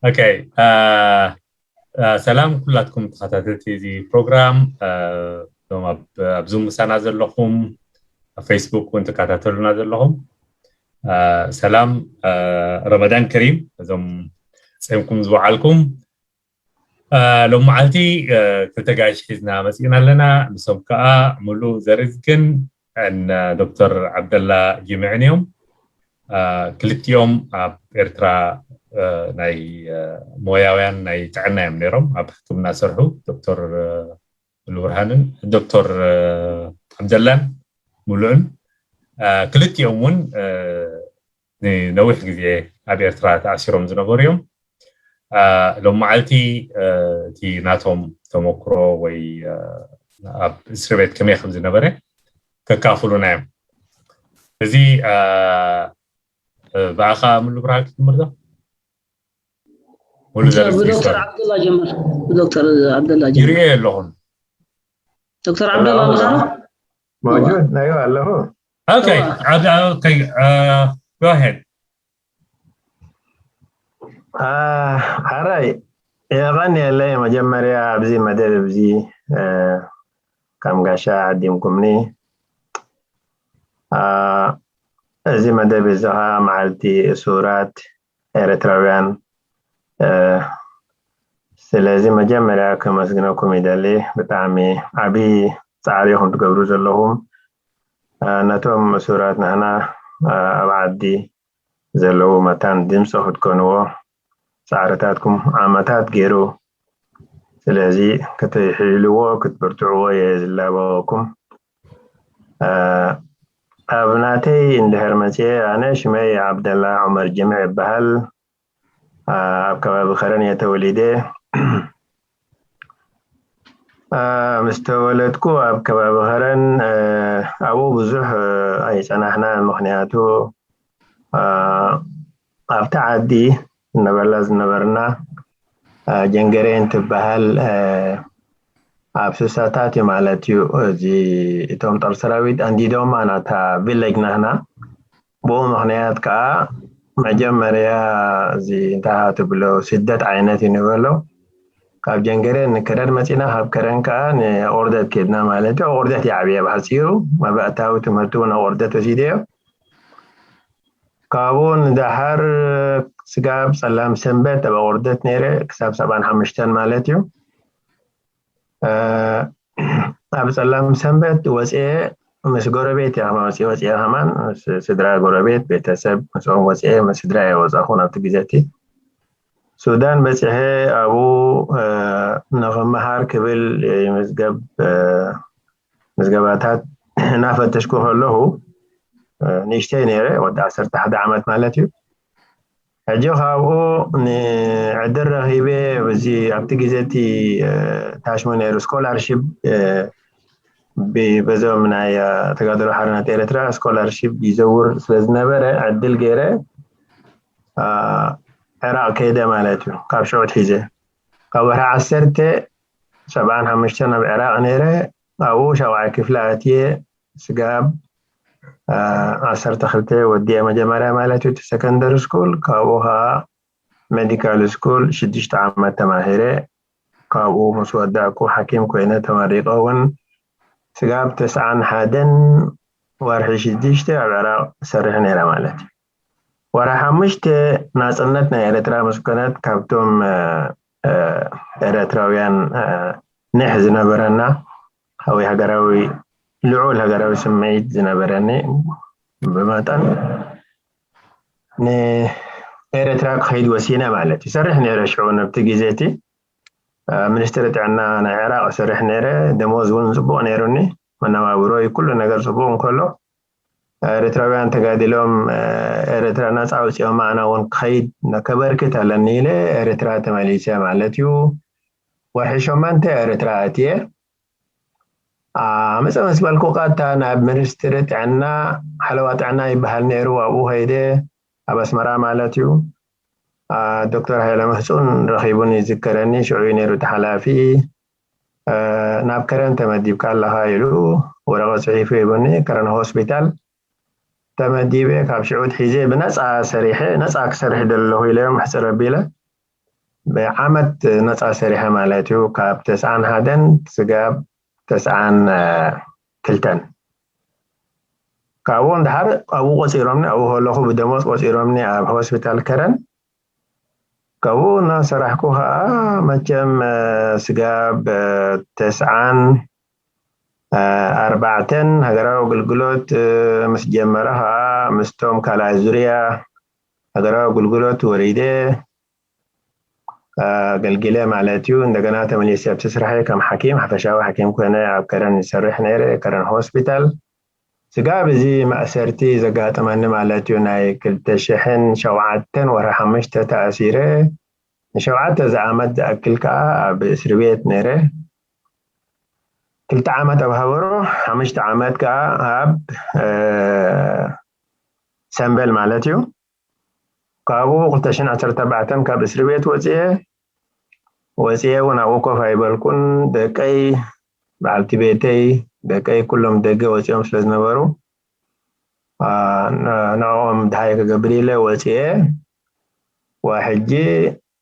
ኦኬ። ሰላም ኩላትኩም ተኸታተልቲ እዚ ፕሮግራም፣ እዞም ኣብ ዙም ምሳና ዘለኹም፣ ኣብ ፌስቡክ እውን ትከታተሉና ዘለኹም፣ ሰላም፣ ረመዳን ከሪም። እዞም ጸምኩም ዝወዓልኩም፣ ሎም መዓልቲ ክልተ ጋይሽ ሒዝና መጺእና ኣለና። ንሶም ከኣ ሙሉ ዘርዝግን ዶክተር ዓብደላ ጅምዕን እዮም። ክልቲኦም ኣብ ኤርትራ ናይ ሞያውያን ናይ ጥዕና እዮም ነይሮም፣ ኣብ ሕክምና ሰርሑ። ዶክተር ብርሃንን ዶክተር ዓብደላን ሙሉእን፣ ክልቲኦም እውን ንነዊሕ ግዜ ኣብ ኤርትራ ተኣሲሮም ዝነበሩ እዮም። ሎም መዓልቲ እቲ ናቶም ተመክሮ ወይ ኣብ እስር ቤት ከመይ ከም ዝነበረ ከካፍሉና እዮም። እዚ ብኣኻ ሙሉ ብርሃን ክትምርዶ ሙሉ ዘርዝር ብዶክተር ይስማዕ። ዓብደላ ጀመር። ብዶክተር ዓብደላ ጀመር። ይርእዮ ኣለኹን። ዶክተር ዓብደላ ኣለኻ? موجود، ايوه، له. ኦኬ፣ እዋ። ዓብ- ኦኬ፣ go ahead. ሓራይ የቐንየለይ። መጀመርያ ኣብዚ መደብ እዚ ከም ጋሻ ዓዲምኩምኒ። እዚ መደብ እዚ ኸዓ መዓልቲ እሱራት ኤርትራውያን፣ ስለዚ መጀመርያ ከመስግነኩም ይደሊ። ብጣዕሚ ዓብዪ ፃዕሪ ኢኹም ትገብሩ ዘለኹም። ነቶም እሱራት ናህና ኣብ ዓዲ ዘለዉ መታን ድምፂ ክትኮንዎ ፃዕርታትኩም ዓመታት ገይሩ። ስለዚ ክትሕይልዎ ክትብርትዕዎ እየ ዝላበወኩም። ኣብ ናተይ እንድሕር መፅየ፣ ኣነ ሽመይ ዓብደላ ዑመር ጅምዕ ይበሃል። ኣብ ከባቢ ከረን እየ ተወሊደ። ምስ ተወለድኩ ኣብ ከባቢ ከረን ኣብኡ ብዙሕ ኣይፀናሕናን። ምኽንያቱ ኣብቲ ዓዲ እነበላ ዝነበርና ጀንገሬን ትበሃል ኣብ ስሳታት እዩ ማለት እዩ። እዚ እቶም ጦር ሰራዊት ኣንዲዶማ ናታ ቪሌጅ ናህና። ብኡ ምኽንያት ከዓ መጀመርያ እዚ እንታይ ትብሎ ስደት ዓይነት እዩ ንበሎ። ካብ ጀንገሬን ንከረን መፂና፣ ካብ ከረን ከዓ ንኦርደት ከድና ማለት እዩ። ኦርደት ይዓብየ ብሓፂሩ። መባእታዊ ትምህርቲ እውን ኣብ ኦርደት ወሲደ እዮ። ካብኡ ንዳሓር ስጋብ ፀላም ሰንበት ኣብ ኦርደት ነይረ፣ ክሳብ ሰብዓን ሓሙሽተን ማለት እዩ። ኣብ ፀላም ሰንበት ወፅኤ ምስ ጎረቤት እየ ከማን ወፅኤ ወፅኤ ከማን ምስ ስድራ ጎረቤት ቤተሰብ ምስኦም ወፅኤ ምስ ስድራ እየ ወፃኹ ናብቲ ግዜ እቲ። ሱዳን በፂሐ ኣብኡ ንክመሃር ክብል ይምዝገብ ምዝገባታት እናፈተሽኩ ከለኹ ንእሽተይ ነይረ፣ ወዲ ዓሰርተ ሓደ ዓመት ማለት እዩ። ሕጂ ካብኡ ንዕድል ረኺበ። እዚ ኣብቲ ግዜ እቲ ታሽሙ ነይሩ ስኮላርሽፕ በዞም ናይ ተጋድሎ ሓርነት ኤርትራ ስኮላርሽፕ ይዘውር ስለዝነበረ ዕድል ገይረ ዕራቕ ከይደ ማለት እዩ። ካብ ሽዑ ሒዘ ካብ ወርሒ ዓሰርተ ሰብዓን ሓሙሽተን ኣብ ዕራቕ ነይረ። ኣብኡ ሻውዓይ ክፍሊ ኣትየ ስጋብ ዓሰርተ ክልተ ወዲኤ መጀመርያ ማለት እዩ እቲ ሰከንደሪ ስኩል። ካብኡ ከዓ ሜዲካል ስኩል ሽዱሽተ ዓመት ተማሂረ። ካብኡ ምስ ወዳእኩ ሓኪም ኮይነ ተመሪቀ እውን ስጋብ ተስዓን ሓደን ወርሒ ሽዱሽተ ኣብ ዕራቕ ሰርሕ ነይረ ማለት እዩ። ወርሒ ሓሙሽተ ናፅነት ናይ ኤርትራ ምስ ኮነት ካብቶም ኤርትራውያን ኒሕ ዝነበረና ወይ ሃገራዊ ልዑል ሃገራዊ ስምዒት ዝነበረኒ ብመጠን ንኤርትራ ክኸይድ ወሲነ ማለት እዩ። ይሰርሕ ነይረ ሽዑ ነብቲ ግዜ እቲ ሚኒስትሪ ጥዕና ናይ ዕራቕ ይሰርሕ ነይረ። ደሞዝ እውን ፅቡቕ ነይሩኒ። መነባብሮይ ኩሉ ነገር ፅቡቕ እንከሎ ኤርትራውያን ተጋዲሎም ኤርትራ ነፃ ኣውፂኦም ኣና እውን ክኸይድ ከበርክት ኣለኒ ኢለ ኤርትራ ተመሊሰ ማለት እዩ። ወርሒ ሸሞንተ ኤርትራ ኣትየ። ኣምፀ ምስ በልኩ ቀጥታ ናብ ሚኒስትሪ ጥዕና ሓለዋ ጥዕና ይበሃል ነይሩ። ኣብኡ ከይደ ኣብ ኣስመራ ማለት እዩ። ዶክተር ሃይለ ምህፁን ረኺቡን ይዝከረኒ። ሽዑ እዩ ነይሩ እቲ ሓላፊ። ናብ ከረን ተመዲብካ ኣለኻ ኢሉ ወረቐት ፅሒፉ ሂቡኒ። ከረን ሆስፒታል ተመዲበ። ካብ ሽዑ ሒዘ ብነፃ ሰሪሐ፣ ነፃ ክሰርሕ ደለኹ ኢለ እዮም ሕፅር ኣቢለ ብዓመት ነፃ ሰሪሐ ማለት እዩ። ካብ ተስዓን ሓደን ስጋብ ተስዓን ክልተን ካብኡ እንድሓር ኣብኡ ቆፂሮምኒ ኣብኡ ከለኹ ብደሞዝ ቆፂሮምኒ ኣብ ሆስፒታል ከረን ካብኡ እናሰራሕኩ ከዓ መቸም ስጋብ ተስዓን ኣርባዕተን ሃገራዊ ኣገልግሎት ምስ ጀመረ ከዓ ምስቶም ካልኣይ ዙርያ ሃገራዊ ኣገልግሎት ወሪደ ኣገልጊለ ማለት እዩ። እንደገና ተመሊሰ ኣብቲ ስራሐይ ከም ሓኪም ሓፈሻዊ ሓኪም ኮይነ ኣብ ከረን ይሰርሕ ነይረ፣ ከረን ሆስፒታል። ስጋብ እዚ ማእሰርቲ ዘጋጠመኒ ማለት እዩ ናይ ክልተ ሽሕን ሸውዓተን ወርሒ ሓሙሽተ ተኣሲረ ንሸውዓተ ዝዓመት ዝኣክል ከዓ ኣብ እስሪ ቤት ነይረ። ክልተ ዓመት ኣብ ሃበሮ ሓሙሽተ ዓመት ከዓ ኣብ ሰንበል ማለት እዩ። ካብኡ ክልተ ሽሕን ዓሰርተ ኣርባዕተን ካብ እስሪ ቤት ወፅየ ወፅየ እውን ኣብኡ ኮፍ ኣይበልኩን። ደቀይ በዓልቲ ቤተይ ደቀይ ኩሎም ደገ ወፂኦም ስለ ዝነበሩ ንዕኦም ድሃይ ክገብር ኢለ ወፅየ። ዋ ሕጂ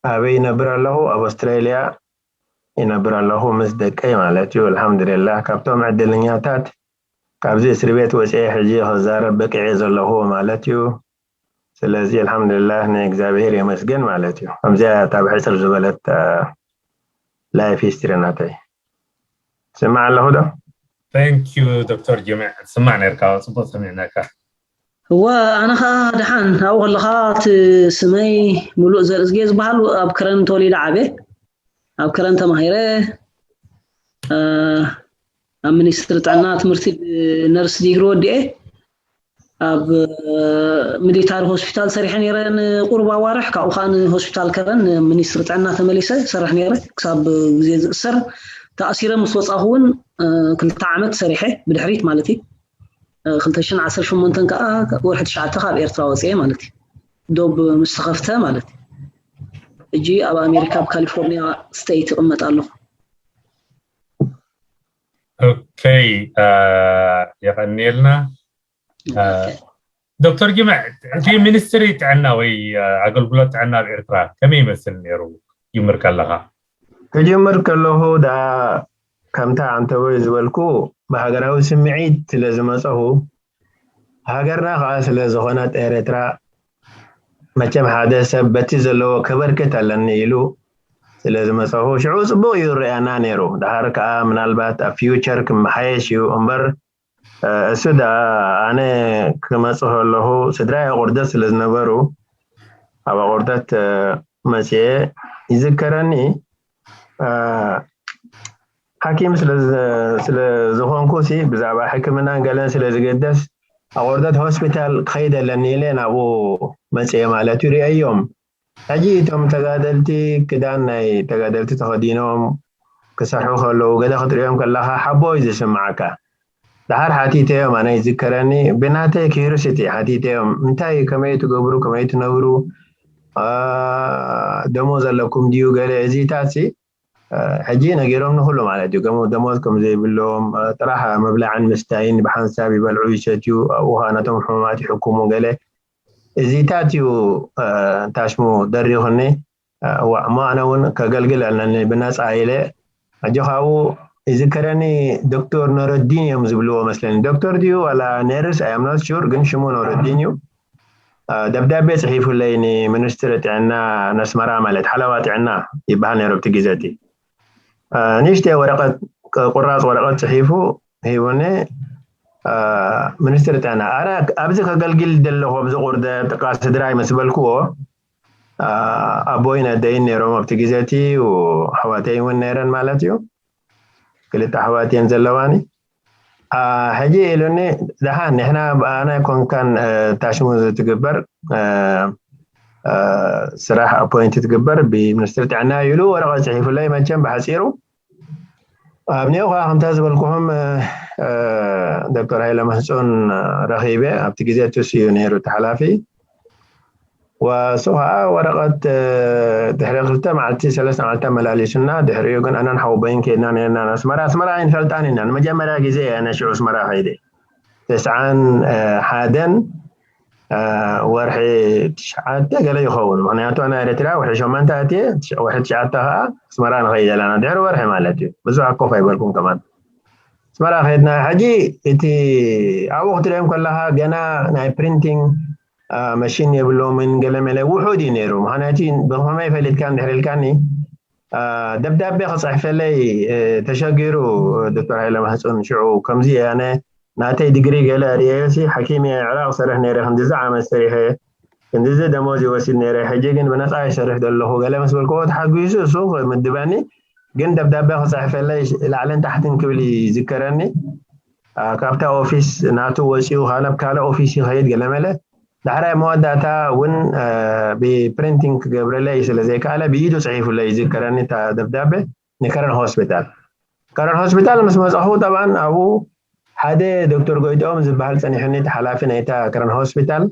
ኣበይ ይነብር ኣለኹ? ኣብ ኣውስትራሊያ ይነብር ኣለኹ ምስ ደቀይ ማለት እዩ። ኣልሓምዱሊላህ ካብቶም ዕድልኛታት ካብዚ እስሪ ቤት ወፅየ ሕጂ ክዛረብ በቂዐ ዘለኹ ማለት እዩ። ስለዚ ኣልሓምዱሊላህ ንእግዚኣብሔር የመስገን ማለት እዩ። ከምዚያ እታ ብሕፅር ዝበለት ላይፍ ሂስትሪ ናተይ። ስማዕ ኣለኹ ዶ? Thank you ዶክተር ጅምዕ ትስማዕ ነርካ፣ ፅቡቅ ሰሚዕናካ። እወ ኣነ ከዓ ደሓን ኣብኡ ከለካ እቲ ስመይ ሙሉእ ዘርእዝጌ ዝበሃል ኣብ ክረን ተወሊደ ዓብየ ኣብ ክረን ተማሂረ ኣብ ሚኒስትሪ ጥዕና ትምህርቲ ነርስ ዲግሪ ወዲኤ ኣብ ሚሊታሪ ሆስፒታል ሰሪሐ ነይረ ንቁሩብ ኣዋርሕ። ካብኡ ከዓ ንሆስፒታል ከረን ሚኒስትሪ ጥዕና ተመሊሰ ሰርሕ ነይረ ክሳብ ግዜ ዝእሰር። ተኣሲረ ምስ ወፃኹ እውን ክልተ ዓመት ሰሪሐ ብድሕሪት ማለት እዩ። ክልተ ሽሕን ዓሰርተ ሸሞንተን ከዓ ወርሒ ትሽዓተ ካብ ኤርትራ ወፅኤ ማለት እዩ። ዶብ ምስ ተኸፍተ ማለት እዩ። ሕጂ ኣብ ኣሜሪካ ኣብ ካሊፎርኒያ ስቴት ይቕመጥ ኣለኹ። ኦኬ፣ የቐንየልና። ዶክተር ጅምዕ፣ እቲ ሚኒስትሪ ጥዕና ወይ ኣገልግሎት ጥዕና ኣብ ኤርትራ ከመይ ይመስል ነይሩ? ጅምር ከለኻ ክጅምር ከለኹ ዳ ከምታ ኣንተወይ ዝበልኩ ብሃገራዊ ስምዒት ስለ ዝመፀኹ ሃገርና ከዓ ስለ ዝኾነት ኤርትራ መቸም ሓደ ሰብ በቲ ዘለዎ ከበርክት ኣለኒ ኢሉ ስለ ዝመፀኹ ሽዑ ፅቡቅ እዩ ርኣና ነይሩ። ድሓር ከዓ ምናልባት ኣብ ፊውቸር ክመሓየሽ እዩ እምበር እሱ ዳ ኣነ ክመፅእ ከለኹ ስድራይ ኣቁርደት ስለ ዝነበሩ ኣብ ኣቁርደት መፅየ ይዝከረኒ። ሓኪም ስለ ዝኾንኩ ሲ ብዛዕባ ሕክምናን ገለን ስለ ዝግደስ ኣቁርደት ሆስፒታል ክኸይድ ኣለኒ ኢለ ናብኡ መፅየ ማለት እዩ። ሪአዮም ሕጂ እቶም ተጋደልቲ ክዳን ናይ ተጋደልቲ ተኸዲኖም ክሰርሑ ከለዉ ገለ ክትሪኦም ከለኻ ሓቦ እዩ ዝስምዓካ። ድሓር ሓቲተዮም ኣነ ይዝከረኒ ብናተይ ኪሪሲቲ ሓቲተዮም እንታይ ከመይ ትገብሩ ከመይ ትነብሩ ደሞዝ ኣለኩም ድዩ ገለ እዚታት ሕጂ ነጊሮም ንኩሉ ማለት እዩ ደሞዝ ከም ዘይብሎም ጥራሕ ምብላዕን ምስታይን ብሓንሳብ ይበልዑ ይሰትዩ ኣብኡ ከዓ ነቶም ሕሙማት ይሕክሙ ገለ እዚታት እዩ ታሽሙ ደሪኹኒ እሞ ኣነ እውን ከገልግል ኣለኒ ብነፃ ኢለ ሕጂ ካብኡ ይዝከረኒ ዶክተር ኖረዲን እዮም ዝብልዎ መስለኒ ዶክተር ድዩ ዋላ ነርስ ኣያምናት ሹር ግን ሽሙ ኖረዲን እዩ ደብዳቤ ፅሒፉለይ ንሚኒስትሪ ጥዕና ነስመራ ማለት ሓለዋ ጥዕና ይበሃል ነይሩ ኣብቲ ግዜ እቲ ንእሽተይ ወረቀት ቁራፅ ወረቀት ፅሒፉ ሂቡኒ ሚኒስትሪ ጥዕና ኣነ ኣብዚ ከገልግል ዘለኹ ኣብዚ ቁርደ ጥቃ ስድራይ ምስ በልክዎ ኣቦይን ኣደይን ነይሮም ኣብቲ ግዜ እቲ ኣሕዋተይ እውን ነይረን ማለት እዩ ክልተ ኣሕዋት እየን ዘለዋኒ ሕጂ ኢሉኒ ደሓን ንሕና ብኣና ኮንካን ታሽሙ ዝትግበር ስራሕ ኣፖይንት ትግበር ብሚኒስትሪ ጥዕና ኢሉ ወረቐት ፅሒፉለይ መቸም ብሓፂሩ ኣብኒኦ ከዓ ከምታ ዝበልኩኹም ዶክተር ሃይለ ማህፁን ረኺበ ኣብቲ ግዜ ትስ እዩ ነይሩ እቲ ሓላፊ ወሱ ከዓ ወረቐት ድሕሪ ክልተ መዓልቲ ሰለስተ መዓልቲ ኣመላሊሱና ድሕሪኡ ግን ኣነን ሓወቦይን ከድና ነርና ኣስመራ ኣስመራ ኣይንፈልጣን ኢና ንመጀመርያ ግዜ እየ ኣነ ሽዑ ኣስመራ ከይደ ተስዓን ሓደን ወርሒ ትሽዓተ ገለ ይኸውን። ምክንያቱ ኣና ኤርትራ ወርሒ ሸሞንተ ኣትየ፣ ወርሒ ትሽዓተ ከዓ ኣስመራ ንኸይድ ኣለና፣ ድሕሪ ወርሒ ማለት እዩ። ብዙሕ ኣኮፍ ኣይበልኩም ከማን። ኣስመራ ከድና። ሕጂ እቲ ኣብኡ ክትሪኦም ከለካ ገና ናይ ፕሪንቲንግ መሽን የብሎምን፣ ገለመለ ውሑድ እዩ ነይሩ። ምክንያቱ ብከመይ ፈሊጥካ እንድሕር ኢልካኒ፣ ደብዳቤ ክፅሕፈለይ ተሸጊሩ ዶክተር ሃይለ ማህፁን ሽዑ ከምዚ ኣነ ናተይ ዲግሪ ገለ ርእየሲ ሓኪም እየ ዕራቕ ሰርሕ ነይረ፣ ክንድዚ ዓመት ሰሪሐ ክንድዚ ደሞዝ ይወስድ ነይረ፣ ሕጂ ግን ብነፃ ይሰርሕ ዘለኹ ገለ ምስ በልክዎ ተሓጒሱ እሱ ምድበኒ። ግን ደብዳቤ ክፅሕፈለይ ላዕልን ታሕትን ክብል ይዝከረኒ። ካብታ ኦፊስ ናቱ ወፂኡ ናብ ካልእ ኦፊስ ይኸይድ ገለመለ። ዳሕራይ መወዳእታ እውን ብፕሪንቲንግ ክገብረለይ ስለ ዘይከኣለ ብኢዱ ፅሒፉለይ ይዝከረኒ እታ ደብዳቤ ንከረን ሆስፒታል። ከረን ሆስፒታል ምስ መፃኹ ጠብዓን ኣብኡ ሓደ ዶክተር ጎይትኦም ዝበሃል ፀኒሑኒ፣ እቲ ሓላፊ ናይታ ከረን ሆስፒታል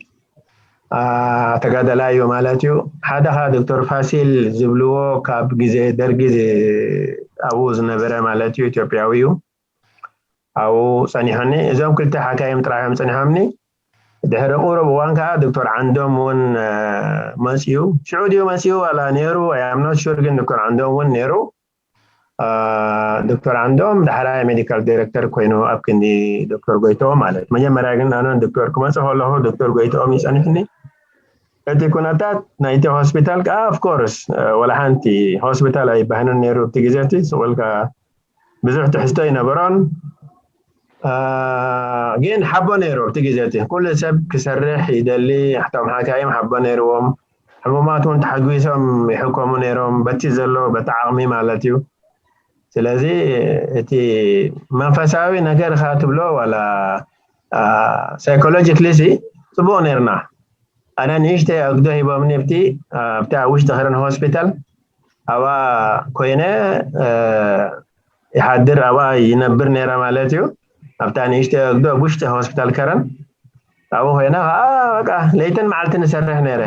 ተጋደላይ እዩ ማለት እዩ። ሓደ ከዓ ዶክተር ፋሲል ዝብልዎ ካብ ግዜ ደርጊ ኣብኡ ዝነበረ ማለት እዩ፣ ኢትዮጵያዊ እዩ። ኣብኡ ፀኒሑኒ። እዞም ክልተ ሓካይም ጥራሕ እዮም ፀኒሖምኒ። ድሕሪ ቁሩብ እዋን ከዓ ዶክተር ዓንዶም እውን መፅዩ። ሽዑ ድዩ መፅዩ ዋላ ነይሩ? ኣምኖት ሹር፣ ግን ዶክተር ዓንዶም እውን ነይሩ። ዶክተር ዓንዶም ዳሕራይ ሜዲካል ዳይሬክተር ኮይኑ ኣብ ክንዲ ዶክተር ጎይትኦም ማለት። መጀመርያ ግን ኣነ ዶክተር ክመፅእ ከለኹ ዶክተር ጎይትኦም ይፀኒሕኒ። እቲ ኩነታት ናይቲ ሆስፒታል ከዓ ኦፍኮርስ ወላ ሓንቲ ሆስፒታል ኣይባህንን ነይሩ። እቲ ግዜ እቲ ስቑልካ ብዙሕ ትሕዝቶ ኣይነበሮን። ግን ሓቦ ነይሩ ኣብቲ ግዜ እቲ። ኩሉ ሰብ ክሰርሕ ይደሊ፣ እቶም ሓካይም ሓቦ ነይርዎም። ሕሙማት እውን ተሓጒሶም ይሕከሙ ነይሮም፣ በቲ ዘሎ በቲ ዓቕሚ ማለት እዩ። ስለዚ እቲ መንፈሳዊ ነገር ካ ትብሎ ዋላ ሳይኮሎጂክሊ ሲ ፅቡቕ ነይርና። ኣነ ንእሽተይ ኣግዶ ሂቦምኒ ኣብቲ ኣብቲ ኣብ ውሽጢ ከረን ሆስፒታል ኣብኣ ኮይነ ይሓድር ኣብኣ ይነብር ነይረ ማለት እዩ። ኣብታ ንእሽተይ ኣግዶ ኣብ ውሽጢ ሆስፒታል ከረን ኣብኡ ኮይነ ከዓ በቃ ለይትን መዓልትን ይሰርሕ ነይረ።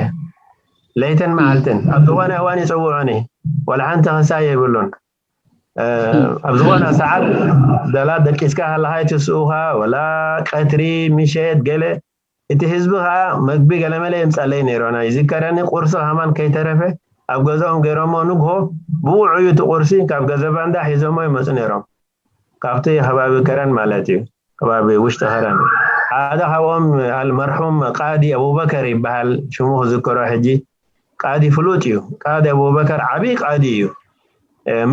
ለይትን መዓልትን ኣብ ዝኾነ እዋን ይፅውዑኒ፣ ወላ ሓንቲ ክሳይ የብሉን። ኣብ ዝኾነ ሰዓት ደላ ደቂስካ ሃለካ ይትስኡካ፣ ወላ ቀትሪ ምሸት ገለ። እቲ ህዝቢ ከዓ መግቢ ገለመለ የምፃለይ ነይሮና። ይዝከረኒ ቁርሲ ከማን ከይተረፈ ኣብ ገዛኦም ገይሮሞ ንግሆ ብውዑዩ እቲ ቁርሲ ካብ ገዘባንዳ ሒዞሞ ይመፁ ነይሮም። ካብቲ ከባቢ ከረን ማለት እዩ፣ ከባቢ ውሽጢ ከረን። ሓደ ካብኦም ኣልመርሑም ቃዲ ኣቡበከር ይበሃል፣ ሽሙ ክዝከሮ ሕጂ። ቃዲ ፍሉጥ እዩ። ቃዲ ኣቡበከር ዓብዪ ቃዲ እዩ።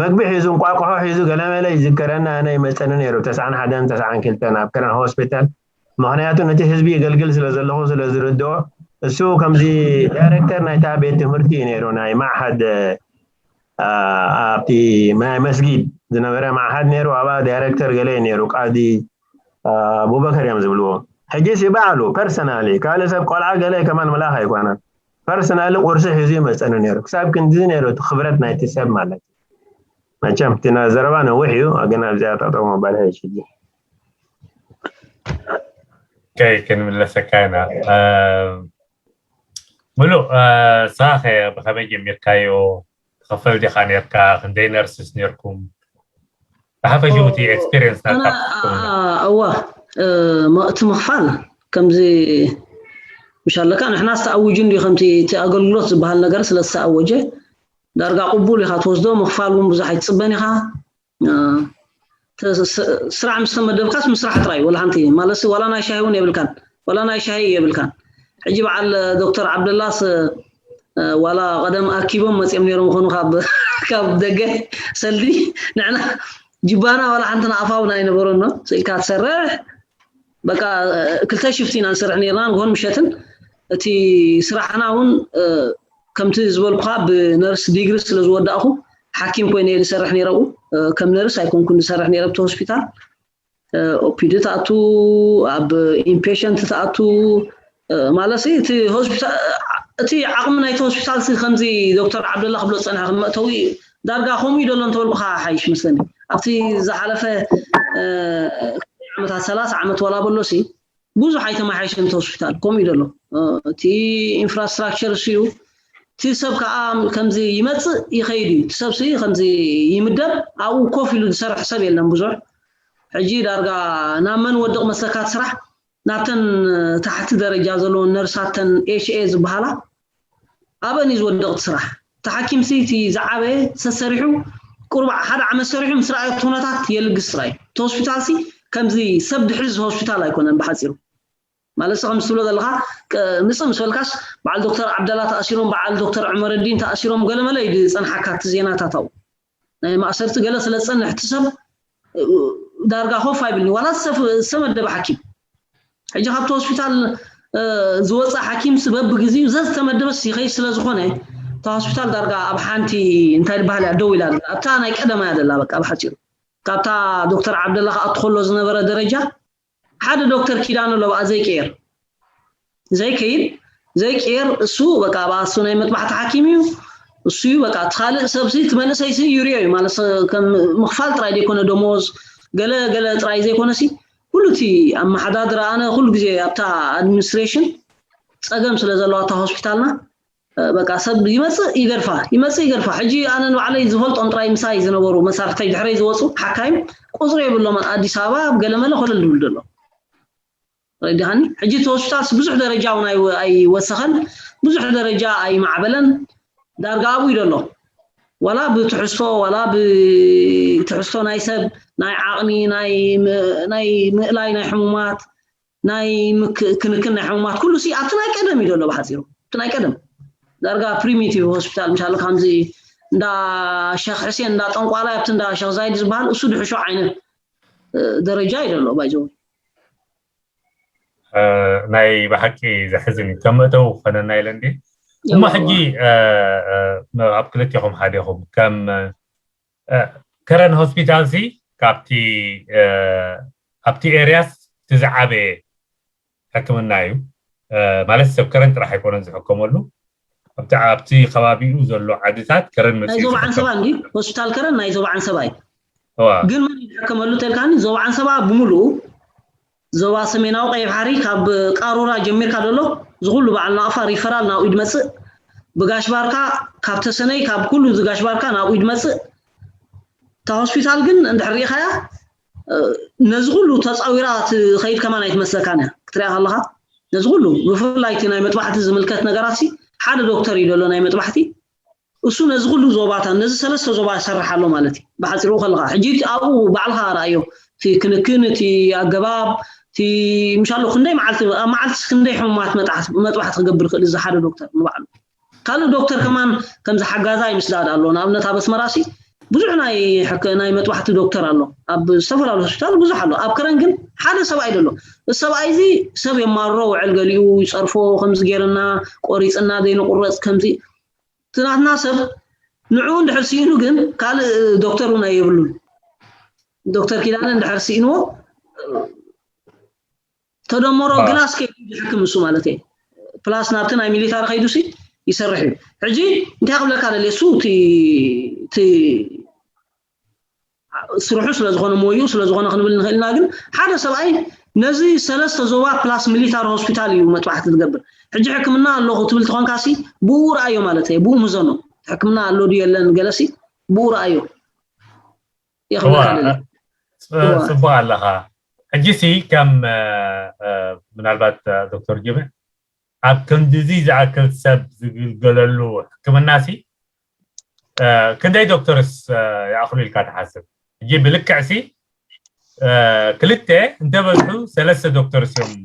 መግቢ ሒዙ፣ እንቋቁሖ ሒዙ ገለመለ ይዝከረና፣ ኣነ ይመፀኒ ነይሩ፣ ተስዓን ሓደን ተስዓን ክልተን ኣብ ከረን ሆስፒታል። ምክንያቱ ነቲ ህዝቢ የገልግል ስለ ዘለኹ ስለ ዝርድኦ፣ እሱ ከምዚ ዳይሬክተር ናይታ ቤት ትምህርቲ እዩ ነይሩ፣ ናይ ማዕሃድ ኣብቲ ናይ መስጊድ ዝነበረ ማዕሃድ ነይሩ፣ ኣብኣ ዳይሬክተር ገለ እዩ ነይሩ፣ ቃዲ ኣቡበከር እዮም ዝብልዎ። ሕጂ ሲ ባዕሉ ፐርሰናሊ ካልእ ሰብ ቆልዓ ገለ ከማን መልኣኽ ኣይኮነን፣ ፐርሰናሊ ቁርሲ ሒዙ ይመፀኒ ነይሩ። ክሳብ ክንድዚ ነይሩ እቲ ክብረት ናይቲ ሰብ ማለት እዩ። መቸም እቲ ናይ ዘረባ ነዊሕ እዩ፣ ግን ኣብዚኣ ጠጠው ምባል ሕጂ። ኦኬ፣ ክንምለሰካ ኢና። ሙሉእ፣ ንስኻ ኸ ብኸመይ ጀሚርካዮ? ትኸፈል ዲኻ ነርካ? ክንደይ ነርስስ ነርኩም? ብሓፈሽኡ እቲ ኤክስፒሪየንስ ናትካ ክትከውን። እዋ፣ እቲ ምኽፋል ከምዚ ምሽ ኣለካ፣ ንሕና ዝተኣውጁ እንዲ ከምቲ እቲ ኣገልግሎት ዝበሃል ነገር ስለ ዝተኣወጀ ዳርጋ ቅቡል ኢኻ ትወስዶ። ምኽፋል እውን ብዙሕ ኣይትፅበን ኢኻ። ስራሕ ምስ ተመደብካስ ምስራሕ ጥራይ፣ ወላ ሓንቲ ማለት ዋላ ናይ ሻሂ እውን የብልካን፣ ዋላ ናይ ሻሂ የብልካን። ሕጂ በዓል ዶክተር ዓብደላስ ዋላ ቀደም ኣኪቦም መፅኦም ነይሮም ይኾኑ ካብ ደገ ሰልዲ። ንዕና ጅባና ዋላ ሓንቲ ንኣፋ እውን ኣይነበረኖ። ስኢልካ ትሰርሕ፣ በቃ ክልተ ሽፍት ኢና ንሰርሕ ነይርና፣ ንግሆን ምሸትን። እቲ ስራሕና እውን ከምቲ ዝበልኩኻ ብነርስ ዲግሪ ስለ ዝወዳእኹ ሓኪም ኮይነ እየ ዝሰርሕ ነይረ። ኣብኡ ከም ነርስ ኣይኮንኩን ዝሰርሕ ነይረ ኣብቲ ሆስፒታል። ኦፒዲ ትኣቱ፣ ኣብ ኢንፔሸንት ትኣቱ፣ ማለት እቲ ዓቕሚ ናይቲ ሆስፒታል ከምዚ ዶክተር ዓብደላ ክብሎ ዝፀንሐ መእተዊ ዳርጋ ከምኡ እዩ ዘሎ እንተበልኩኻ ሓይሽ መስለኒ። ኣብቲ ዝሓለፈ ዓመታት ሰላሳ ዓመት ዋላ በሎ ሲ ብዙሕ ኣይተመሓየሸን እቲ ሆስፒታል፣ ከምኡ እዩ ዘሎ። እቲ ኢንፍራስትራክቸር እሱ እዩ። እቲ ሰብ ከዓ ከምዚ ይመፅእ ይኸይድ እዩ። እቲ ሰብ ሲ ከምዚ ይምደብ፣ ኣብኡ ኮፍ ኢሉ ዝሰርሕ ሰብ የለን ብዙሕ። ሕጂ ዳርጋ ናብ መን ወድቕ መስለካ እቲ ስራሕ? ናተን ታሕቲ ደረጃ ዘለዎን ነርሳተን ኤች ኤ ዝበሃላ ኣብአን እዩ ዝወደቕ እቲ ስራሕ። እቲ ሓኪምሲ እቲ ዝዓበየ ሰሰሪሑ ቁሩብ ሓደ ዓመት ሰሪሑ ምስ ረኣዮ እቲ ኩነታት የልግስ ጥራይ። እቲ ሆስፒታልሲ ከምዚ ሰብ ድሕሪ እዚ ሆስፒታል ኣይኮነን ብሓፂሩ። ማለት ከም ትብሎ ዘለኻ ምፅእ ምስ በልካስ በዓል ዶክተር ዓብደላ ተኣሲሮም፣ በዓል ዶክተር ዑመረዲን ተኣሲሮም ገለመለ እዩ ዝፀንሓካ እቲ ዜናታት ኣብኡ። ናይ ማእሰርቲ ገለ ስለ ዝፀንሕ እቲ ሰብ ዳርጋ ኮፍ ኣይብልኒ ዋላ ዝተመደበ ሓኪም። ሕጂ ካብቲ ሆስፒታል ዝወፅእ ሓኪም በብግዜኡ ዘዝተመደበ ይኸይድ ስለ ዝኾነ እታ ሆስፒታል ዳርጋ ኣብ ሓንቲ እንታይ ዝበሃል እያ ደው ኢላ ኣብታ ናይ ቀደማ እያ ዘላ። በቃ ብሓፂሩ ካብታ ዶክተር ዓብደላ ክኣቱ ከሎ ዝነበረ ደረጃ ሓደ ዶክተር ኪዳነ ለብኣ ዘይቀየር ዘይከይድ ዘይቀየር እሱ በቃ ብኣሱ ናይ መጥባሕቲ ሓኪም እዩ። እሱ እዩ በቃ እቲ ካልእ ሰብሲ እቲ መንእሰይሲ ይሪኦ እዩ ማለት ከም ምኽፋል ጥራይ ዘይኮነ ደሞዝ ገለ ገለ ጥራይ ዘይኮነሲ ኩሉ እቲ ኣመሓዳድራ ኣነ ኩሉ ግዜ ኣብታ ኣድሚኒስትሬሽን ፀገም ስለ ዘለዋ እታ ሆስፒታልና በቃ ሰብ ይመፅእ ይገድፋ ይመፅእ ይገድፋ። ሕጂ ኣነ ንባዕለይ ዝፈልጦም ጥራይ ምሳይ ዝነበሩ መሳርሕተይ ድሕረይ ዝወፁ ሓካይም ቁፅሪ የብሎምን። ኣዲስ ኣበባ ኣብ ገለመለ ኮለል ዝብል ዘሎ ረዲኻኒ። ሕጂ እቲ ሆስፒታልስ ብዙሕ ደረጃ እውን ኣይወሰኸን፣ ብዙሕ ደረጃ ኣይማዕበለን። ዳርጋ ኣብኡ እዩ ዘሎ። ዋላ ብትሕዝቶ ዋላ ብትሕዝቶ ናይ ሰብ ናይ ዓቕሚ ናይ ምእላይ ናይ ሕሙማት ናይ ክንክን ናይ ሕሙማት ኩሉ ሲ ኣብቲ ናይ ቀደም እዩ ዘሎ ብሓፂሩ እቲ ናይ ቀደም ዳርጋ ፕሪሚቲቭ ሆስፒታል ምሻለ ከምዚ እንዳ ሸኽ ሕሴን እንዳ ጠንቋላይ ኣብቲ እንዳ ሸኽ ዛይድ ዝበሃል እሱ ድሕሾ ዓይነት ደረጃ እዩ ዘሎ ባይዘው ናይ ብሓቂ ዘሕዝን እዩ ከም መእተው ክኾነና ኢለ እንዲ እሞ ሕጂ ኣብ ክልቴኹም ሓደኹም ከም ከረን ሆስፒታል ሲ ካብቲ ኣብቲ ኤርያስ እቲ ዝዓበየ ሕክምና እዩ ማለት ሰብ ከረን ጥራሕ ኣይኮነን ዝሕከመሉ ኣብቲ ከባቢኡ ዘሎ ዓድታት ከረን ናይ ዞባ ዓንሰባ እንዲ ሆስፒታል ከረን ናይ ዞባ ዓንሰባ እዩ ግን መን ዝሕከመሉ ተልካኒ ዞባ ዓንሰባ ብምሉኡ ዞባ ሰሜናዊ ቀይሕ ባሕሪ ካብ ቃሩራ ጀሚርካ ዘሎ ዝኩሉ በዓል ናቕፋ ሪፈራል ናብኡ ይድመፅእ ብጋሽ ባርካ ካብ ተሰነይ ካብ ኩሉ ዝጋሽ ባርካ ናብኡ ይድመፅእ እታ ሆስፒታል ግን እንድሕር ሪኢኻያ ነዚ ኩሉ ተፃዊራ ትኸይድ ከማን ኣይትመስለካን እያ ክትሪኣ ከለካ ነዚ ኩሉ ብፍላይ እቲ ናይ መጥባሕቲ ዝምልከት ነገራት ሓደ ዶክተር እዩ ዘሎ ናይ መጥባሕቲ እሱ ነዚ ኩሉ ዞባታት ነዚ ሰለስተ ዞባ ይሰርሕ ኣሎ ማለት እዩ ብሓፂሩ ከለካ ሕጂ ኣብኡ ባዕልካ ረኣዮ እቲ ክንክን እቲ ኣገባብ እቲ ምሻሎ ክንደይ መዓልቲ ኣብ መዓልቲ ክንደይ ሕሙማት መጥባሕቲ ክገብር ይኽእል እዚ ሓደ ዶክተር ንባዕሉ ካልእ ዶክተር ከማን ከምዚ ሓጋዛይ ምስዳድ ኣሎ ንኣብነት ኣብ ኣስመራ ሲ ብዙሕ ናይ ሕክ ናይ መጥባሕቲ ዶክተር ኣሎ ኣብ ዝተፈላለዩ ሆስፒታል ብዙሕ ኣሎ ኣብ ከረን ግን ሓደ ሰብኣይ ደሎ እዚ ሰብኣይ እዚ ሰብ የማርሮ ውዕል ገሊኡ ይፀርፎ ከምዚ ገይርና ቆሪፅና ዘይንቁረፅ ከምዚ እቲ ናትና ሰብ ንዕኡ እንድሕር ስኢኑ ግን ካልእ ዶክተር እውን ኣየብሉን ዶክተር ኪዳነ እንድሕር ስኢንዎ ተደመሮ ግላስ ከይዱ ዝሕክም እሱ ማለት እየ ፕላስ ናብቲ ናይ ሚሊታሪ ከይዱ ሲ ይሰርሕ እዩ ሕጂ እንታይ ክብለካ ደልየ እሱ እቲ ስርሑ ስለዝኾነ ሞይኡ ስለዝኾነ ክንብል ንኽእል ኢና ግን ሓደ ሰብኣይ ነዚ ሰለስተ ዞባ ፕላስ ሚሊታሪ ሆስፒታል እዩ መጥባሕቲ ዝገብር ሕጂ ሕክምና ኣለኹ ትብል ትኾንካ ሲ ብኡ ረኣዮ ማለት እየ ብኡ ምዘኖ ሕክምና ኣሎ ድዩ የለን ገለሲ ብኡ ረኣዮ ጽቡቅ ኣለኻ ሕጂ ሲ ከም ምናልባት ዶክተር ጅምዕ ኣብ ክንድዚ ዝኣክል ሰብ ዝግልገለሉ ሕክምና ሲ ክንደይ ዶክተርስ ይኣኽሉ ኢልካ ትሓስብ ሕጂ ብልክዕ ሲ ክልተ እንተበዝሑ ሰለስተ ዶክተርስ እዮም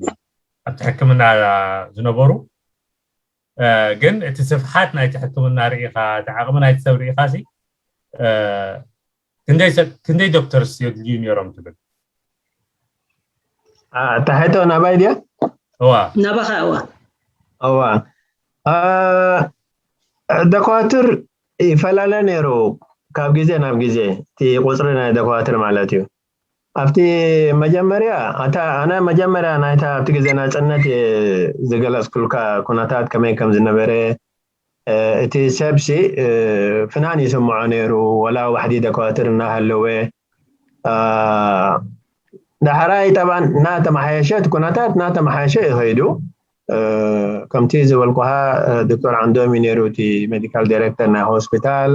ኣብቲ ሕክምና ዝነበሩ ግን እቲ ስፍሓት ናይቲ ሕክምና ርኢኻ እቲ ዓቕሚ ናይቲ ሰብ ርኢኻ ሲ ክንደይ ዶክተርስ የድልዩ ነይሮም ትብል ተሓይቶ ናባይ ድያ እዋ ናባኻ እዋ እዋ ደኳትር ይፈላለ ነይሩ ካብ ግዜ ናብ ግዜ እቲ ቁፅሪ ናይ ደኳትር ማለት እዩ ኣብቲ መጀመርያ ኣታ ኣነ መጀመርያ ናይታ ኣብቲ ግዜ ናፅነት ዝገለፅኩልካ ኩነታት ከመይ ከም ዝነበረ እቲ ሰብሲ ፍናን ይስምዖ ነይሩ ወላ ዋሕዲ ደኳትር እናሃለወ ዳሕራይ ጠባን እናተመሓየሸ እቲ ኩነታት እናተመሓየሸ ይኸይዱ ከምቲ ዝበልኩሃ ዶክተር ዓንዶም እዩ ነይሩ እቲ ሜዲካል ዳይሬክተር ናይ ሆስፒታል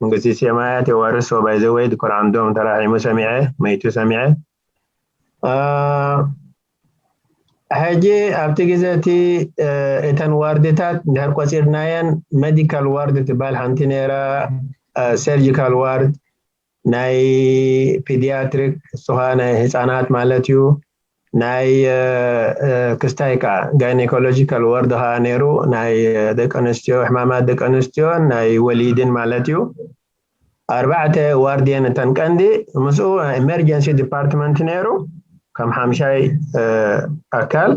መንግስቲ ሰማያት የዋርሶ ባይዘወይ ዶክተር ዓንዶም ተራሒሙ ሰሚዐ መይቱ ሰሚዐ አ፣ ሕጂ ኣብቲ ግዜ እቲ እተን ዋርድታት እንድሕር ቆፂርናየን፣ ሜዲካል ዋርድ ትበሃል ሓንቲ ነይራ፣ ሰርጂካል ዋርድ፣ ናይ ፒዲያትሪክ፣ እሱ ከዓ ናይ ህፃናት ማለት እዩ። ናይ ክስታይ ከዓ ጋይኔኮሎጂካል ዋርድ ከዓ ነይሩ፣ ናይ ደቂ ኣንስትዮ፣ ሕማማት ደቂ ኣንስትዮን ናይ ወሊድን ማለት እዩ። ኣርባዕተ ዋርድየን እተን ቀንዲ። ምስኡ ኢመርጀንሲ ዲፓርትመንት ነይሩ ከም ሓምሻይ ኣካል።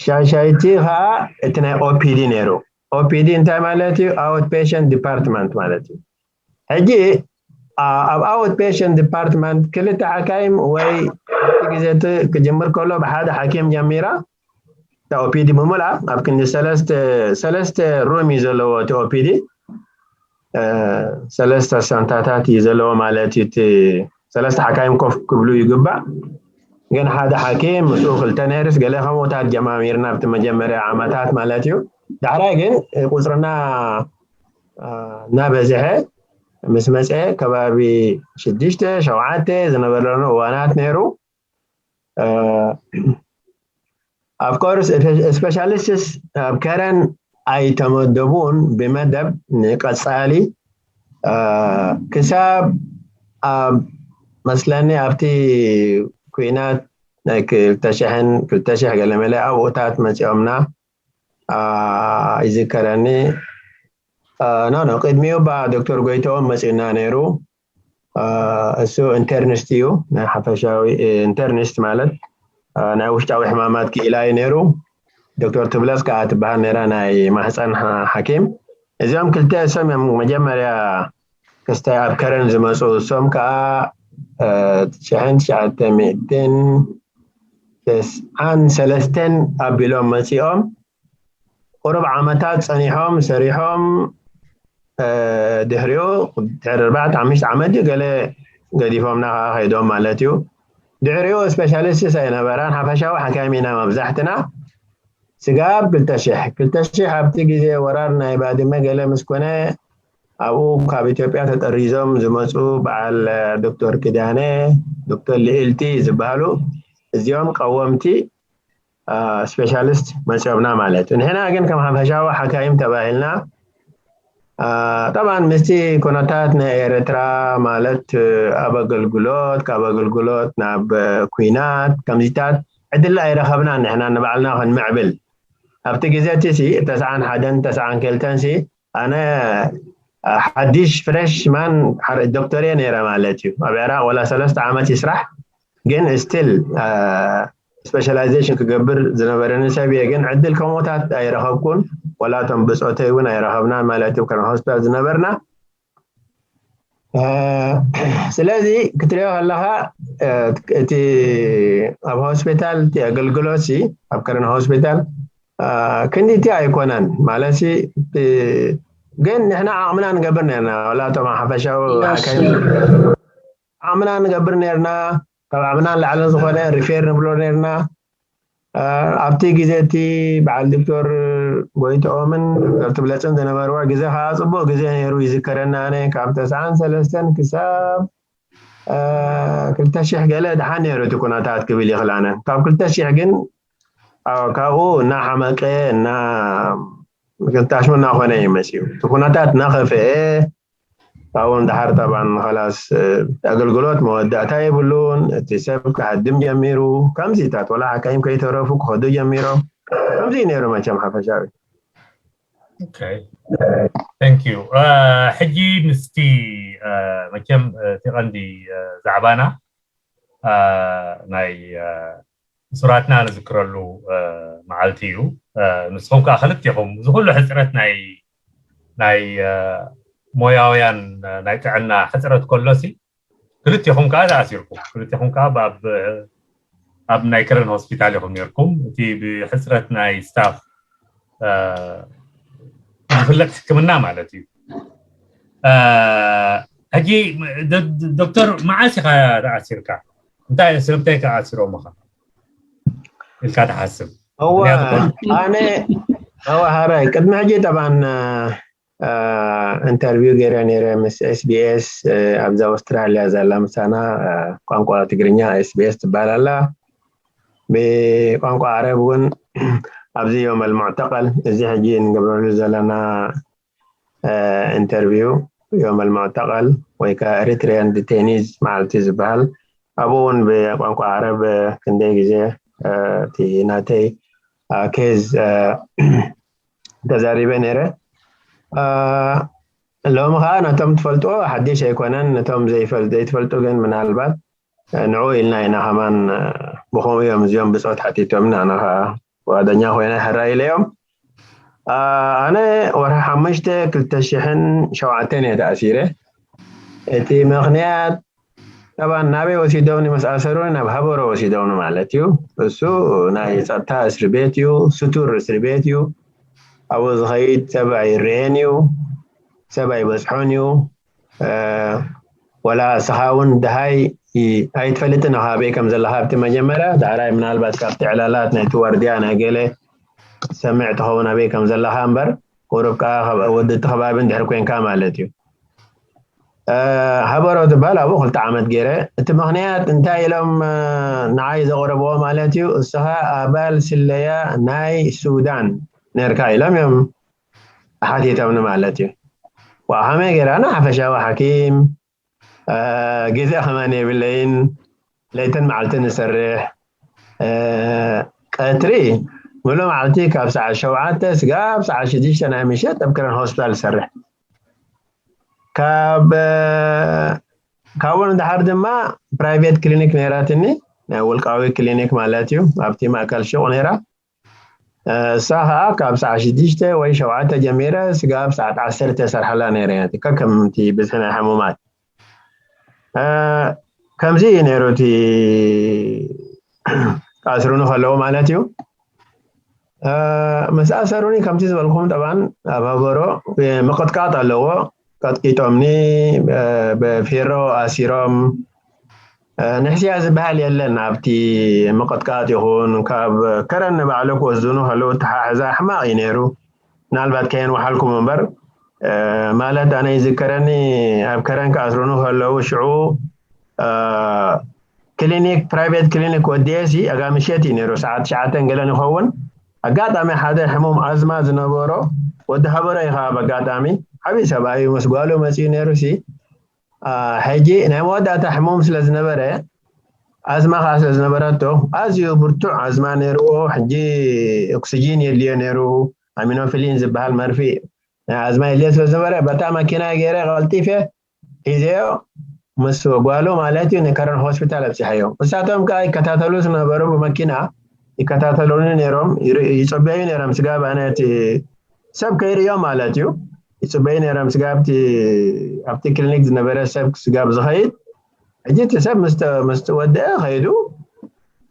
ሻይሻይቲ ከዓ እቲ ናይ ኦፒዲ ነይሩ። ኦፒዲ እንታይ ማለት እዩ? ኣውት ፔሽንት ዲፓርትመንት ማለት እዩ። ሕጂ ኣብ ኣውት ፔሽንት ዲፓርትመንት ክልተ ሓካይም ወይ እቲ ግዜ እቲ ክጅምር ከሎ ብሓደ ሓኪም ጀሚራ። እታ ኦፒዲ ብምልኣ ኣብ ክንዲ ሰለስተ ሩም እዩ ዘለዎ። እቲ ኦፒዲ ሰለስተ ሳንታታት እዩ ዘለዎ ማለት እዩ። እቲ ሰለስተ ሓካይም ኮፍ ክብሉ ይግባእ። ግን ሓደ ሓኪም ምስኡ ክልተ ነርስ ገለ ከምኡታት ጀማሚርና ኣብቲ መጀመርያ ዓመታት ማለት እዩ። ዳሕራይ ግን ቁፅርና እናበዝሐ ምስ መፀ ከባቢ ሽዱሽተ ሸውዓተ ዝነበረሉ እዋናት ነይሩ። Of course specialists ኣብ ከረን ኣይተመደቡን ብመደብ ንቀፃሊ ክሳብ ኣብ መስለኒ ኣብቲ ኩናት ናይ ክልተ ሽሕን ክልተ ሽሕ ገለመለ ኣብኡታት መፂኦምና ይዝከረኒ። ኖ ኖ ቅድሚኡ ባ ዶክተር ጎይትኦም መፂኡና ነይሩ። እሱ ኢንተርኒስት እዩ፣ ናይ ሓፈሻዊ ኢንተርኒስት ማለት ናይ ውሽጣዊ ሕማማት ክኢላ እዩ ነይሩ። ዶክተር ትብለጽ ከዓ ትበሃል ነይራ፣ ናይ ማህፀን ሓኪም። እዚኦም ክልተ እሶም እዮም መጀመርያ ክስታይ ኣብ ከረን ዝመፁ። እሶም ከዓ ሽሕን ትሽዓተ ሚእትን ተስዓን ሰለስተን ኣቢሎም መፂኦም ቁሩብ ዓመታት ፀኒሖም ሰሪሖም ድሕሪኡ ድሕሪ ኣርባዕተ ሓሙሽተ ዓመት እዩ ገለ ገዲፎምና ከዓ ከይዶም ማለት እዩ። ድሕሪኡ ስፔሻሊስትስ ኣይነበራን፣ ሓፈሻዊ ሓካይም ኢና መብዛሕትና። ስጋብ ክልተ ሽሕ ክልተ ሽሕ ኣብቲ ግዜ ወራር ናይ ባድመ ገለ ምስ ኮነ ኣብኡ ካብ ኢትዮጵያ ተጠሪዞም ዝመፁ በዓል ዶክተር ኪዳነ፣ ዶክተር ልእልቲ ዝበሃሉ እዚኦም ቀወምቲ ስፔሻሊስት መፂኦምና ማለት እዩ። ንሕና ግን ከም ሓፈሻዊ ሓካይም ተባሂልና ጠብዓን ምስቲ ኩነታት ናይ ኤርትራ ማለት ኣብ ኣገልግሎት ካብ ኣገልግሎት ናብ ኩናት ከምዚታት ዕድል ኣይረኸብናን ንሕና ንባዕልና ክንምዕብል። ኣብቲ ግዜ እቲ ሲ ተስዓን ሓደን ተስዓን ክልተን ሲ ኣነ ሓዲሽ ፍሬሽ ማን ዶክተር እየ ነይረ ማለት እዩ። ኣብ ዕራቕ ወላ ሰለስተ ዓመት ይስራሕ ግን ስቲል ስፔሻላይዜሽን ክገብር ዝነበረኒ ሰብ እየ። ግን ዕድል ከምኡታት ኣይረኸብኩን፣ ወላ እቶም ብፆተይ እውን ኣይረኸብናን ማለት እዩ። ከም ሆስፒታል ዝነበርና ስለዚ ክትሪኦ ከለካ እቲ ኣብ ሆስፒታል እቲ ኣገልግሎት ሲ ኣብ ከረን ሆስፒታል ክንዲቲ ኣይኮነን ማለት ሲ ግን ንሕና ዓቕምና ንገብር ነርና። ወላ እቶም ሓፈሻዊ ዓቕምና ንገብር ነርና። ካብ ዓቕምና ንላዕሊ ዝኾነ ሪፌር ንብሎ ነርና። ኣብቲ ግዜ እቲ በዓል ዶክተር ጎይትኦምን ዶክተር ትብለፅን ዝነበርዎ ግዜ ከዓ ፅቡቅ ግዜ ነይሩ ይዝከረና። ኣነ ካብ ተስዓን ሰለስተን ክሳብ ክልተ ሽሕ ገለ ድሓን ነይሩ እቲ ኩነታት ክብል ይኽእል። ኣነ ካብ ክልተ ሽሕ ግን ካብኡ እናሓመቀ እና ምክንታሽሙ እናኾነ እዩ መፅዩ። እቲ ኩነታት እናኸፍአ ካብኡ ንድሓር ጠባን ኸላስ ኣገልግሎት መወዳእታ የብሉን። እቲ ሰብ ክሃድም ጀሚሩ። ከምዚታት ወላ ሓካይም ከይተረፉ ክኸዱ ጀሚሮም። ከምዚ ነይሩ መቸም ሓፈሻዊ። ኦኬ፣ thank you። ሕጂ ምስቲ መቸም እቲ ቀንዲ ዛዕባና ናይ እሱራትና ንዝክረሉ መዓልቲ እዩ። ንስኹም ከዓ ክልቲኹም እዚ ኩሉ ሕፅረት ናይ ናይ ሞያውያን ናይ ጥዕና ሕፅረት ከሎሲ ክልቲኹም ከዓ ተኣሲርኩም፣ ክልቲኹም ከዓ ኣብ ናይ ከረን ሆስፒታል ኢኹም ነርኩም። እቲ ብሕፅረት ናይ ስታፍ ዝፍለጥ ሕክምና ማለት እዩ። ሕጂ ዶክተር መዓስ ኢኻ ተኣሲርካ? እንታይ ስለምንታይ ከኣሲሮምኻ ኢልካ ትሓስብ? እወ ኣነ እወ ሃራይ ቅድሚ ሕጂ ጠባን ኢንተርቪው ገይረ ነይረ ምስ ኤስቢኤስ ኣብዛ ኣውስትራልያ ዘላ ምሳና ቋንቋ ትግርኛ ኤስቢኤስ ትበሃል ኣላ። ብቋንቋ ዓረብ እውን ኣብዚ ዮም ኣልሙዕተቀል፣ እዚ ሕጂ እንገብረሉ ዘለና ኢንተርቪው ዮም ኣልሙዕተቀል ወይ ከዓ ኤሪትሪያን ዲቴኒዝ መዓልቲ ዝበሃል፣ ኣብኡ እውን ብቋንቋ ዓረብ ክንደይ ግዜ እቲ ናተይ ኬዝ ተዛሪበ ነይረ። ሎሚ ከዓ ነቶም ትፈልጥዎ ሓድሽ ኣይኮነን፣ ነቶም ዘይትፈልጡ ግን ምናልባት ንዑ ኢልና ኢና ከማን ብኸምኡ እዮም እዚኦም ብፆት ሓቲቶም ኣነ ከዓ ፍቓደኛ ኮይነ ሕራይ ኢለዮም። ኣነ ወርሒ ሓሙሽተ ክልተ ሽሕን ሸውዓተን እየ ተኣሲረ። እቲ ምኽንያት ጠባን ናበይ ወሲዶምኒ ምስ ኣሰሩኒ ናብ ሃበሮ ወሲዶምኒ ማለት እዩ። እሱ ናይ ፀጥታ እስሪ ቤት እዩ፣ ስቱር እስሪ ቤት እዩ። ኣብኡ ዝኸይድ ሰብ ኣይረኤን እዩ፣ ሰብ ኣይበፅሖን እዩ። ወላ እስኻ እውን ድሃይ ኣይትፈልጥን ኢኻ ኣበይ ከም ዘለኻ ኣብቲ መጀመርያ። ዳሕራይ ምናልባት ካብቲ ዕላላት ናይቲ ዋርድያ ናይ ገለ ትሰምዕ ትኸውን ኣበይ ከም ዘለኻ እምበር፣ ቁሩብ ከዓ ወዲ እቲ ከባቢ እንድሕር ኮይንካ ማለት እዩ። ሃበሮ ትበሃል ኣብኡ ክልተ ዓመት ገይረ። እቲ ምኽንያት እንታይ ኢሎም ንዓይ ዘቕረብዎ ማለት እዩ፣ እስኻ ኣባል ስለያ ናይ ሱዳን ነርካ ኢሎም እዮም ሓቲቶምኒ ማለት እዩ። ዋ ከመይ ገይረ ኣነ ሓፈሻዊ ሓኪም ግዜ ከማን የብለይን፣ ለይትን መዓልትን እሰርሕ፣ ቀትሪ ሙሉ መዓልቲ ካብ ሰዓት ሸውዓተ ስጋብ ሰዓት ሽዱሽተ ናይ ምሸት ኣብ ክረን ሆስፒታል እሰርሕ። ካብ ካብኡ ንድሓር ድማ ፕራይቬት ክሊኒክ ነይራትኒ፣ ናይ ውልቃዊ ክሊኒክ ማለት እዩ። ኣብቲ ማእከል ሹቕ ነይራ። እሳ ከዓ ካብ ሰዓት ሽዱሽተ ወይ ሸውዓተ ጀሚረ ስጋብ ሰዓት ዓሰርተ ሰርሓላ ነይረ እያ፣ ከከምቲ ብዝሒ ናይ ሕሙማት። ከምዚ እዩ ነይሩ እቲ ክኣስሩኒ ከለዉ ማለት እዩ። ምስ ኣሰሩኒ ከምቲ ዝበልኩም ጠባን ኣብ ሃበሮ ምቕጥቃጥ ኣለዎ። ቀጥቂጦምኒ፣ ብፌሮ ኣሲሮም። ንሕስያ ዝበሃል የለን ኣብቲ ምቕጥቃጥ ይኹን ካብ ከረን ንባዕሉ ክወስዱኑ ከለዉ ተሓሕዛ ሕማቕ እዩ ነይሩ። ምናልባት ከየን ወሓልኩም እምበር ማለት ኣነ ይዝከረኒ ኣብ ከረን ክኣስሩኑ ከለዉ ሽዑ ክሊኒክ ፕራይቬት ክሊኒክ ወዲኤ ሲ ኣጋ ምሸት እዩ ነይሩ ሰዓት ትሽዓተን ገለን ይኸውን። ኣጋጣሚ ሓደ ሕሙም ኣዝማ ዝነበሮ ወዲ ሃበሮ እዩ ከዓ ብኣጋጣሚ ዓብዪ ሰብኣይ ምስ ጓሉ መፂኡ ነይሩ ሲ ሕጂ ናይ መወዳእታ ሕሙም ስለ ዝነበረ ኣዝማ ከዓ ስለ ዝነበረቶ ኣዝዩ ብርቱዕ ኣዝማ ነይርዎ። ሕጂ ኦክስጂን የድልዮ ነይሩ፣ ኣሚኖፊሊን ዝበሃል መርፊ ናይ ኣዝማ የድልዮ ስለ ዝነበረ በታ መኪና ገይረ ቀልጢፈ ሒዘዮ ምስ ጓሉ ማለት እዩ ንከረን ሆስፒታል ኣብፂሓዮ። እሳቶም ከዓ ይከታተሉ ዝነበሩ ብመኪና ይከታተሉኒ ነይሮም፣ ይፅበዩ ነይሮም ስጋብ ኣነ እቲ ሰብ ከይርእዮ ማለት እዩ። ይፅበዩ ነይሮም ስጋብ ኣብቲ ክሊኒክ ዝነበረ ሰብ ስጋብ ዝኸይድ። ሕጂ እቲ ሰብ ምስ ወደአ ከይዱ፣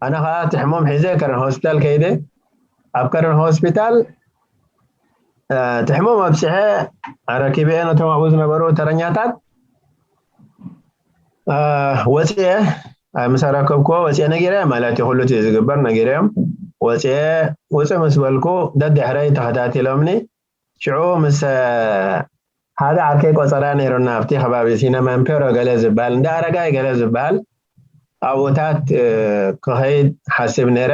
ኣነ ከዓ እቲ ሕሙም ሒዘ ከረን ሆስፒታል ከይደ። ኣብ ከረን ሆስፒታል እቲ ሕሙም ኣብፅሐ ኣረኪበ ነቶም ኣብኡ ዝነበሩ ተረኛታት ወፅኤ ምስ ኣረከብክዎ ወፅኤ ነጊረ ማለት እዩ። ኩሉ እቲ ዝግበር ነጊረዮም ወፅኤ ውፅእ ምስ በልኩ ደድሕረይ ተኸታቲሎምኒ። ሽዑ ምስ ሓደ ዓርከይ ቆፀራ ነይሩና ኣብቲ ከባቢ ሲነማ ኣምፔሮ ገለ ዝበሃል እንዳ ኣረጋይ ገለ ዝበሃል ኣብኡታት ክኸይድ ሓስብ ነይረ።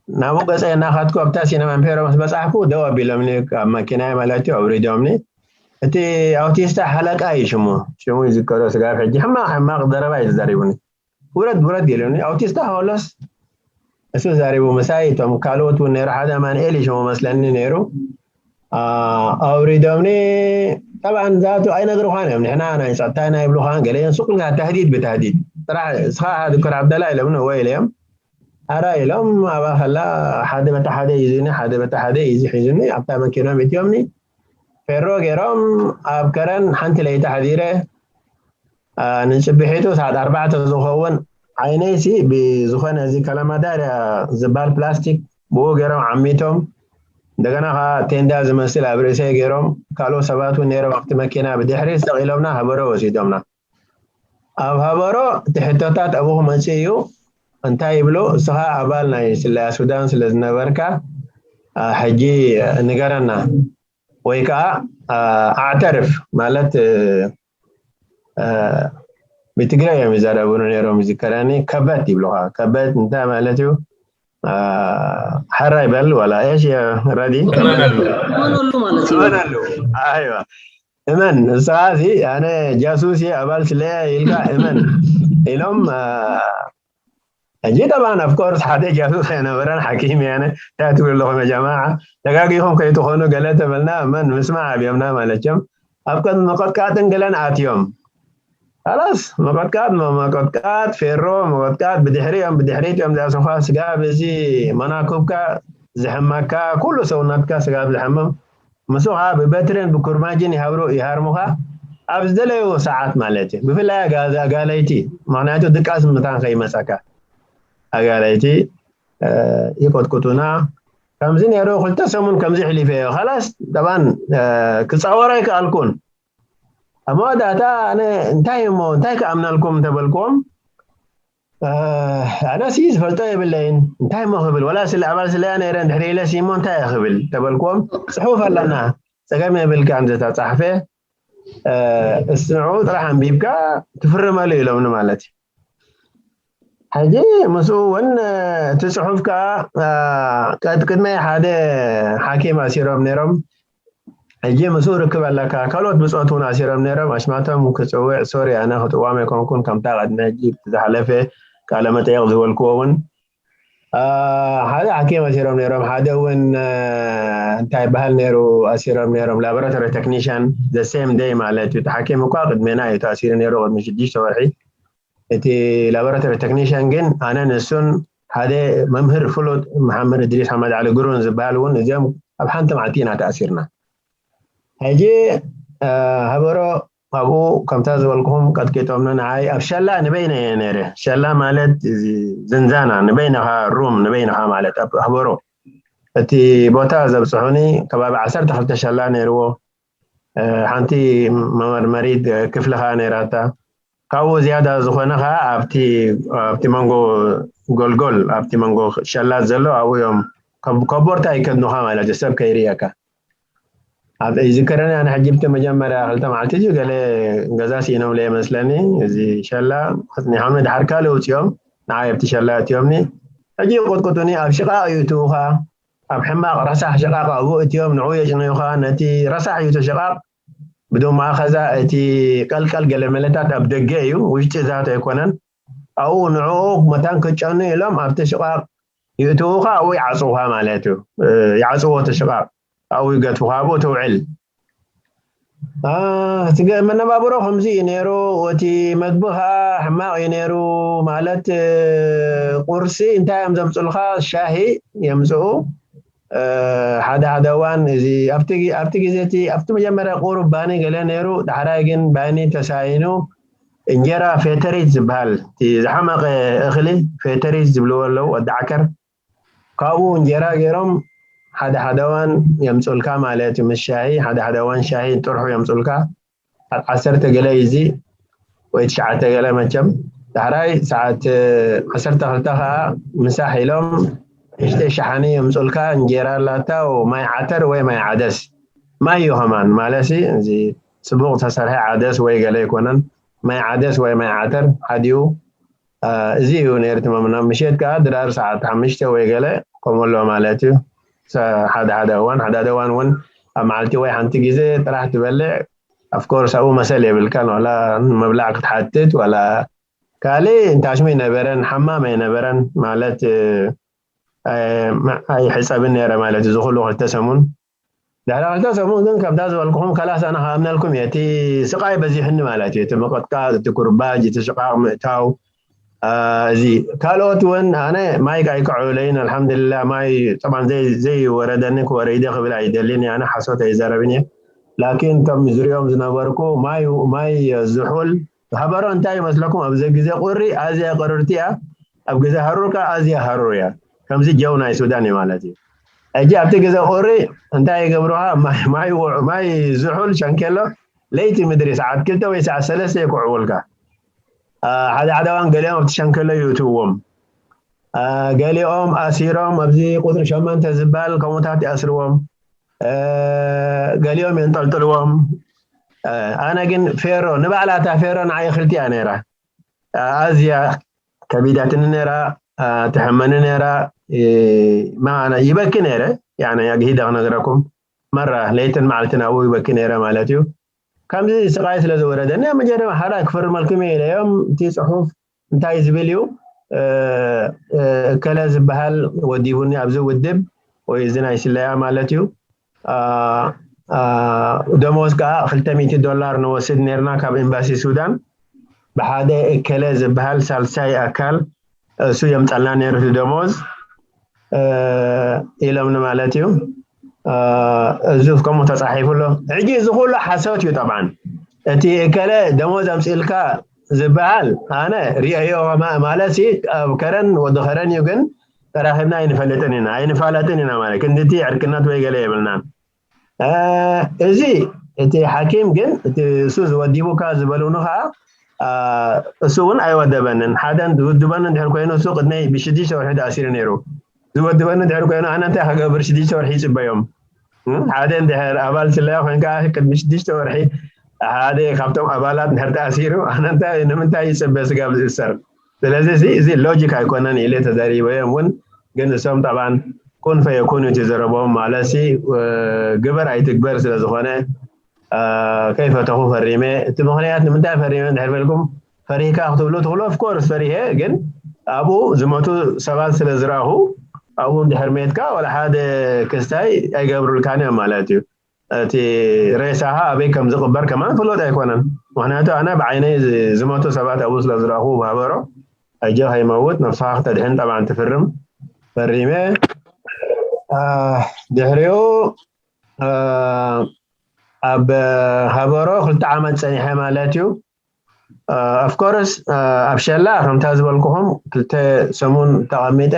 ናብኡ ገፀ እናኸድኩ ኣብታ ሲነማ ኣምፔሮ ምስ በፃሕኩ ደው ኣቢሎምኒ ካብ መኪናይ ማለት እዩ ኣውሪዶምኒ። እቲ ኣውቲስታ ሓለቃ እዩ ሽሙ፣ ሽሙ ይዝከሮ ስጋብ ሕጂ። ሕማቕ ሕማቕ ዘረባ እዩ ተዛሪቡኒ። ውረድ ውረድ ኢሉኒ። ኣውቲስታ ከሎስ እሱ ዛሪቡ ምሳይ። እቶም ካልኦት እውን ነይሩ፣ ሓደ ኣማንኤል እዩ ሽሙ መስለኒ ነይሩ። ኣውሪዶምኒ። ጠብዓን ዛቱ ኣይነግርኳን እዮም፣ ንሕና ናይ ፀጥታ ኢና ይብሉኻን ገለ እዮም። ሱቅ ኢልካ ተህዲድ ብተህዲድ ጥራሕ። እስኻ ዶክተር ዓብደላ ኢሎምኒ። እወ ኢለዮም። ኣራ ኢሎም ኣብኣ ከላ ሓደ በታ ሓደ ይዙኒ፣ ሓደ በታ ሓደ ይዙ ሒዙኒ ኣብታ መኪኖም እትዮምኒ። ፌሮ ገይሮም ኣብ ከረን ሓንቲ ለይቲ ሓዲረ። ንፅብሒቱ ሰዓት ኣርባዕተ ዝኸውን ዓይነይሲ ብዝኾነ እዚ ከላማዳርያ ዝበሃል ፕላስቲክ ብኡ ገይሮም ዓሚቶም፣ እንደገና ከዓ ቴንዳ ዝመስል ኣብ ርእሰይ ገይሮም። ካልኦት ሰባት እውን ነይሮም ኣብቲ መኪና። ብድሕሪ ሰቂሎምና ሃበሮ ወሲዶምና። ኣብ ሃበሮ እቲ ሕቶታት ኣብኡ ክመፅእ እዩ። እንታይ ይብሉ? እስኻ ኣባል ናይ ስለያ ሱዳን ስለ ዝነበርካ ሕጂ ንገረና፣ ወይ ከዓ ኣዕተርፍ ማለት ብትግረ እዮም ይዛረቡኑ ነይሮም። ይዝከረኒ። ከበት ይብሉኻ። ከበት እንታይ ማለት እዩ? አ፣ ሓራ ይበል ዋላ እሽ ረዲ እመነሉ ማለት እዩ። እመነሉ። ኣይዋ፣ እመን ንስኻ እዚ ኣነ ጃሱስ እየ ኣባል ስለያ ኢልካ እመን ኢሎም። አ፣ ሕጂ ጠባን ኣፍኮርስ ሓደ ጃሱስ ኣይነበረን ሓኪም እያነ እንታይ ትብሉ ኣለኹም ጀማዓ? ተጋጊኹም ከይትኾኑ ገለ ተበልና እመን ምስማዕ ኣብዮምና ማለት እዮም። ኣብ ቅድሚ ምቕጥቃጥን ገለን ኣትዮም። ካላስ መቐጥቃጥ መቐጥቃጥ ፌሮ መቐጥቃጥ ብድሕሪኦም ብድሕሪት እዮም ዝኣስሩኻ። ስጋብ እዚ መናኩብካ ዝሕመካ፣ ኩሉ ሰውነትካ ስጋብ ዝሕመም፣ ምስኡ ከዓ ብበትርን ብኩርማጅን ይሃብሩ ይሃርሙኻ። ኣብ ዝደለዩ ሰዓት ማለት እዩ። ብፍላይ ኣጋ- ኣጋለይቲ፣ ምክንያቱ ድቃስ ምታን ከይመፀካ ኣጋለይቲ እ፣ ይቆጥቁጡና። ከምዚ ነይሩ ክልተ ሰሙን ከምዚ ሕሊፈዮ። ካላስ ጠባን እ፣ ክፃወር ኣይከኣልኩን። ኣብ መወዳእታ ኣነ እንታይ እሞ እንታይ ክኣምነልኩም እንተበልኩዎም፣ እ፣ ኣነሲ ዝፈልጦ የብለይን፣ እንታይ እሞ ክብል፣ ወላ ስለ ኣባል ስለያ ነይረ እንድሕር ኢለሲ እሞ እንታይ እየ ክብል ተበልኩዎም። ፅሑፍ ኣለና፣ ፀገም የብልካን ዝተፃሕፈ፣ እ፣ እስንዑ ጥራሕ ኣንቢብካ ትፍርመሉ ኢሎምኒ ማለት እዩ። ሕጂ ምስኡ እውን እቲ ፅሑፍ ከዓ ቅድመይ ሓደ ሓኪም ኣሲሮም ነይሮም። ሕጂ ምስኡ ርክብ ኣለካ። ካልኦት ብፆት እውን ኣሲሮም ነይሮም። ኣሽማቶም ክፅውዕ ሶሪ ኣነ ክጥዋም ኣይኮንኩን። ከምታ ቅድሚ ሕጂ ዝሓለፈ ቃለ መጠየቅ ዝበልክዎ እውን ሓደ ሓኪም ኣሲሮም ነይሮም። ሓደ እውን እንታይ ይበሃል ነይሩ ኣሲሮም ነይሮም ላቦራቶሪ ቴክኒሽያን the same day ማለት እዩ። እቲ ሓኪም እኳ ቅድሜና እዩ ተኣሲሩ ነይሩ ቅድሚ ሽዱሽተ ወርሒ። እቲ ላቦራቶሪ ቴክኒሽያን ግን ኣነ ንሱን ሓደ መምህር ፍሉጥ መሓመድ እድሪስ ሓመድ ዓሊ ግሩን ዝበሃል እውን እዚኦም ኣብ ሓንቲ መዓልቲ ኢና ተኣሲርና። ሕጂ ሃበሮ ኣብኡ ከምታ ዝበልኩኹም ቀጥቂጦምና ንዓይ ኣብ ሸላ ንበይነ እየ ነይረ። ሸላ ማለት እዚ ዝንዛና ንበይንኻ ሩም ንበይንኻ ማለት ኣብ ሃበሮ እቲ ቦታ ዘብፅሑኒ ከባቢ ዓሰርተ ክልተ ሸላ ነይርዎ። ሓንቲ መመርመሪት ክፍሊ ከዓ ነይራታ። ካብኡ ዝያዳ ዝኾነ ከዓ ኣብቲ ኣብቲ መንጎ ጎልጎል ኣብቲ መንጎ ሸላት ዘሎ ኣብኡ እዮም ከቦርታ ይከድኑኻ ማለት እዩ ሰብ ከይርእየካ። ኣብ ይዝከረኒ ኣነ ሕጂ ብቲ መጀመርያ ክልተ መዓልቲ እዩ ገለ ገዛ ስኢኖም ለየ መስለኒ። እዚ ሸላ ኣፅኒሖምኒ ድሓር ካልእ ውፅኦም ንዓይ ኣብቲ ሸላ እትዮምኒ። ሕጂ ይቆጥቁጡኒ ኣብ ሽቓቕ እዩ እትውኻ ኣብ ሕማቕ ረሳሕ ሽቓቕ ኣብኡ እትዮም ንዑ የጭንዩኻ። ነቲ ረሳሕ እዩ እቲ ሽቓቕ ብድማ ኸዛ እቲ ቀልቀል ገለመለታት ኣብ ደገ እዩ ውሽጢ ዛት ኣይኮነን። ኣብኡ ንዕኡ መታን ክጨኑ ኢሎም ኣብቲ ሽቓቕ ይእትውኻ ኣብኡ ይዓፅውኻ ማለት እዩ። ይዓፅዎ እቲ ሽቓቕ ኣብኡ ይገትፉኻ ኣብኡ ትውዕል። እቲ መነባብሮ ከምዚ እዩ ነይሩ። እቲ መግቢ ከዓ ሕማቕ እዩ ነይሩ። ማለት ቁርሲ እንታይ እዮም ዘምፅልካ? ሻሂ የምፅኡ። ሓደ ሓደ እዋን እዚ ኣብቲ ግዜ እቲ ኣብቲ መጀመርያ ቁሩብ ባኒ ገለ ነይሩ። ዳሕራይ ግን ባኒ ተሳኢኑ እንጀራ ፌተሪት ዝበሃል እቲ ዝሓመቐ እኽሊ ፌተሪት ዝብልዎ ኣለዉ ወዲ ዓከር ካብኡ እንጀራ ገይሮም ሓደ ሓደ እዋን የምፅኡልካ ማለት እዩ። ምስ ሻሂ ሓደ ሓደ እዋን ሻሂ ጥርሑ የምፅኡልካ። ኣብ ዓሰርተ ገለ እዩ እዚ ወይ ትሽዓተ ገለ መቸም። ዳሕራይ ሰዓት ዓሰርተ ክልተ ከዓ ምሳሕ ኢሎም ንእሽተይ ሸሓኒ የምፅኡልካ። እንጀራ ኣላታ ማይ ዓተር ወይ ማይ ዓደስ ማይ እዩ ከማን ማለት እዚ ፅቡቕ ዝተሰርሐ ዓደስ ወይ ገለ ኣይኮነን። ማይ ዓደስ ወይ ማይ ዓተር ሓዲኡ እዚ እዩ ነይሩ እቲ መምና ምሸት ከዓ ድራር ሰዓት ሓሙሽተ ወይ ገለ ከምሎ ማለት እዩ። ሓደ ሓደ እዋን ሓደ ሓደ እዋን እውን ኣብ መዓልቲ ወይ ሓንቲ ግዜ ጥራሕ ትበልዕ። ኣፍኮርስ ኣብኡ መሰል የብልካን ዋላ መብላዕ ክትሓትት ዋላ ካልእ እንታሽሙ ኣይነበረን ሓማም ኣይነበረን ማለት ኣይሕፀብን ነይረ ማለት እዚ ኩሉ ክልተ ሰሙን ድሕሪ ክልተ ሰሙን ግን ከምታ ዝበልኩኹም ከላስ ኣነ ክኣምነልኩም እየ እቲ ስቃይ በዚሑኒ ማለት እዩ እቲ ምቅጥቃጥ እቲ ኩርባጅ እቲ ሽቃቅ ምእታው እዚ ካልኦት እውን ኣነ ማይ ኣይክዕብለይን ኣልሓምዱልላ ማይ ጠባን ዘይወረደኒ ክወረይደ ክብል ኣይደልን ኣነ ሓሶት ኣይዘረብን እየ ላኪን እቶም ዝሪኦም ዝነበርኩ ማይ ዝሑል ሃበሮ እንታይ ይመስለኩም ኣብዚ ግዜ ቁሪ ኣዝያ ቅርርቲ እያ ኣብ ግዜ ሃሩር ከዓ ኣዝያ ሃሩር እያ ከምዚ ጀው ናይ ሱዳን እዩ ማለት እዩ ሕጂ ኣብቲ ግዜ ቁሪ እንታይ ይገብሩካ ማይ ዝሑል ሸንኬሎ ለይቲ ምድሪ ሰዓት ክልተ ወይ ሰዓት ሰለስተ ይኩዕውልካ ሓደ ሓደ እዋን ገሊኦም ኣብቲ ሸንኬሎ ይእትውዎም ገሊኦም ኣሲሮም ኣብዚ ቁፅሪ ሸመንተ ዝበሃል ከምኡታት ይኣስርዎም ገሊኦም የንጠልጥልዎም ኣነ ግን ፌሮ ንባዕላታ ፌሮ ንዓይ ክልቲያ ነይራ ኣዝያ ከቢዳትኒ ነይራ ትሕመኒ ነይራ። ማና ይበኪ ነይረ። ያነ ኣግሂደ ክነግረኩም፣ መራ ለይትን መዓልትን ኣብኡ ይበኪ ነይረ ማለት እዩ። ከምዚ ስቃይ ስለ ዝወረደኒ፣ መጀመርያ ሓደ ክፈርመልኩም እየ ኢለዮም። እቲ ጽሑፍ እንታይ ዝብል እዩ? እከለ ዝበሃል ወዲቡኒ ኣብዚ ውድብ ወይ እዚ ናይ ስለያ ማለት እዩ። ደሞዝ ከዓ ክልተ ሚእቲ ዶላር ንወስድ ነርና ካብ ኤምባሲ ሱዳን። ብሓደ እከለ ዝበሃል ሳልሳይ ኣካል እሱ የምፀልና ነይሩ እቲ ደሞዝ ኢሎምኒ ማለት እዩ። እዚ ከምኡ ተፃሒፉ ኣሎ። ሕጂ እዚ ኩሉ ሓሶት እዩ። ጠብዓን እቲ እከለ ደሞዝ ኣምፅእልካ ዝበሃል ኣነ ሪአዮ ማለት ሲ ኣብ ከረን ወዲ ከረን እዩ። ግን ተራኺብና ኣይንፈልጥን ኢና፣ ኣይንፋለጥን ኢና ማለት ክንድቲ ዕርክነት ወይ ገለ የብልናን። እዚ እቲ ሓኪም ግን እቲ እሱ ዝወዲቡካ ዝበሉኒ ከዓ እሱ እውን ኣይወደበንን። ሓደን ዝውድበኒ እንድሕር ኮይኑ እሱ ቅድመይ ብሽዱሽተ ወርሒ ተኣሲሩ ነይሩ። ዝወድበኒ እንድሕር ኮይኑ ኣነ እንታይ ክገብር ሽዱሽተ ወርሒ ይፅበዮም? ሓደ እንድሕር ኣባል ስለያ ኮይንካ ቅድሚ ሽዱሽተ ወርሒ ሓደ ካብቶም ኣባላት እንድሕር ተኣሲሩ ኣነ እንታይ ንምንታይ ይፅበ ስጋብ ዝእሰር? ስለዚ እዚ ሎጂክ ኣይኮነን ኢለ ተዛሪበዮም እውን። ግን እሶም ጠብዓን ኩን ፈየኩን እቲ ዘረቦም ማለት ሲ ግበር ኣይትግበር ስለ ዝኾነ ከይፈተኹ ፈሪመ። እቲ ምኽንያት ንምንታይ ፈሪመ እንድሕር በልኩም ፈሪህካ ክትብሉ ትኽእሉ። ኦፍኮርስ ፈሪሄ፣ ግን ኣብኡ ዝመቱ ሰባት ስለ ዝረኣኹ ኣብኡ እንድሕር ሜትካ ዋላ ሓደ ክስታይ ኣይገብሩልካን እዮም ማለት እዩ። እቲ ሬሳኻ ኣበይ ከም ዝቕበር ከማን ፍሉጥ ኣይኮነን። ምኽንያቱ ኣነ ብዓይነይ ዝመቱ ሰባት ኣብኡ ስለ ዝረኣኹ ብሃበሮ ሕጂ ከይመውት ነብስኻ ክተድሕን ጠብዓን ትፍርም ፈሪመ። ድሕሪኡ ኣብ ሃበሮ ክልተ ዓመት ፀኒሐ ማለት እዩ። ኦፍኮርስ ኣብ ሸላ ከምታ ዝበልኩኹም ክልተ ሰሙን ተቐሚጠ።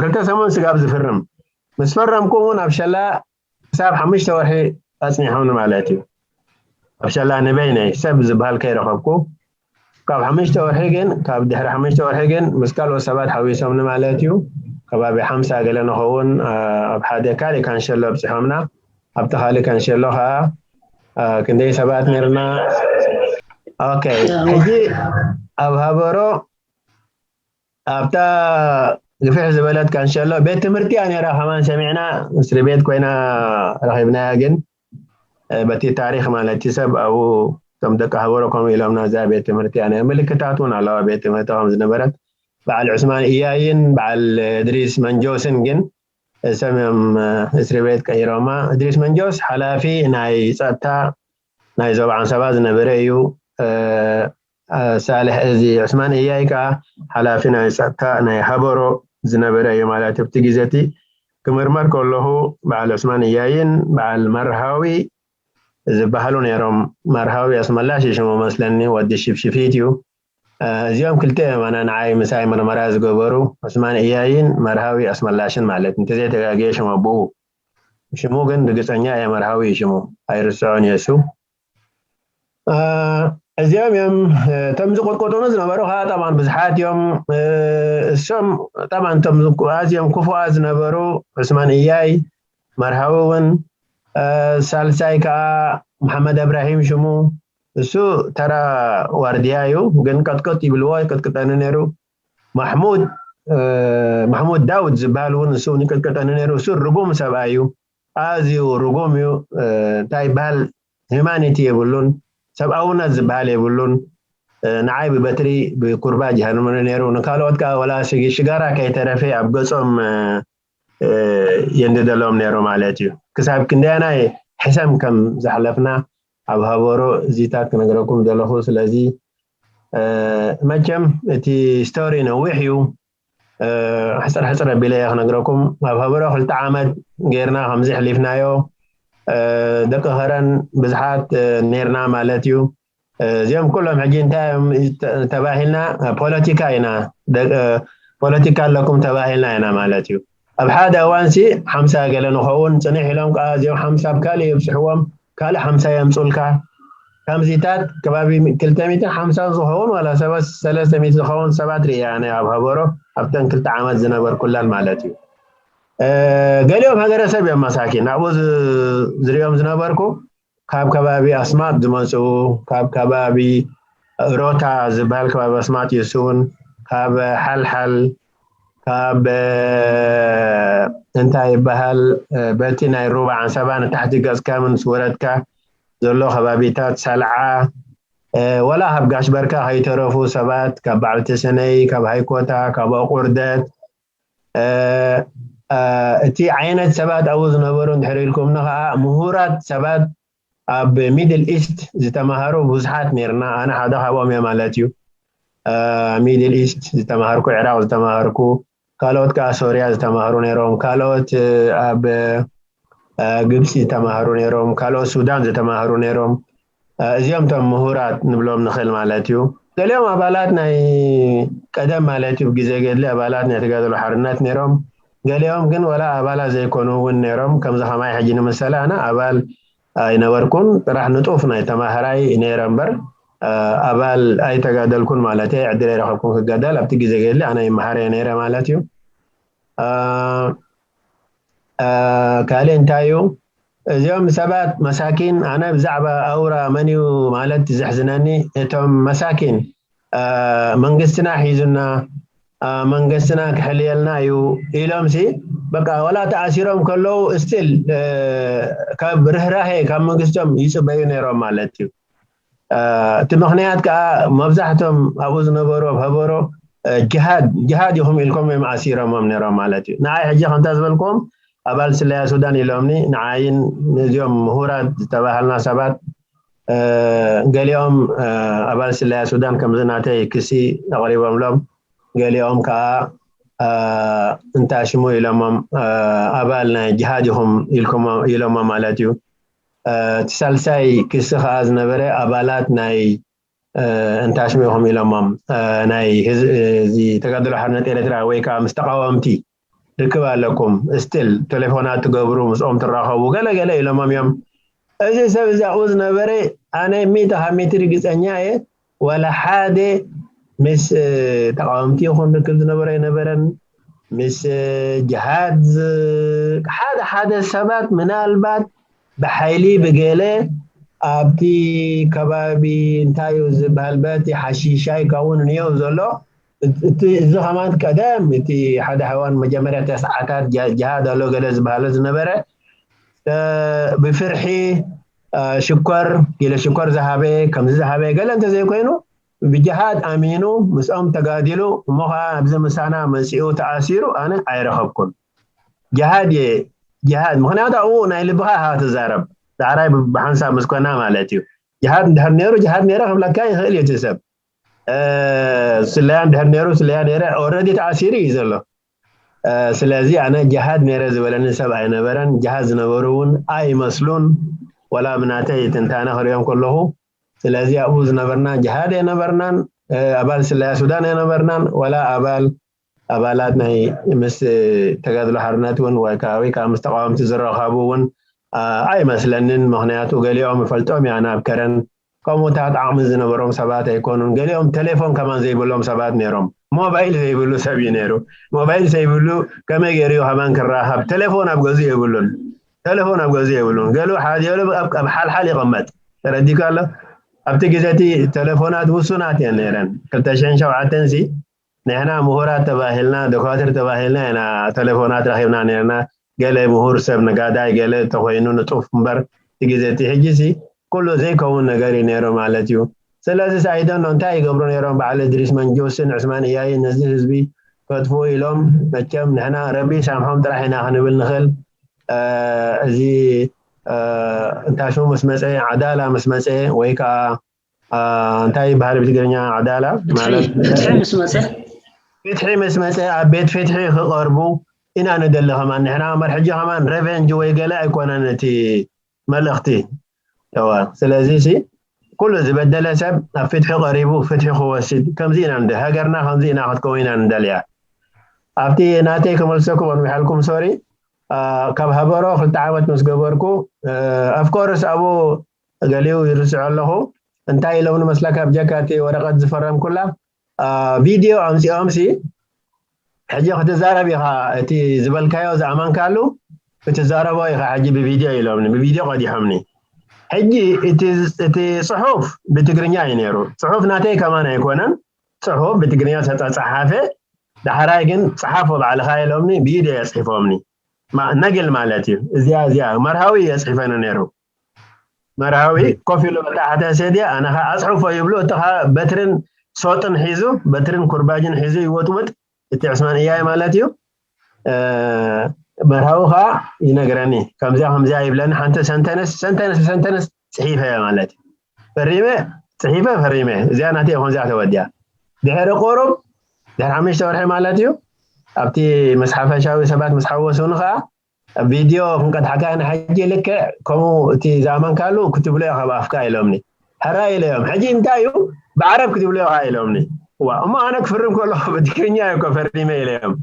ክልተ ሰሙን ስጋብ ዝፍርም ምስ ፈረምኩ እውን ኣብ ሸላ ክሳብ ሓሙሽተ ወርሒ ኣፅኒሖም ማለት እዩ። ኣብ ሸላ ንበይነይ ሰብ ዝበሃል ከይረኸብኩ ካብ ሓሙሽተ ወርሒ ግን ካብ ድሕሪ ሓሙሽተ ወርሒ ግን ምስ ካልኦት ሰባት ሓዊሶምኒ ማለት እዩ። ከባቢ ሓምሳ ገለ ንኸውን ኣብ ሓደ ካልእ ካንሸሎ ኣብፂሖምና። ኣብቲ ካልእ ካንሸሎ ከዓ ክንደይ ሰባት ነርና? ኦኬ፣ ሕጂ ኣብ ሃበሮ ኣብታ ግፍሕ ዝበለት ካንሸሎ ቤት ትምህርቲ እያ ነይራ። ከማን ሰሚዕና እስሪ ቤት ኮይና ረኺብናያ። ግን በቲ ታሪክ ማለት እቲ ሰብ ኣብኡ እቶም ደቂ ሃበሮ ከምኡ ኢሎምና እዛ ቤት ትምህርቲ እያ ነይራ። ምልክታት እውን ኣለዋ ቤት ትምህርቲ ከም ዝነበረት። በዓል ዑስማን እያይን በዓል እድሪስ መንጆስን ግን ሰም እዮም እስሪ ቤት ቀይሮማ። እድሪስ መንጆስ ሓላፊ ናይ ፀጥታ ናይ ዞባ ዓንሰባ ዝነበረ እዩ። ሳልሕ እዚ ዑስማን እያይ ከዓ ሓላፊ ናይ ፀጥታ ናይ ሃበሮ ዝነበረ እዩ ማለት ኣብቲ ግዜ እቲ ክምርመር ከለኹ በዓል ዑስማን እያይን በዓል መርሃዊ ዝበሃሉ ነይሮም። መርሃዊ ኣስመላሽ ሽሙ መስለኒ ወዲ ሽፍሽፊት እዩ። እዚኦም ክልተ እዮም ኣነ ንዓይ ምሳይ ምርመራ ዝገበሩ፣ ዑስማን እያይን መርሃዊ ኣስመላሽን ማለት እንተዘይተጋግየ ሽሙ ኣቦኡ። ሽሙ ግን ርግፀኛ እየ መርሃዊ እዩ ሽሙ፣ ኣይርስዖን እየ እሱ። እዚኦም እዮም እቶም ዝቆጥቆጡኒ ዝነበሩ ከዓ ጠማን ብዙሓት እዮም። እሶም ጠማን እቶም ኣዝዮም ክፉኣት ዝነበሩ ዑስማን እያይ መርሃዊ እውን ሳልሳይ ከዓ መሓመድ እብራሂም ሽሙ እሱ ተራ ዋርድያ እዩ፣ ግን ቀጥቀጥ ይብልዎ ይቅጥቅጠኒ ነይሩ። ማሕሙድ ማሕሙድ ዳውድ ዝበሃል እውን እሱ እውን ይቅጥቅጠኒ ነይሩ። እሱ ርጉም ሰብኣይ እዩ፣ ኣዝዩ ርጉም እዩ። እንታይ ይበሃል ሂማኒቲ የብሉን፣ ሰብኣውነት ዝበሃል የብሉን። ንዓይ ብበትሪ ብኩርባጅ ይሃርመኒ ነይሩ። ንካልኦት ከዓ ወላ ሽጋራ ከይተረፈ ኣብ ገፆም የንድደሎም ነይሩ ማለት እዩ። ክሳብ ክንደያናይ ሕሰም ከም ዘሕለፍና ኣብ ሃበሮ እዚታት ክነግረኩም ዘለኹ። ስለዚ መቸም እቲ ስቶሪ ነዊሕ እዩ። ሕፅር ሕፅር ኣቢለ እየ ክነግረኩም። ኣብ ሃበሮ ክልተ ዓመት ጌርና ከምዚ ሕሊፍናዮ። ደቂ ከረን ብዙሓት ኔርና ማለት እዩ። እዚኦም ኩሎም ሕጂ እንታይ እዮም ተባሂልና? ፖለቲካ ኢና፣ ፖለቲካ ኣለኩም ተባሂልና ኢና ማለት እዩ። ኣብ ሓደ እዋን ሲ ሓምሳ ገለ ንኸውን ፅንሕ ኢሎም ከዓ እዚኦም ሓምሳ ኣብ ካልእ የብፅሕዎም፣ ካልእ ሓምሳ የምፁልካ። ከምዚታት ከባቢ ክልተ ሚእትን ሓምሳን ዝኸውን ዋላ ሰባት ሰለስተ ሚእቲ ዝኸውን ሰባት ርእየ ኣነ ኣብ ሃበሮ ኣብተን ክልተ ዓመት ዝነበርኩለን ማለት እዩ። ገሊኦም ሃገረሰብ እዮም መሳኪን ኣብኡ ዝሪኦም ዝነበርኩ ካብ ከባቢ ኣስማጥ ዝመፁ፣ ካብ ከባቢ ሮታ ዝበሃል ከባቢ ኣስማጥ ይስውን፣ ካብ ሓልሓል ካብ እንታይ ይበሃል፣ በቲ ናይ ሩባ ዓንሰባ ንታሕቲ ገጽካ ምስ ወረድካ ዘሎ ከባቢታት ሰልዓ፣ ወላ ካብ ጋሽ በርካ ከይተረፉ ሰባት ካብ በዓል ተሰነይ፣ ካብ ሃይኮታ፣ ካብ ኣቁርደት፣ እቲ ዓይነት ሰባት ኣብኡ ዝነበሩ እንድሕር ኢልኩምኒ ከዓ ምሁራት ሰባት ኣብ ሚድል ኢስት ዝተማሃሩ ብዙሓት ነርና። ኣነ ሓደ ካብኦም እየ ማለት እዩ። ሚድል ኢስት ዝተማሃርኩ፣ ዕራቕ ዝተማሃርኩ፣ ካልኦት ከዓ ሶርያ ዝተማሃሩ ነይሮም፣ ካልኦት ኣብ ግብፂ ዝተማሃሩ ነይሮም፣ ካልኦት ሱዳን ዝተማሃሩ ነይሮም። እዚኦም ቶም ምሁራት ንብሎም ንኽእል ማለት እዩ። ገሊኦም ኣባላት ናይ ቀደም ማለት እዩ፣ ግዜ ገድሊ ኣባላት ናይ ተጋድሎ ሓርነት ነይሮም። ገሊኦም ግን ወላ ኣባላት ዘይኮኑ እውን ነይሮም። ከምዚ ከማይ ሕጂ ንምሰለ ኣነ ኣባል ኣይነበርኩን፣ ጥራሕ ንጡፍ ናይ ተማሃራይ ነይረ እምበር ኣባል ኣይተጋደልኩን ማለት እየ። ዕድል ኣይረኸብኩን ክጋደል። ኣብቲ ግዜ ገድሊ ኣነ ይመሃር እየ ነይረ ማለት እዩ። ካልእ እንታይ እዩ? እዚኦም ሰባት መሳኪን፣ ኣነ ብዛዕባ ኣውራ መን እዩ ማለት ዘሕዝነኒ፣ እቶም መሳኪን መንግስትና ሒዙና፣ መንግስትና ክሕልየልና እዩ ኢሎም ሲ በቃ ወላ ተኣሲሮም ከለዉ ስቲል ካብ ርህራሄ ካብ መንግስቶም ይፅበዩ ነይሮም ማለት እዩ። እቲ ምኽንያት ከዓ መብዛሕቶም ኣብኡ ዝነበሩ ኣብ ሀበሮ ጅሃድ ጅሃድ ኢኹም ኢልኩም እዮም ኣሲሮሞም ነይሮም ማለት እዩ። ንዓይ ሕጂ ከምታ ዝበልኩም ኣባል ስለያ ሱዳን ኢሎምኒ፣ ንዓይን ነዚኦም ምሁራት ዝተባሃልና ሰባት ገሊኦም ኣባል ስለያ ሱዳን ከምዚ ናተይ ክሲ ኣቕሪቦምሎም፣ ገሊኦም ከዓ እንታሽሙ ኢሎሞም፣ ኣባል ናይ ጅሃድ ኢኹም ኢሎሞም ማለት እዩ። እቲ ሳልሳይ ክሲ ከዓ ዝነበረ ኣባላት ናይ እንታሽሙ ኢኹም ኢሎሞም፣ ናይ እዚ ተጋድሎ ሓርነት ኤርትራ ወይ ከዓ ምስ ተቃወምቲ ርክብ ኣለኩም፣ ስቲል ቴሌፎናት ትገብሩ፣ ምስኦም ትራኸቡ፣ ገለ ገለ ኢሎሞም እዮም። እዚ ሰብ እዚ ኣብኡ ዝነበረ ኣነ ሚእቲ ካብ ሚእቲ ርግፀኛ እየ፣ ዋላ ሓደ ምስ ተቃወምቲ ይኹን ርክብ ዝነበረ ኣይነበረን። ምስ ጅሃድ ሓደ ሓደ ሰባት ምናልባት ብሓይሊ ብገለ ኣብቲ ከባቢ እንታይ እዩ ዝበሃል በቲ ሓሺሻይ ካብኡ ንንየው ዘሎ እቲ እዚ ከማን ቀደም እቲ ሓደ ሃዋን መጀመርያ ተስዓታት ጅሃድ ኣሎ ገለ ዝበሃለ ዝነበረ ብፍርሒ ሽኮር ገለ ሽኮር ዝሃበ ከምዚ ዝሃበ ገለ እንተዘይኮይኑ ብጅሃድ ኣሚኑ ምስኦም ተጋዲሉ እሞ ከዓ ኣብዚ ምሳና መፂኡ ተኣሲሩ ኣነ ኣይረኸብኩን። ጅሃድ እየ ጅሃድ ምክንያቱ ኣብኡ ናይ ልብኻ ኢኻ ትዛረብ ዳዕራይ ብሓንሳብ ምስኮና ማለት እዩ። ጅሃድ እንድሕር ነይሩ ጅሃድ ነይረ ክብለካ ይኽእል እዩ እቲ ሰብ። ስለያ እንድሕር ነይሩ ስለያ ነይረ ኦረዲ ተኣሲሩ እዩ ዘሎ። ስለዚ ኣነ ጅሃድ ነይረ ዝበለኒ ሰብ ኣይነበረን። ጅሃድ ዝነበሩ እውን ኣይመስሉን። ወላ ብናተይ ትንታነ ክሪኦም ከለኹ ስለዚ ኣብኡ ዝነበርና ጅሃድ ኣይነበርናን፣ ኣባል ስለያ ሱዳን ኣይነበርናን፣ ወላ ኣባል ኣባላት ናይ ምስ ተጋድሎ ሓርነት እውን ወይ ከዓ ወይ ከዓ ምስ ተቃወምቲ ዝረኸቡ እውን ኣይመስለንን። ምክንያቱ ገሊኦም ይፈልጦም ኢና ናብ ከረን ከምኡታት ዓቕሚ ዝነበሮም ሰባት ኣይኮኑን። ገሊኦም ቴሌፎን ከማን ዘይብሎም ሰባት ነይሮም። ሞባይል ዘይብሉ ሰብ እዩ ነይሩ። ሞባይል ዘይብሉ ከመይ ገይሩ እዩ ከማን ክራኸብ? ቴሌፎን ኣብ ገዙ የብሉን። ቴሌፎን ኣብ ገዙ የብሉን። ገሉ ሓዲሉ ኣብ ሓልሓል ይቕመጥ። ተረዲካ ኣሎ። ኣብቲ ግዜ እቲ ቴሌፎናት ውሱናት እየን ነይረን። ክልተ ሽሕን ሸውዓተን ሲ ንሕና ምሁራት ተባሂልና ዶኳትር ተባሂልና ኢና ቴሌፎናት ረኺብና ነርና። ገለ ምሁር ሰብ ነጋዳይ ገለ ተኮይኑ ንጡፍ እምበር እቲ ግዜ እቲ ሕጂ ሲ ኩሉ ዘይከውን ነገር እዩ ነይሩ ማለት እዩ። ስለዚ ሳይደኖ እንታይ ይገብሩ ነይሮም በዓል እድሪስ መንጆስን ዕስማን እያይ ነዚ ህዝቢ ከጥፉ ኢሎም መቸም ንሕና ረቢ ሳምሖም ጥራሕ ኢና ክንብል ንኽእል። እዚ እንታሽሙ ምስ መፀ ዓዳላ ምስ መፀ ወይ ከዓ እንታይ ይበሃል ብትግርኛ ዓዳላ ማለት ፍትሒ ምስ መፀ ኣብ ቤት ፍትሒ ክቐርቡ ኢና ንደሊ። ከማን ንሕና መር ሕጂ ከማን ሬቨንጅ ወይ ገለ ኣይኮነን እቲ መልእኽቲ። እዋ ስለዚ ሲ ኩሉ ዝበደለ ሰብ ኣብ ፍትሒ ቀሪቡ ፍትሒ ክወስድ ከምዚ ኢና ንደ ሃገርና ከምዚ ኢና ክትከውን ኢና ንደልያ። ኣብቲ ናተይ ክመልሰኩም ኣንዊሓልኩም ሶሪ። ካብ ሃበሮ ክልተ ዓመት ምስ ገበርኩ ኣፍኮርስ ኣብኡ ገሊኡ ይርስዖ ኣለኹ። እንታይ ኢሎም ንመስለካ ብጀካ እቲ ወረቐት ዝፈረምኩላ ቪድዮ ኣምፂኦም ሲ ሕጂ ክትዛረብ ኢኻ እቲ ዝበልካዮ ዝኣመንካሉ ክትዛረቦ ኢኻ ሕጂ ብቪድዮ ኢሎምኒ ብቪድዮ ቀዲሖምኒ። ሕጂ እቲ ፅሑፍ ብትግርኛ እዩ ነይሩ። ፅሑፍ ናተይ ከማን ኣይኮነን። ፅሑፍ ብትግርኛ ዝተፀሓፈ ዳሕራይ ግን ጸሓፎ ባዕልኻ ኢሎምኒ፣ ብኢደ የጽሒፎምኒ። ማ-፣ ነግል ማለት እዩ። እዚኣ፣ እዚኣ መርሃዊ የጽሒፈኒ ነይሩ። መርሃዊ ኮፍ ኢሉ በታ ሕተ ሴድያ፣ ኣነ ኸዓ ኣጽሕፎ ይብሉ፣ እቲ ኸዓ በትርን ሶጥን ሒዙ፣ በትርን ኩርባጅን ሒዙ ይወጥውጥ፣ እቲ ዕስማን እያይ ማለት እዩ። እ፣ መርሃዊ ኸዓ ይነግረኒ፣ ከምዚኣ ከምዚኣ ይብለኒ፣ ሓንቲ ሰንተነስ፣ ሰንተነስ ብሰንተነስ ጽሒፈ እየ ማለት እዩ። ፈሪመ፣ ጽሒፈ፣ ፈሪመ፣ እዚኣ ናተይ ከምዚኣ ተወዲኣ። ድሕሪ ቁሩብ፣ ድሕሪ ሓሙሽተ ወርሒ ማለት እዩ፣ ኣብቲ ምስ ሓፈሻዊ ሰባት ምስ ሓወሱኒ ኸዓ፣ ቪድዮ ክንቀድሓካ ኢና ሕጂ፣ ልክዕ ከምኡ እቲ ዝኣመንካሉ ክትብሎ ኢኻ ካብ ኣፍካ ኢሎምኒ። ሕራይ ኢለዮም። ሕጂ እንታይ እዩ? ብዓረብ ክትብሎ ኢኻ ኢሎምኒ። ዋ፣ እሞ ኣነ ክፍርም ከለኹ ብትግርኛ እየ እኮ ፈሪመ ኢለዮም።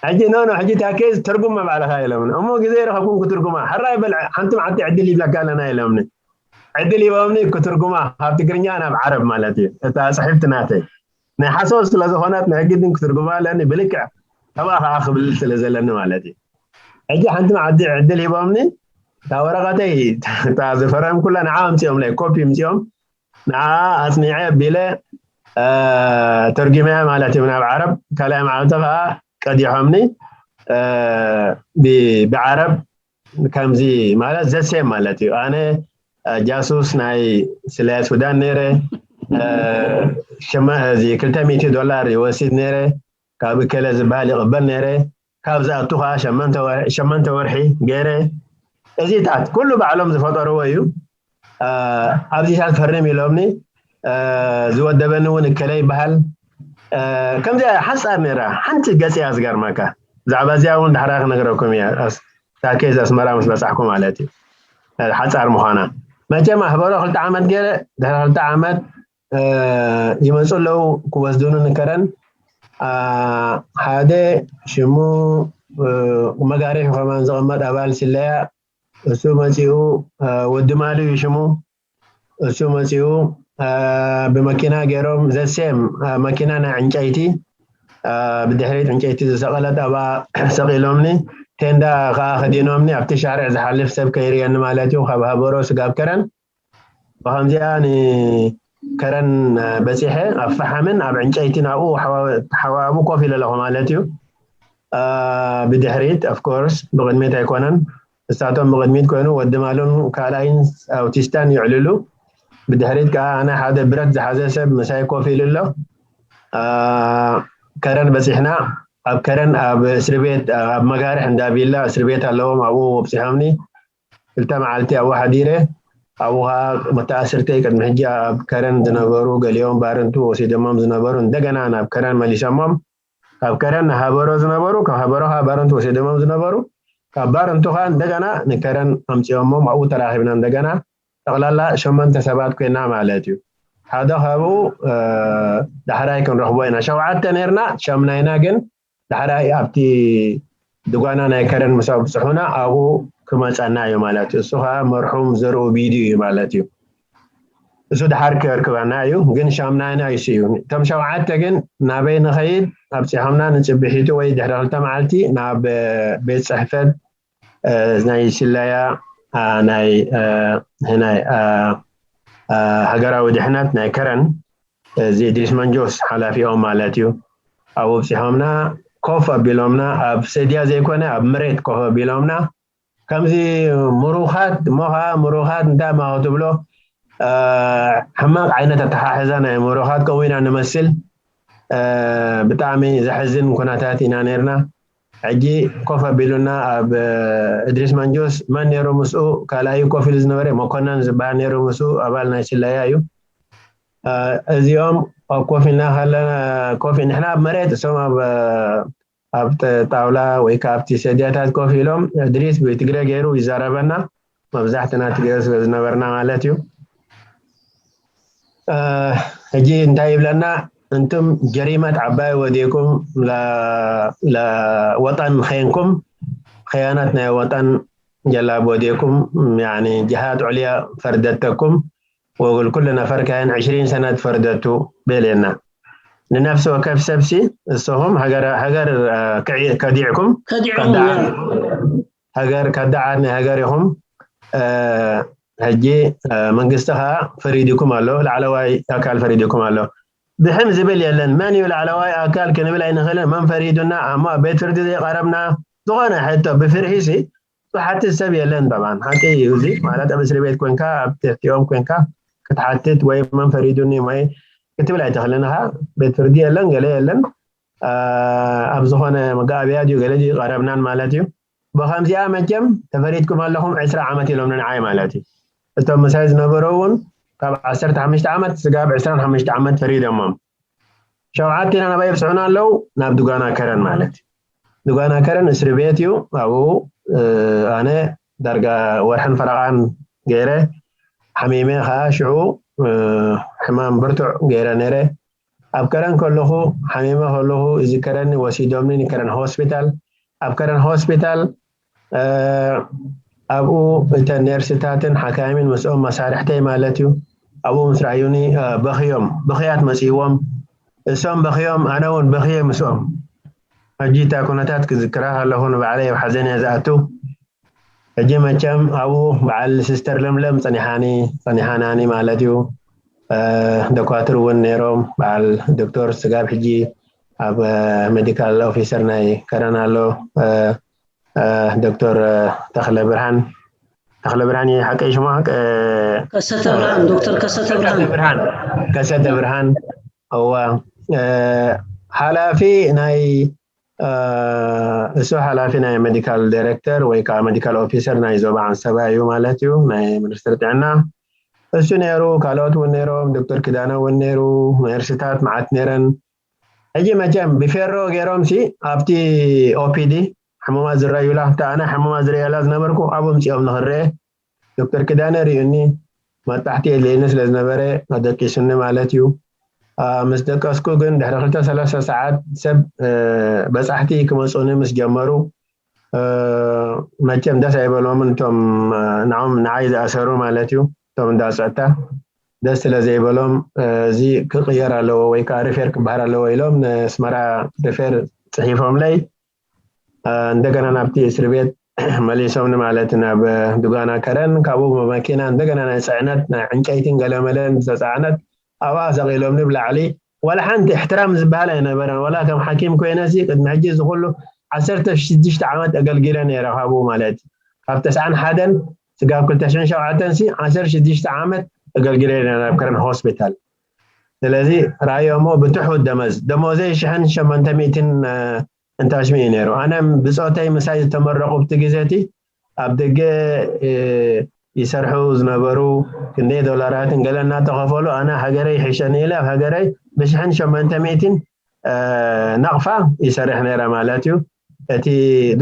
ሕጂ ኖ፣ ኖ፣ ሕጂ እታ ኬዝ ትርጉም መባዕልኻ ኢሎምኒ። እሞ ግዜ ረኸብኩም ክትርጉማ። ሕራይ በል፣ ሓንቲ መዓልቲ ዕድል ይብለካ ኣለና ኢሎምኒ። ዕድል ሂቦምኒ ክትርጉማ ካብ ትግርኛ ናብ ዓረብ ማለት እዩ። እታ ጽሕፍቲ ናተይ። ናይ ሓሶት ስለ ዝኾነት ናይ ግድን ክትርጉማ ኣለኒ፣ ብልክዕ ከምኣ ከኣ ክብል ስለ ዘለኒ ማለት እዩ። ሕጂ ሓንቲ መዓልቲ ዕድል ሂቦምኒ፣ እታ ወረቐተይ፣ እታ ዝፈረምኩላ ንዓ ኣምጺኦምለይ፣ ኮፒ ኣምጺኦም፣ ንዓ ኣጽኒዐ ኣቢለ፣ እ፣ ተርጒመያ ማለት እዩ ናብ ዓረብ። ካልኣይ መዓልቲ ከኣ ቀዲሖምኒ፣ እ፣ ብ-፣ ብዓረብ ከምዚ ማለት ዘሴም ማለት እዩ። ኣነ፣ እ፣ ጃሱስ ናይ ስለያ ሱዳን ነይረ፣ እ፣ ሸመ-፣ እዚ ክልተ ሚእቲ ዶላር ይወስድ ነይረ፣ ካብ እከለ ዝበሃል ይቕበል ነይረ፣ ካብ ዝኣቱ ኸዓ ሸመንተ ወር-፣ ሸመንተ ወርሒ ገይረ። እዚታት ኩሉ ባዕሎም ዝፈጠርዎ እዩ። እ፣ ኣብዚታት ፈርም ኢሎምኒ፣ እ፣ ዝወደበኒ እውን እከለ ይበሃል። እ፣ ከምዚኣ ሓጻር ነይራ፣ ሓንቲ ገጽ እያ ዝገርመካ። ብዛዕባ እዚኣ እውን ዳሕራ ክነግረኩም እየ። ኣስ-፣ እታ ኬዝ ኣስመራ ምስ በጻሕኩ ማለት እዩ። እ፣ ሓጻር ምዃና። መቸም ኣህበሮ ክልተ ዓመት ገይረ፣ ድሕሪ ክልተ ዓመት፣ እ፣ ይመጹ ኣለዉ ክወስዱኒ ንከረን። እ፣ ሓደ ሽሙ፣ እ፣ መጋርሒ ከማን ዝቕመጥ ኣባል ስለያ፣ እሱ መጺኡ፣ እ፣ ወዲ ማሉ እዩ ሽሙ። እሱ መጺኡ፣ እ፣ ብመኪና ገይሮም ዘሴም፣ እ፣ መኪና ናይ ዕንጨይቲ፣ እ፣ ብድሕሪት ዕንጨይቲ ዝሰቐለት ኣብኣ ሰቒሎምኒ፣ ቴንዳ ከኣ ከዲኖምኒ፣ ኣብቲ ሻርዕ ዝሓልፍ ሰብ ከይርእየኒ ማለት እዩ፣ ካብ ሃበሮ ስጋብ ከረን። ብኸምዚኣ ንከረን በጺሐ፣ ኣብ ፈሓምን ኣብ ዕንጨይትን ኣብኡ ሓዋ-፣ ተሓዋቡ ኮፍ ኢለ ኣለኹ ማለት እዩ። እ፣ ብድሕሪት፣ ኦፍ ኮርስ፣ ብቕድሚት ኣይኮነን። እሳቶም ብቕድሚት ኮይኑ፣ ወዲ ማሉን ካልኣይን ኣውቲስታን ይዕልሉ። ብድሕሪት ከኣ ኣነ ሓደ ብረት ዝሓዘ ሰብ ምሳይ ኮፍ ኢሉ ኣሎ። እ፣ ከረን በጺሕና። ኣብ ከረን ኣብ እስሪ ቤት፣ ኣብ መጋርሕ እንዳ ቪላ እስሪ ቤት ኣለዎም፣ ኣብኡ ኣብጺሖምኒ። ክልተ መዓልቲ ኣብኡ ሓዲረ። ኣብኡ ኸዓ መተኣስርተይ ቅድሚ ሕጂ ኣብ ከረን ዝነበሩ፣ ገሊኦም ባረንቱ ወሲዶሞም ዝነበሩ፣ እንደገና ናብ ከረን መሊሶሞም። ካብ ከረን ንሃበሮ ዝነበሩ፣ ካብ ሃበሮ ኸዓ ባረንቱ ወሲዶሞም ዝነበሩ፣ ካብ ባረንቱ ኸዓ እንደገና ንከረን ኣምጺኦሞም፣ ኣብኡ ተራኺብና እንደገና። ጠቕላላ ሸሞንተ ሰባት ኮይና ማለት እዩ። ሓደ ካብኡ፣ እ፣ ዳሕራይ ክንረኽቦ ኢና። ሸውዓተ ነይርና፣ ሻምናይና ግን ዳሕራይ ኣብቲ ድጓና ናይ ከረን ምስ ኣብጽሑና ኣብኡ ክመጸና እዩ ማለት እዩ። እሱ ኸዓ መርሑም ዘርኡ ቢዱ እዩ ማለት እዩ። እሱ ድሓር ከርክበና እዩ፣ ግን ሻምናይና እሱ እዩ። እቶም ሸውዓተ ግን ናበይ ንኸይድ ኣብጺሖምና፣ ንጽብሒቱ ወይ ድሕሪ ክልተ መዓልቲ ናብ ቤት ጽሕፈት፣ እ፣ ናይ ስለያ፣ እ፣ ናይ፣ እ፣ ናይ፣ እ፣ እ፣ ሃገራዊ ድሕነት ናይ ከረን፣ እዚ ድሪስ መንጆስ ሓላፊኦም ማለት እዩ። ኣብኡ ኣብጺሖምና፣ ኮፍ ኣቢሎምና፣ ኣብ ሰድያ ዘይኮነ ኣብ መሬት ኮፍ ኣቢሎምና። ከምዚ ምሩኻት እሞ ኸዓ ምሩኻት እንታይ እሞ ክትብሎ፣ እ፣ ሕማቕ ዓይነት ኣተሓሕዛ ናይ ምሩኻት ከምኡ ኢና ንመስል። እ፣ ብጣዕሚ ዘሕዝን ኩነታት ኢና ነይርና። ሕጂ ኮፍ ኣቢሉና ኣብ፣ እ፣ እድሪስ መንጆስ መን ነይሩ ምስኡ? ካልኣዩ ኮፍ ኢሉ ዝነበረ መኮነን ዝበሃል ነይሩ ምስኡ፣ ኣባል ናይ ስለያ እዩ። እ፣ እዚኦም ኣብ ኮፍ ኢልና ከለና፣ ኮፍ ንሕና ኣብ መሬት፣ እሶም ኣብ፣ እ፣ ኣብ ጥ-፣ ጣውላ ወይ ከዓ ኣብቲ ሰድያታት ኮፍ ኢሎም፣ እድሪስ ብትግረ ገይሩ ይዛረበና፣ መብዛሕትና ትግረ ስለ ዝነበርና ማለት እዩ። እ፣ ሕጂ እንታይ ይብለና? እንቱም ጀሪመት ዓባይ ወዴኩም ለ-፣ ለወጠን ኸይንኩም፣ ኸያነት ናይ ወጠን ጀላብ ወዴኩም፣ ያኒ ጅሃድ ዑልያ ፈርደተኩም፣ ወግል ኩሉ ነፈር ካይን ዕሽሪን ሰነት ፈርደቱ ቤሌና። ንነፍሲ ወከፍ ሰብሲ፣ እስኹም ሃገር፣ ሃገር፣ እ፣ ክዒ-፣ ከዲዕኩም፣ ከዲዕኩም፣ ከዳዓ-፣ ያ። ሃገር ከዳዓት ናይ ሃገር ኢኹም። እ፣ ሕጂ፣ እ፣ መንግስቲ ኸዓ ፈሪድኩም ኣሎ፣ ላዕለዋይ ኣካል ፈሪድኩም ኣሎ። ድሕም ዝብል የለን። መን እዩ ላዕለዋይ ኣካል ክንብል ኣይንኽእልን። መን ፈሪዱና? ኣሞ ኣብ ቤት ፍርዲ ዘይቐረብና ዝኾነ ሕቶ ብፍርሂ ሲ ዝሓትት ሰብ የለን። ጠባን ሓቂ እዩ እዚ ማለት ኣብ እስር ቤት ኮንካ ኣብ ትሕቲኦም ኮንካ ክትሓትት ወይ መን ፈሪዱኒ ወይ ክትብል ኣይትኽእልን ኢኻ። ቤት ፍርዲ የለን፣ ገለ የለን። ኣብ ዝኾነ መጋኣብያ ድዩ ገለ ድዩ ቀረብናን ማለት እዩ። ብኸምዚኣ መቸም ተፈሪድኩም ኣለኹም ዕስራ ዓመት ኢሎም ንዓይ ማለት እዩ። እቶም ምሳይ ዝነበሩ እውን ካብ ዓሰርተ ሓሙሽተ ዓመት ስጋብ ዕስራን ሓሙሽተ ዓመት ፈሪዶሞም። ሸውዓተ ኢና ናባይ የብፅሑና ኣለዉ ናብ ዱጋና ከረን ማለት እዩ። ዱጋና ከረን እስሪ ቤት እዩ። ኣብኡ ኣነ ዳርጋ ወርሕን ፈረቓን ገይረ ሓሚመ ከዓ ሽዑ ሕማም ብርቱዕ ገይረ ነይረ። ኣብ ከረን ከለኹ ሓሚመ ከለኹ እዚ ከረን ወሲዶምኒ ንከረን ሆስፒታል። ኣብ ከረን ሆስፒታል ኣብኡ እተን ኔርስታትን ሓካይምን ምስኦም መሳርሕተይ ማለት እዩ ኣብኡ ምስ ረኣዩኒ በኽዮም፣ ብኽያት መፅእዎም። እሶም በኽዮም፣ ኣነ እውን በኽየ ምስኦም። ሕጂ እታ ኩነታት ክዝክራ ከለኹ ንባዕለይ ኣብ ሓዘን እየ ዝኣቱ። ሕጂ መቸም ኣብኡ በዓል ሲስተር ለምለም ፀኒሓኒ፣ ፀኒሓናኒ ማለት እዩ። ደኳትር እውን ነይሮም። በዓል ዶክተር ስጋብ ሕጂ ኣብ ሜዲካል ኦፊሰር ናይ ከረን ኣሎ። ዶክተር ተኽለ ብርሃን፣ ተኽለ ብርሃን ሓቀይ ሽማ ከሰተ ብርሃን፣ ዶክተር ከሰተ ብርሃን። ከሰተ ብርሃን እዋ፣ ሓላፊ ናይ እሱ ሓላፊ ናይ ሜዲካል ዳይሬክተር ወይ ከዓ ሜዲካል ኦፊሰር ናይ ዞባ ዓንሰባ እዩ ማለት እዩ፣ ናይ ሚኒስትሪ ጥዕና። እሱ ነይሩ፣ ካልኦት እውን ነይሮም፣ ዶክተር ኪዳነ እውን ነይሩ፣ ነርስታት መዓት ነይረን። ሕጂ መቸም ብፌሮ ገይሮም ሲ ኣብቲ ኦፒዲ ሕሙማት ዝረዩላ፣ ኣብታ ኣነ ሕሙማት ዝረየላ ዝነበርኩ ኣብኡ ምፅኦም ንኽረአ ዶክተር ኪዳነ ሪኡኒ፣ መጣሕቲ የድልየኒ ስለ ዝነበረ ኣደቂሱኒ ማለት እዩ። ምስ ደቀስኩ ግን ድሕሪ ክልተ ሰለስተ ሰዓት ሰብ በፃሕቲ ክመፁኒ ምስ ጀመሩ መቸም ደስ ኣይበሎምን እቶም ንዓም ንዓይ ዝኣሰሩ ማለት እዩ። እቶም እንዳ ፀጥታ ደስ ስለ ዘይበሎም እዚ ክቕየር ኣለዎ ወይ ከዓ ሪፌር ክበሃል ኣለዎ ኢሎም ንስመራ ሪፌር ፅሒፎምለይ። እንደገና ናብቲ እስሪ ቤት መሊሶምኒ ማለት ናብ ዱጋና ከረን። ካብኡ ብመኪና እንደገና ናይ ፅዕነት ናይ ዕንጨይትን ገለመለን ዝተፃዕነት ኣብኣ ሰቒሎምኒ ብላዕሊ። ዋላ ሓንቲ እሕትራም ዝበሃል ኣይነበረን። ዋላ ከም ሓኪም ኮይነ ሲ ቅድሚ ሕጂ እዚ ኩሉ ዓሰርተ ሽዱሽተ ዓመት ኣገልጊለ ነይረ ካብኡ ማለት ካብ ተስዓን ሓደን ስጋብ ክልተ ሽሕን ሸውዓተን ሲ ዓሰርተ ሽዱሽተ ዓመት ኣገልጊለ ነይረ ናብ ከረን ሆስፒታል። ስለዚ ራእዮሞ ብትሑት ደመዝ ደሞዘይ ሽሕን ሸሞንተ ሚእትን እንታሽሚ እዩ ነይሩ። ኣነ ብፆተይ ምሳይ ዝተመረቑ ብቲ ግዜ እቲ ኣብ ደገ ይሰርሑ ዝነበሩ ክንደይ ዶላራትን ገለ እናተኸፈሉ ኣነ ሃገረይ ይሕሸኒ ኢለ ኣብ ሃገረይ ብሽሕን ሸሞንተ ሚእትን ናቕፋ ይሰርሕ ነይረ ማለት እዩ። እቲ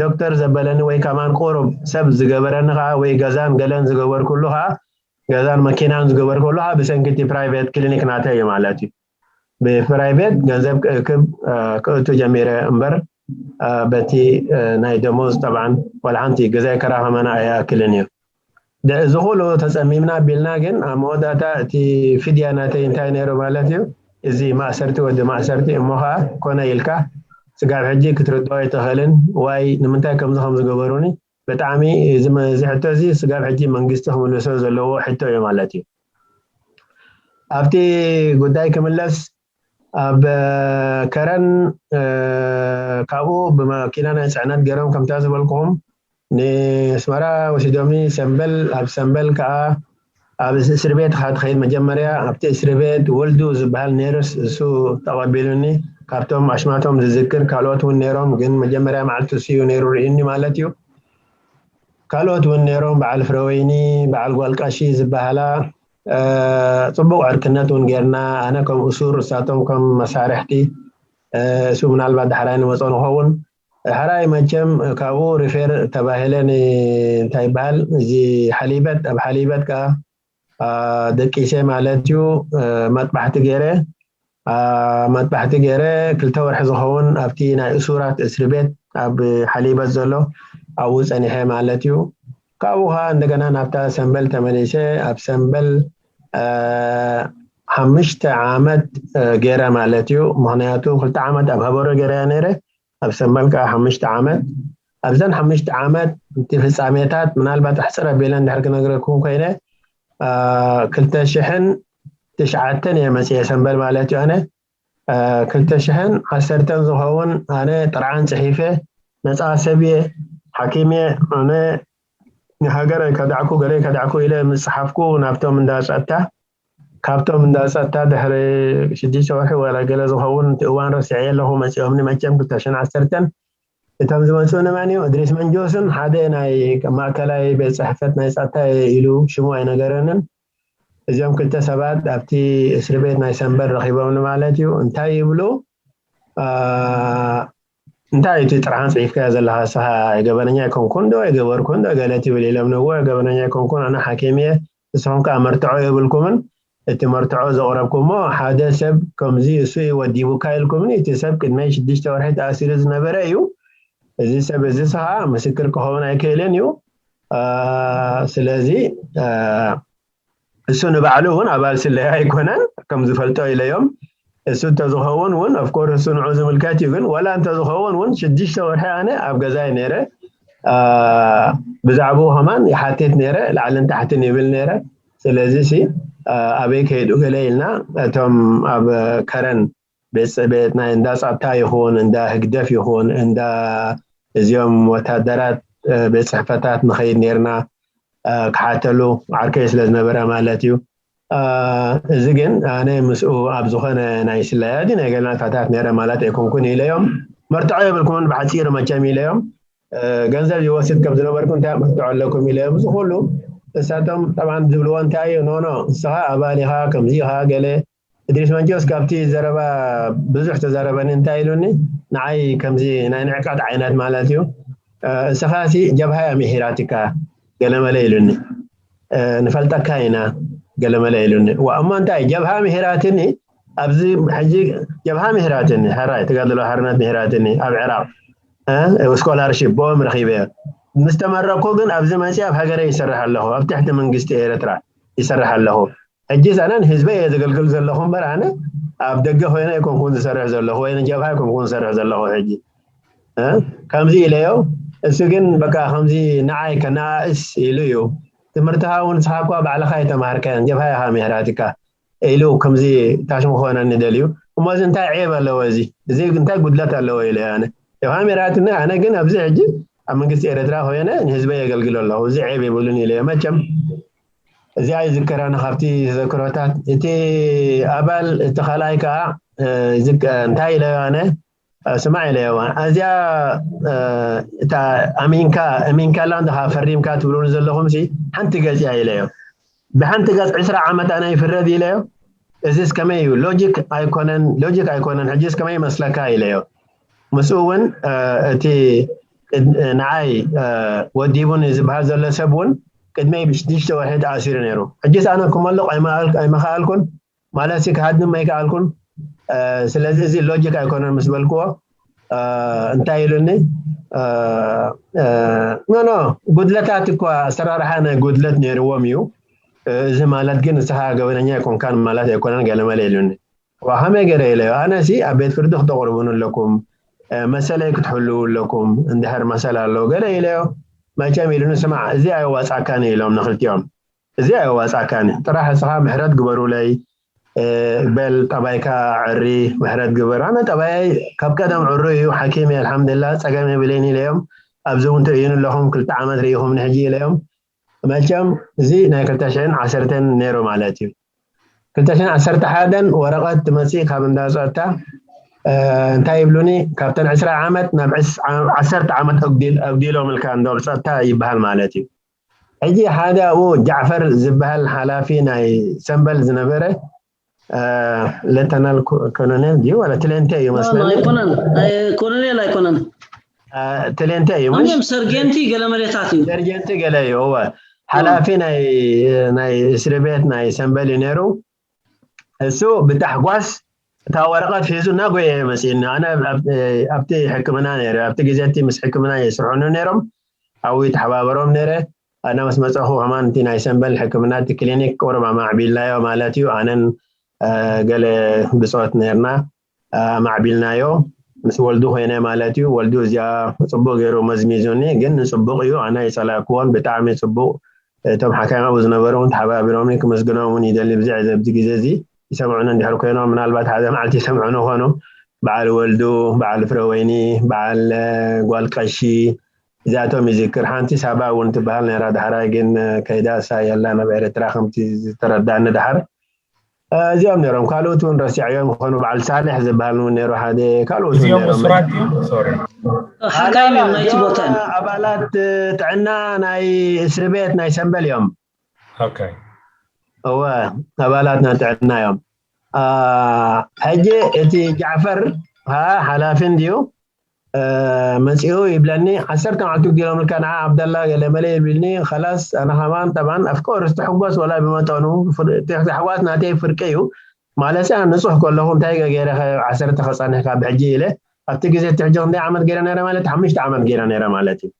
ዶክተር ዘበለኒ ወይ ከማን ቁሩብ ሰብ ዝገበረኒ ከዓ ወይ ገዛን ገለን ዝገበርኩሉ ከዓ ገዛን መኪናን ዝገበርኩሉ ከዓ ብሰንኪ እቲ ፕራይቬት ክሊኒክ ናተይ እዩ ማለት እዩ። ብፕራይቬት ገንዘብ ክእክብ ክእቱ ጀሚረ እምበር በቲ ናይ ደሞዝ ጠብዓን ዋላ ሓንቲ ገዛይ ከራኸመና ኣይኣክልን እዩ። እዚ ኩሉ ተፀሚምና ኣቢልና ግን ኣብ መወዳእታ እቲ ፍድያ ናተይ እንታይ ነይሩ ማለት እዩ። እዚ ማእሰርቲ ወዲ ማእሰርቲ እሞ ከዓ ኮነ ኢልካ ስጋብ ሕጂ ክትርድኦ ኣይትኽእልን። ዋይ ንምንታይ ከምዚ ከም ዝገበሩኒ ብጣዕሚ እዚ ሕቶ እዚ ስጋብ ሕጂ መንግስቲ ክምልሶ ዘለዎ ሕቶ እዩ ማለት እዩ። ኣብቲ ጉዳይ ክምለስ ኣብ ከረን ካብኡ ብመኪና ናይ ፅዕነት ገይሮም ከምታ ዝበልኩኹም ንስመራ ወሲዶምኒ ሰምበል ኣብ ሰምበል ከዓ ኣብ እስሪ ቤት ኢኻ ትኸይድ መጀመርያ ኣብቲ እስሪ ቤት ወልዱ ዝበሃል ነርስ እሱ ተቐቢሉኒ ካብቶም ኣሽማቶም ዝዝክር ካልኦት እውን ነይሮም ግን መጀመርያ መዓልቲ እሱ እዩ ነይሩ ርእዩኒ ማለት እዩ። ካልኦት እውን ነይሮም በዓል ፍረወይኒ በዓል ጓል ቀሺ ዝበሃላ ፅቡቕ ዕርክነት እውን ጌርና ኣነ ከም እሱር እሳቶም ከም መሳርሕቲ እሱ ምናልባት ዳሕራይ ንመፆ ንኸውን። ሕራይ መቸም ካብኡ ሪፌር ተባሂለ እንታይ ይበሃል እዚ ሓሊበት ኣብ ሓሊበት ከዓ ደቂሰ ማለት እዩ። መጥባሕቲ ገይረ መጥባሕቲ ገይረ ክልተ ወርሒ ዝኸውን ኣብቲ ናይ እሱራት እስሪ ቤት ኣብ ሓሊበት ዘሎ ኣብኡ ፀኒሐ ማለት እዩ። ካብኡ ከዓ እንደገና ናብታ ሰምበል ተመሊሰ ኣብ ሰምበል ሓሙሽተ ዓመት ገይረ ማለት እዩ። ምክንያቱ ክልተ ዓመት ኣብ ሃበሮ ገይረያ ነይረ ኣብ ሰምበል ከዓ ሓሙሽተ ዓመት ኣብዘን ሓሙሽተ ዓመት እቲ ፍፃሜታት ምናልባት ኣሕፅር ኣቢለ እንድሕር ክነግረኩም ኮይነ ክልተ ሽሕን ትሽዓተን እየ መፅየ ሰምበል ማለት እዩ ኣነ ክልተ ሽሕን ዓሰርተን ዝኸውን ኣነ ጥርዓን ጽሒፈ ነፃ ሰብ እየ፣ ሓኪም እየ፣ ኣነ ንሃገር ኣይከዳዕኩ፣ ገለ ኣይከዳዕኩ ኢለ ምስ ጸሓፍኩ፣ ናብቶም እንዳ ጸጥታ፣ ካብቶም እንዳ ጸጥታ ድሕሪ ሽዱሽተ ወርሒ ወላ ገለ ዝኸውን እቲ እዋን ረሲዐ ኣለኹ፣ መጺኦምኒ። መቸም ክልተ ሽሕን ዓሰርተን እቶም ዝመጹኒ መን እዩ? እድሪስ መንጆስን ሓደ ናይ ማእከላይ ቤት ጽሕፈት ናይ ጸጥታ እየ ኢሉ ሽሙ ኣይነገረንን። እዚኦም ክልተ ሰባት ኣብቲ እስሪ ቤት ናይ ሰንበል ረኺቦምኒ ማለት እዩ። እንታይ ይብሉ? አ፣ እንታይ እቲ ጥርዓን ጽሒፍካዮ ዘለኻ ንስኻ? ገበነኛ ኣይኮንኩን ዶ? ኣይገበርኩን ዶ? ገለ ትብል ኢሎም፣ ንዎ ገበነኛ ኣይኮንኩን፣ ኣነ ሓኪም እየ፣ ንስኹም ከኣ መርትዖ የብልኩምን። እቲ መርትዖ ዘቕረብኩሞ ሓደ ሰብ ከምዚ እሱ እዩ ወዲቡካ ኢልኩምኒ፣ እቲ ሰብ ቅድመይ ሽዱሽተ ወርሒ ተኣሲሩ ዝነበረ እዩ። እዚ ሰብ እዚ ስኻ ምስክር ክኸውን ኣይክእልን እዩ። አ፣ ስለዚ፣ አ፣ እሱ ንባዕሉ እውን ኣባል ስለያ ኣይኮነን፣ ከም ዝፈልጦ ኢለዮም። እሱ እንተዝኸውን እውን፣ of course፣ እሱ ንዑ ዝምልከት እዩ፣ ግን ወላ እንተዝኸውን እውን ሽዱሽተ ወርሒ ኣነ ኣብ ገዛይ ነይረ። አ፣ ብዛዕባኡ ከማን ይሓትት ነይረ፣ ላዕልን ታሕትን ይብል ነይረ። ስለዚ ሲ፣ አ፣ ኣበይ ከይዱ ገለ ኢልና፣ እቶም ኣብ ከረን ቤት ጽ-፣ ቤት ናይ እንዳ ጸጥታ ይኹን፣ እንዳ ህግደፍ ይኹን፣ እንዳ እዚኦም ወታደራት፣ እ፣ ቤት ጽሕፈታት ንኸይድ ነይርና፣ እ፣ ክሓተሉ ዓርከይ ስለ ዝነበረ ማለት እዩ። እ፣ እዚ ግን ኣነ ምስኡ ኣብ ዝኾነ ናይ ስለያ ድዩ ናይ ገለ ናታታት ነይረ ማለት ኣይኮንኩን ኢለዮም። መርትዖ የብልኩምን ብሓጺሩ መቸም ኢለዮም። እ፣ ገንዘብ ይወስድ ከም ዝነበርኩ እንታይ መርትዖ ኣለኩም ኢለዮም። እዚ ኩሉ እሳቶም ጠብዓን ዝብልዎ እንታይ እዩ? ኖ፣ ኖ፣ ንስኻ ኣባል ኢኻ፣ ከምዚ ኢኻ፣ ገለ እድሪስ መንጆስ ካብቲ ዘረባ ብዙሕ ተዛረበኒ። እንታይ ኢሉኒ? ንዓይ ከምዚ ናይ ንዕቀት ዓይነት ማለት እዩ። እ፣ "እስኻሲ ጀብሃ እያ ምሂራትካ ገለመለ" ኢሉኒ። እ፣ "ንፈልጠካ ኢና ገለመለ" ኢሉኒ። ዋ፣ እሞ እንታይ ጀብሃ ምሂራትኒ? ኣብዚ ሕጂ ጀብሃ ምሂራትኒ፣ ሕራይ ተጋድሎ ሓርነት ምሂራትኒ ኣብ ዕራቕ፣ እ፣ ስኮላርሺፕ ብኦም ረኺበ። ምስ ተመረቕኩ ግን ኣብዚ መፂእ ኣብ ሃገረይ ይሰርሕ ኣለኹ፣ ኣብ ትሕቲ መንግስቲ ኤርትራ ይሰርሕ ኣለኹ። ሕጂስ ኣነ ንህዝበይ እየ ዘገልግል ዘለኹ እምበር፣ ኣነ ኣብ ደገ ኮይነ ኣይኮንኩን ዝሰርሕ ዘለኹ፣ ወይ ንጀብሃ ኣይኮንኩን ዝሰርሕ ዘለኹ። ሕጂ፣ እ፣ ከምዚ ኢለዮ፣ እሱ ግን በቃ ከምዚ ንዓይ ከነኣእስ ኢሉ እዩ። "ትምህርትኻ እውን ንስኻ እኳ ባዕልኻ ኣይተማሃርካዮን፣ ጀብሃ ኢኻ ምሂራትካ" ኢሉ ከምዚ ታሽሙ ክኾነኒ ደልዩ። እሞ እዚ እንታይ ዔብ ኣለዎ? እዚ፣ እዚ እንታይ ጉድለት ኣለዎ ኢለዮ ኣነ። ጀብሃ ምሂራትኒ፣ ኣነ ግን ኣብዚ ሕጂ ኣብ መንግስቲ ኤርትራ ኮይነ ንህዝበይ የገልግል ኣለኹ። እዚ ዔብ የብሉን ኢለዮ። መቸም እዚኣ ይዝከራኒ ካብቲ ተዘክሮታት። እቲ ኣባል፣ እቲ ካልኣይ ከኣ፣ እ፣ ይዝከ-፣ እንታይ ኢለዮ ኣነ? እ፣ ስማዕ ኢለዮ፣ "እዚኣ፣ እ፣ እታ ኣሚንካ፣ ኣሚንካላ እንዲኻ ፈሪምካ ትብሉኒ ዘለኹምሲ ሓንቲ ገጽ እያ" ኢለዮ። "ብሓንቲ ገጽ ዕስራ ዓመት ኣነ ይፍረድ?" ኢለዮ። "እዚስ ከመይ እዩ? ሎጂክ ኣይኮነን፣ ሎጂክ ኣይኮነን። ሕጂስ ከመይ ይመስለካ?" ኢለዮ። ምስኡ እውን፣ እ፣ እቲ ቅድ-፣ ንዓይ፣ እ፣ ወዲቡኒ ዝበሃል ዘሎ ሰብ እውን ቅድመይ ብሽዱሽተ ወርሒ ተኣሲሩ ነይሩ። ሕጂስ ኣነ ክመልቕ ኣይመኣል-፣ ኣይመኸኣልኩን፣ ማለትሲ ክሃድም ኣይከኣልኩን። እ፣ ስለዚ እዚ ሎጂክ ኣይኮነን ምስ በልክዎ፣ እ፣ እንታይ ኢሉኒ? እ፣ እ፣ "ኖ፣ ኖ፣ ጉድለታት እኳ ኣሰራርሓ ናይ ጉድለት ነይርዎም እዩ። እ፣ እዚ ማለት ግን ንስኻ ገበነኛ ኣይኮንካን ማለት ኣይኮነን" ገለመለ ኢሉኒ። ዋ፣ ከመይ ገይረ ኢለዮ። ኣነሲ ኣብ ቤት ፍርዲ ክተቕርቡኒ ኣለኩም፣ እ፣ መሰለይ ክትሕልዉ ኣለኩም፣ እንድሕር መሰል ኣለዎ ገለ ኢለዮ። መቸም ኢሉኒ፣ "ስማዕ፣ እዚ ኣየዋጻእካን" ኢሎም ንክልቲኦም። "እዚ ኣየዋጻእካን እዩ። ጥራሕ እስኻ ምሕረት ግበሩለይ፣ እ፣ በል ጠባይካ ዕሪ፣ ምሕረት ግበር። ኣነ ጠባየይ ካብ ቀደም ዕሩ እዩ፣ ሓኪም እየ፣ ኣልሓምዱሊላህ፣ ጸገም የብለይን" ኢለዮም። "ኣብዚ እውን ትርእዩኒ ኣለኹም፣ ክልተ ዓመት ርኢኹምኒ ሕጂ" ኢለዮም። መቸም እዚ ናይ ክልተ ሽሕን ዓሰርተን ነይሩ ማለት እዩ። ክልተ ሽሕን ዓሰርተ ሓደን ወረቐት ትመጽእ ካብ እንዳ ጸጥታ፣ እ፣ እንታይ ይብሉኒ፣ ካብተን ዕስራ ዓመት ናብ ዕስ-፣ ዓ-፣ ዓሰርተ ዓመት ኣጉዲል-፣ ኣጉዲሎምልካ እንዶ ጸጥታ ይበሃል ማለት እዩ። ሕጂ ሓደ ኣብኡ ጃዕፈር ዝበሃል ሓላፊ ናይ ሰምበል ዝነበረ፣ እ፣ ሌተናል ኮ-፣ ኮሎኔል ድዩ? ዋላ ትሌንቴ እዩ መስለኒ። ኣይኮነን፣ ኣይ-፣ ኮሎኔል ኣይኮነን። እ፣ ትሌንቴ እዩ፣ ምሽ? ኣንድም ሰርጌንቲ ገለ መሌታት እዩ። ሰርጌንቲ ገለ እዩ፣ እወ። ሓላፊ ናይ፣ ናይ እስሪ ቤት ናይ ሰምበል እዩ ነይሩ። እሱ ብታሕጓስ እታ ወረቐት ሒዙ እናጎየ መጺእኒ። ኣነ ኣብ-፣ ኣብቲ ሕክምና ነይረ፣ ኣብቲ ግዜ እቲ ምስ ሕክምና ይስርሑኒ ነይሮም። ኣብኡ ይተሓባበሮም ነይረ። ኣነ ምስ መጻኹ ከማን እቲ ናይ ሰምበል ሕክምና፣ እቲ ክሊኒክ ቁሩብ ኣማዕቢልናዮ ማለት እዩ። ኣነን፣ እ፣ ገለ ብጾት ነይርና፣ እ፣ ኣማዕቢልናዮ። ምስ ወልዱ ኮይነ ማለት እዩ። ወልዱ እዚኣ ጽቡቕ ገይሩ መዝሚዙኒ፣ ግን ንጽቡቕ እዩ። ኣነ ኣይጸላእክዎን፣ ብጣዕሚ ጽቡቕ። እቶም ሓካይም ኣብኡ ዝነበሩ እውን ተሓባቢሮምኒ፣ ክመስግኖም እውን ይደሊ። ብዚ፣ ኣብዚ ግዜ እዚ ይሰምዑኒ እንድሕር ኮይኖም፣ ምናልባት ሓደ መዓልቲ ይሰምዑኒ ይኾኑ። በዓል ወልዱ፣ በዓል ፍረወይኒ፣ በዓል ጓል ቀሺ፣ እዚኣቶም ይዝክር። ሓንቲ ሳባ እውን ትበሃል ነራ፣ ዳሕራይ ግን ከይዳ እሳ የላ ናብ ኤርትራ ከምቲ ዝተረዳእኒ ዳሓር። እዚኦም ነሮም። ካልኦት እውን ረሲዐዮም ይኾኑ፣ በዓል ሳልሕ ዝበሃል እውን ነሩ ሓደ። ካልኦት እውን ነሮም። ሓካይም እዮም ናይቲ ቦታ። ኣባላት ጥዕና ናይ እስሪ ቤት ናይ ሰንበል እዮም። ኦኬ። እወ፣ ኣባላት ናይ ጥዕና እዮም። ሕጂ እቲ ጃዕፈር ሓላፊ እንድዩ መፂኡ ይብለኒ። ዓሰርተ መዓልቲ ጌሮምልካ ንዓ ዓብደላ ገለ መለ ይብልኒ። ከላስ ኣነ ከማን ጠባን ኣፍኮርስ ትሕጎስ ወላ ብመጠኑ። ታሕጓስ ናተይ ፍርቂ እዩ ማለት ያ። ንፁሕ ከለኹ እንታይ ገገይረ ዓሰርተ ከፃንሕካ ብሕጂ ኢለ። ኣብቲ ግዜ እቲ ሕጂ ክንደይ ዓመት ገይረ ነረ ማለት ሓሙሽተ ዓመት ገይረ ነረ ማለት እዩ።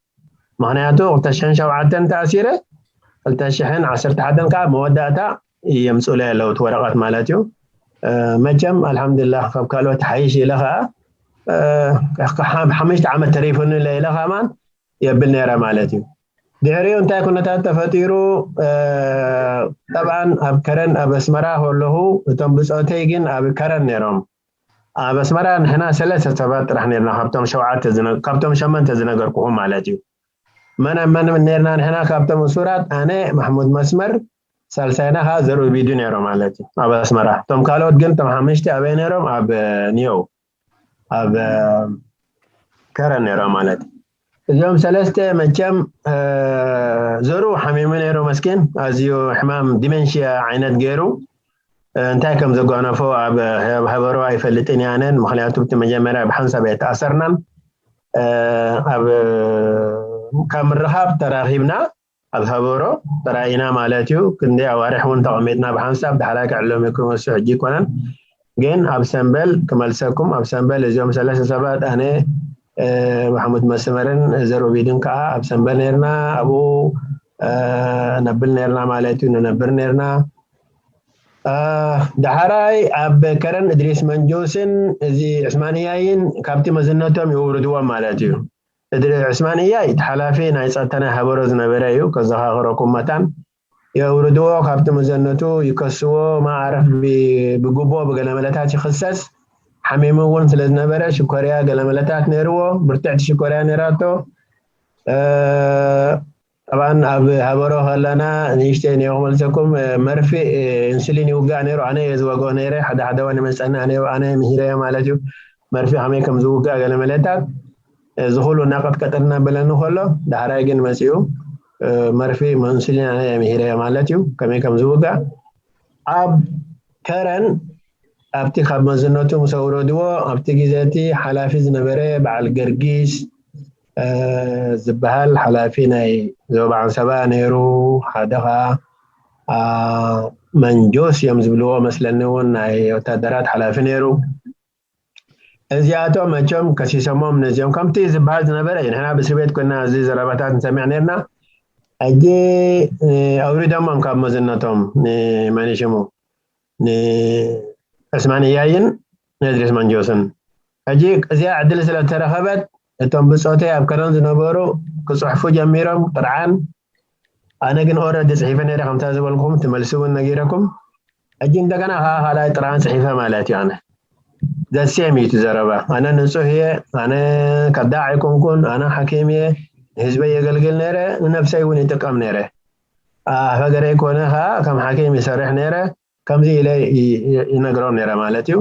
ምክንያቱ ክልተ ሽሕን ሸውዓተን ተኣሲረ፣ ክልተ ሽሕን ዓሰርተ ሓደን ከዓ መወዳእታ የምፅኡለይ ኣለዉ እቲ ወረቐት ማለት እዩ። መቸም ኣልሓምዱላ ካብ ካልኦት ሓይሽ ኢለ ከዓ ሓሙሽተ ዓመት ተሪፉኒ ኢለ ከማን የብል ነረ ማለት እዩ። ድሕሪኡ እንታይ ኩነታት ተፈጢሩ? ጠብዓን ኣብ ከረን ኣብ ኣስመራ ከለኹ እቶም ብፆተይ ግን ኣብ ከረን ነይሮም። ኣብ ኣስመራ ንሕና ሰለስተ ሰባት ጥራሕ ነርና ካብቶም ሸውዓተ ካብቶም ሸመንተ ዝነገርኩኹም ማለት እዩ። መን መን ነርና ንሕና ካብቶም እሱራት? ኣነ፣ ማሕሙድ መስመር፣ ሳልሳይና ከዓ ዘርኡ ቢዱ ነይሮ ማለት እዩ ኣብ ኣስመራ። እቶም ካልኦት ግን እቶም ሓሙሽተ ኣበይ ነይሮም? ኣብ ኒዮው ኣብ ከረን ነይሮም ማለት እዩ። እዚኦም ሰለስተ መቸም ዘርኡ ሓሚሙ ነይሩ መስኪን፣ ኣዝዩ ሕማም ዲሜንሽያ ዓይነት ገይሩ እንታይ ከም ዘጓነፎ ኣብ ሀበሮ ኣይፈልጥን ያነን። ምክንያቱ እቲ መጀመርያ ብሓንሳብ ኣይተኣሰርናን ኣብ ካብ ምርኻብ ተራኺብና ኣብ ሀበሮ ተራኢና ማለት እዩ። ክንደይ ኣዋርሕ እውን ተቐሚጥና ብሓንሳብ ዳሕራይ ክዕሎም ክመሱ ሕጂ ይኮነን ግን ኣብ ሰንበል ክመልሰኩም ኣብ ሰንበል እዚኦም ሰለስተ ሰባት ኣነ ማሕሙድ መስመርን ዘርኡቢድን ከዓ ኣብ ሰንበል ነርና። ኣብኡ ነብል ነርና ማለት እዩ። ንነብር ነርና። ዳሕራይ ኣብ ከረን እድሪስ መንጆስን እዚ ዕስማንያይን ካብቲ መዝነቶም የውርድዎም ማለት እዩ። እድሪ ዕስማንያይ እቲ ሓላፊ ናይ ጸጥታ ናይ ሀበሮ ዝነበረ እዩ። ከዘኻኽረኩም መታን የውርድዎ፣ ካብቲ መዘነቱ ይከስዎ፣ ማዕረፍ ብግቦ ብገለመለታት ይኽሰስ። ሓሚሙ እውን ስለ ዝነበረ ሽኮርያ ገለመለታት ነይርዎ፣ ብርትዕቲ ሽኮርያ ነይራቶ። ጠብዓን ኣብ ሀበሮ ከለና ንእሽተይ ነይኹ መልሰኩም መርፊ ኢንሱሊን ይውጋእ ነይሩ። ኣነ እየ ዝወግኦ ነይረ። ሓደ ሓደ ወን መፀኒ ኣነ ኣነ ምሂረዮ ማለት እዩ። መርፊ ከመይ ከም ዝውጋእ ገለመለታት እዚ ኩሉ እናቀጥቀጠልና በለኒ ከሎ ዳሕራይ ግን መፂኡ መርፊ ኢንሱሊን ኣነ እየ ምሂረዮ ማለት እዩ። ከመይ ከም ዝውጋእ ኣብ ከረን ኣብቲ ካብ መዝነቱ ምስ ኣውረድዎ ኣብቲ ግዜ እቲ ሓላፊ ዝነበረ በዓል ገርጊስ ዝበሃል ሓላፊ ናይ ዞባ ዓንሰባ ነይሩ። ሓደ ከዓ መንጆስ እዮም ዝብልዎ መስለኒ እውን ናይ ወታደራት ሓላፊ ነይሩ። እዚኣቶም መቸም ከሲሶሞም ነዚኦም ከምቲ ዝበሃል ዝነበረ እዩ። ንሕና ብእስሪ ቤት ኮይና እዚ ዘረባታት ንሰሚዕ ነርና። ሕጂ ኣውሪዶሞም ካብ መዝነቶም ንመን ሽሙ ንዕስማን እያይን ንእድሪስ መንጆስን። ሕጂ እዚኣ ዕድል ስለተረኸበት እቶም ብፆተይ ኣብ ከረን ዝነበሩ ክፅሕፉ ጀሚሮም። ጥርዓን ኣነ ግን ኦረዲ ፅሒፈ ነይረ ከምታ ዝበልኩም ትመልሲ እውን ነጊረኩም። ሕጂ እንደገና ከዓ ካልኣይ ጥርዓን ፅሒፈ ማለት እዩ። ኣነ ዘሴም እዩ እቲ ዘረባ። ኣነ ንፁህ እየ፣ ኣነ ከዳዕ ኣይኮንኩን፣ ኣነ ሓኪም እየ፣ ንህዝበይ የገልግል ነይረ፣ ንነብሰይ እውን ይጥቀም ነይረ። ኣብ ሃገረይ ኮነ ከዓ ከም ሓኪም ይሰርሕ ነይረ። ከምዚ ኢለ ይነግሮም ነይረ ማለት እዩ።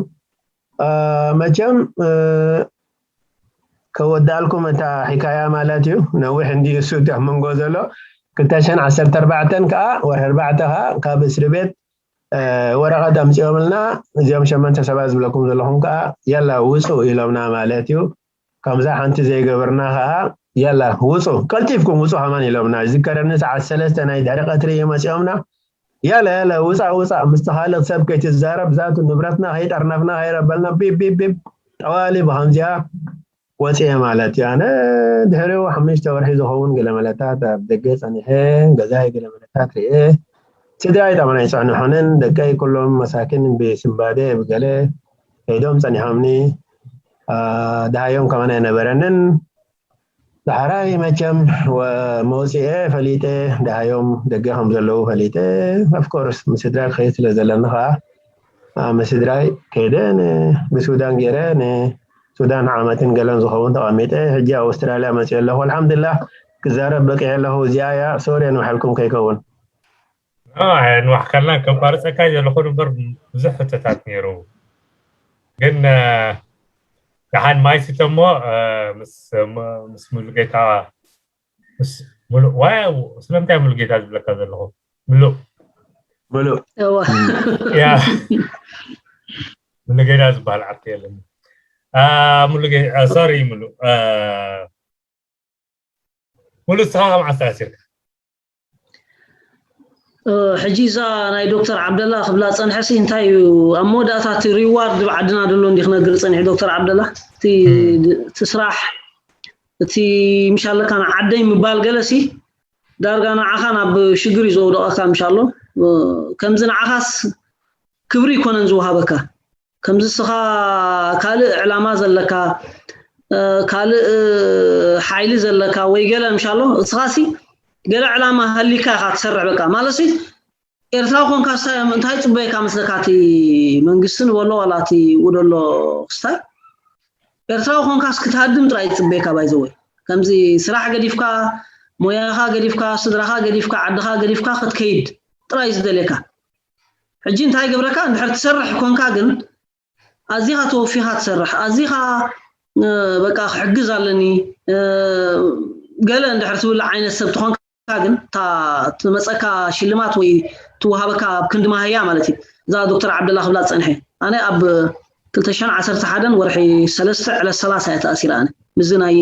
መቸም ከወዳልኩም እታ ሒካያ ማለት እዩ። ነዊሕ እንዲ እሱ ኣብ መንጎ ዘሎ ክልተ ሽሕን ዓሰርተ ኣርባዕተን ከዓ ወርሒ ኣርባዕተ ከዓ ካብ እስሪ ቤት ወረቐት ኣምፂኦምልና። እዚኦም ሸመንተ ሰባት ዝብለኩም ዘለኹም ከዓ የላ ውፁ ኢሎምና ማለት እዩ። ከምዛ ሓንቲ ዘይገበርና ከዓ የላ ውፁ፣ ቀልጢፍኩም ውፁ ከማን ኢሎምና። ዝከረኒ ሰዓት ሰለስተ ናይ ድሕሪ ቀትሪ እዩ መፂኦምና። ያለ ያለ ውፃእ ውፃእ ምስቲ ካልእ ሰብ ከይትዛረብ ዛቱ ንብረትና ከይጠርነፍና ከይረበልና ቢብ ቢብ ቢብ ጠዋሊ ብከምዚኣ ወፅየ ማለት እዩ። ኣነ ድሕሪኡ ሓሙሽተ ወርሒ ዝኸውን ገለመለታት ኣብ ደገ ፀኒሐ ገዛይ ገለመለታት ርኤ። ስድራይ ጠመና ይፀንሖንን ደቀይ ኩሎም መሳኪን ብስንባደ ብገለ ከይዶም ፀኒሖምኒ። ደሃዮም ከማን ኣይነበረንን። ዳሕራይ መቸም መውፅኤ ፈሊጠ፣ ደሃዮም ደገ ከም ዘለዉ ፈሊጠ። ኦፍኮርስ ምስ ስድራ ክኸይድ ስለ ዘለኒ ከዓ ምስ ስድራይ ከይደ ብሱዳን ገይረ ንሱዳን ዓመትን ገለን ዝኸውን ተቐሚጠ ሕጂ ኣውስትራልያ መፅእ ኣለኹ። ኣልሓምዱላ ክዛረብ በቂዐ ኣለኹ። እዚኣ እያ ሶሪ ንውሓልኩም ከይከውን። ንዋሕካልና ከቋርፀካ ዘለኹ እምበር ብዙሕ ሕቶታት ነይሩ። ግን ደሓን ማይ ስተ እሞ ምስ ሙሉጌታ ስለምንታይ ሙሉጌታ ዝብለካ ዘለኹ? ምሉእ ምሉእ ያ ሙሉጌታ ዝበሃል ዓርኪ የለን። ሙሉጌታ ሶሪ ምሉእ ሙሉእ ስኻ ከም ዓስተ ኣሲርካ ሕጂ እዛ ናይ ዶክተር ዓብደላ ክብላ ፀንሐ ሲ እንታይ እዩ ኣብ መወዳእታ እቲ ሪዋርድ ኣብ ዓድና ደሎ እንዲ ክነግር ፀኒሑ ዶክተር ዓብደላ እቲ እቲ ስራሕ እቲ ምሻለካ ንዓደይ ምባል ገለ ሲ ዳርጋ ንዓኻ ናብ ሽግር እዩ ዘውደቐካ ምሻሎ ከምዚ ንዓኻስ ክብሪ ይኮነን ዝወሃበካ ከምዚ ስኻ ካልእ ዕላማ ዘለካ ካልእ ሓይሊ ዘለካ ወይ ገለ ምሻሎ እስኻሲ ገለ ዕላማ ሃሊካ ኢኻ ትሰርሕ በቃ ማለት ኤርትራዊ ኮንካ እንታይ ጽበየካ መስለካ እቲ መንግስቲ ንበሎ ዋላ እቲ ውደሎ ክስታይ ኤርትራዊ ኮንካስ ክትሃድም ጥራይ ጽበየካ ባይዘወይ ከምዚ ስራሕ ገዲፍካ ሞያኻ ገዲፍካ ስድራኻ ገዲፍካ ዓድኻ ገዲፍካ ክትከይድ ጥራይ ዝደልየካ ሕጂ እንታይ ይገብረካ እንድሕር ትሰርሕ ኮንካ ግን ኣዚኻ ተወፊኻ ትሰርሕ ኣዚኻ በቃ ክሕግዝ ኣለኒ ገለ እንድሕር ትብል ዓይነት ሰብ ትኾንካ ግን እታ ትመፀካ ሽልማት ወይ ትወሃበካ ኣብ ክንዲ ማህያ ማለት እዩ እዛ ዶክተር ዓብደላ ክብላ ዝፀንሐ ኣነ ኣብ ክልተ ሽሕን ዓሰርተ ሓደን ወርሒ ሰለስተ ዕለት ሰላሳ እያ ተኣሲራ ኣነ ምዚ ናይ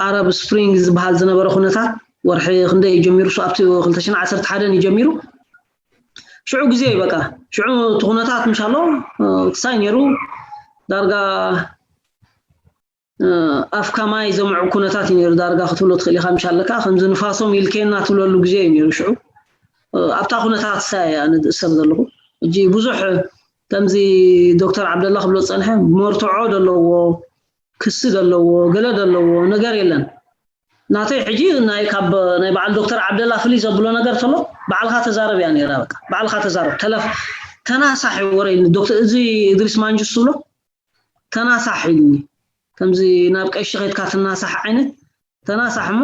ኣረብ ስፕሪንግ ዝበሃል ዝነበረ ኩነታት ወርሒ ክንደይ እዩ ጀሚሩ ኣብቲ ክልተ ሽሕን ዓሰርተ ሓደን እዩ ጀሚሩ ሽዑ ግዜ እዩ በቃ ሽዑ እቲ ኩነታት ምሻሎ ክሳይ ነይሩ ዳርጋ ኣፍካ ማይ ዘምዑ ኩነታት እዩ ነይሩ ዳርጋ ክትብሎ ትኽእል ኢኻ ምሻለካ ከምዚ ንፋሶም ይልከየና ትብለሉ ግዜ እዩ ነይሩ ሽዑ ኣብታ ኩነታት ሳይ ኣነ ዝእሰር ዘለኹ እጂ ብዙሕ ከምዚ ዶክተር ዓብደላ ክብሎ ዝፀንሐ መርትዖ ዘለዎ ክሲ ዘለዎ ገለ ዘለዎ ነገር የለን ናተይ ሕጂ ናይ ካብ ናይ በዓል ዶክተር ዓብደላ ፍልይ ዘብሎ ነገር ተሎ ባዕልካ ተዛረብ እያ ነራ በቃ ባዕልካ ተዛረብ ተለፍ ተናሳሒ ወረ ዶክተር እዚ እድሪስ ማንጁስ ዝብሎ ተናሳሕ ኢልኒ ከምዚ ናብ ቀሺ ከድካ ትናሳሕ ዓይነት ተናሳሕ እሞ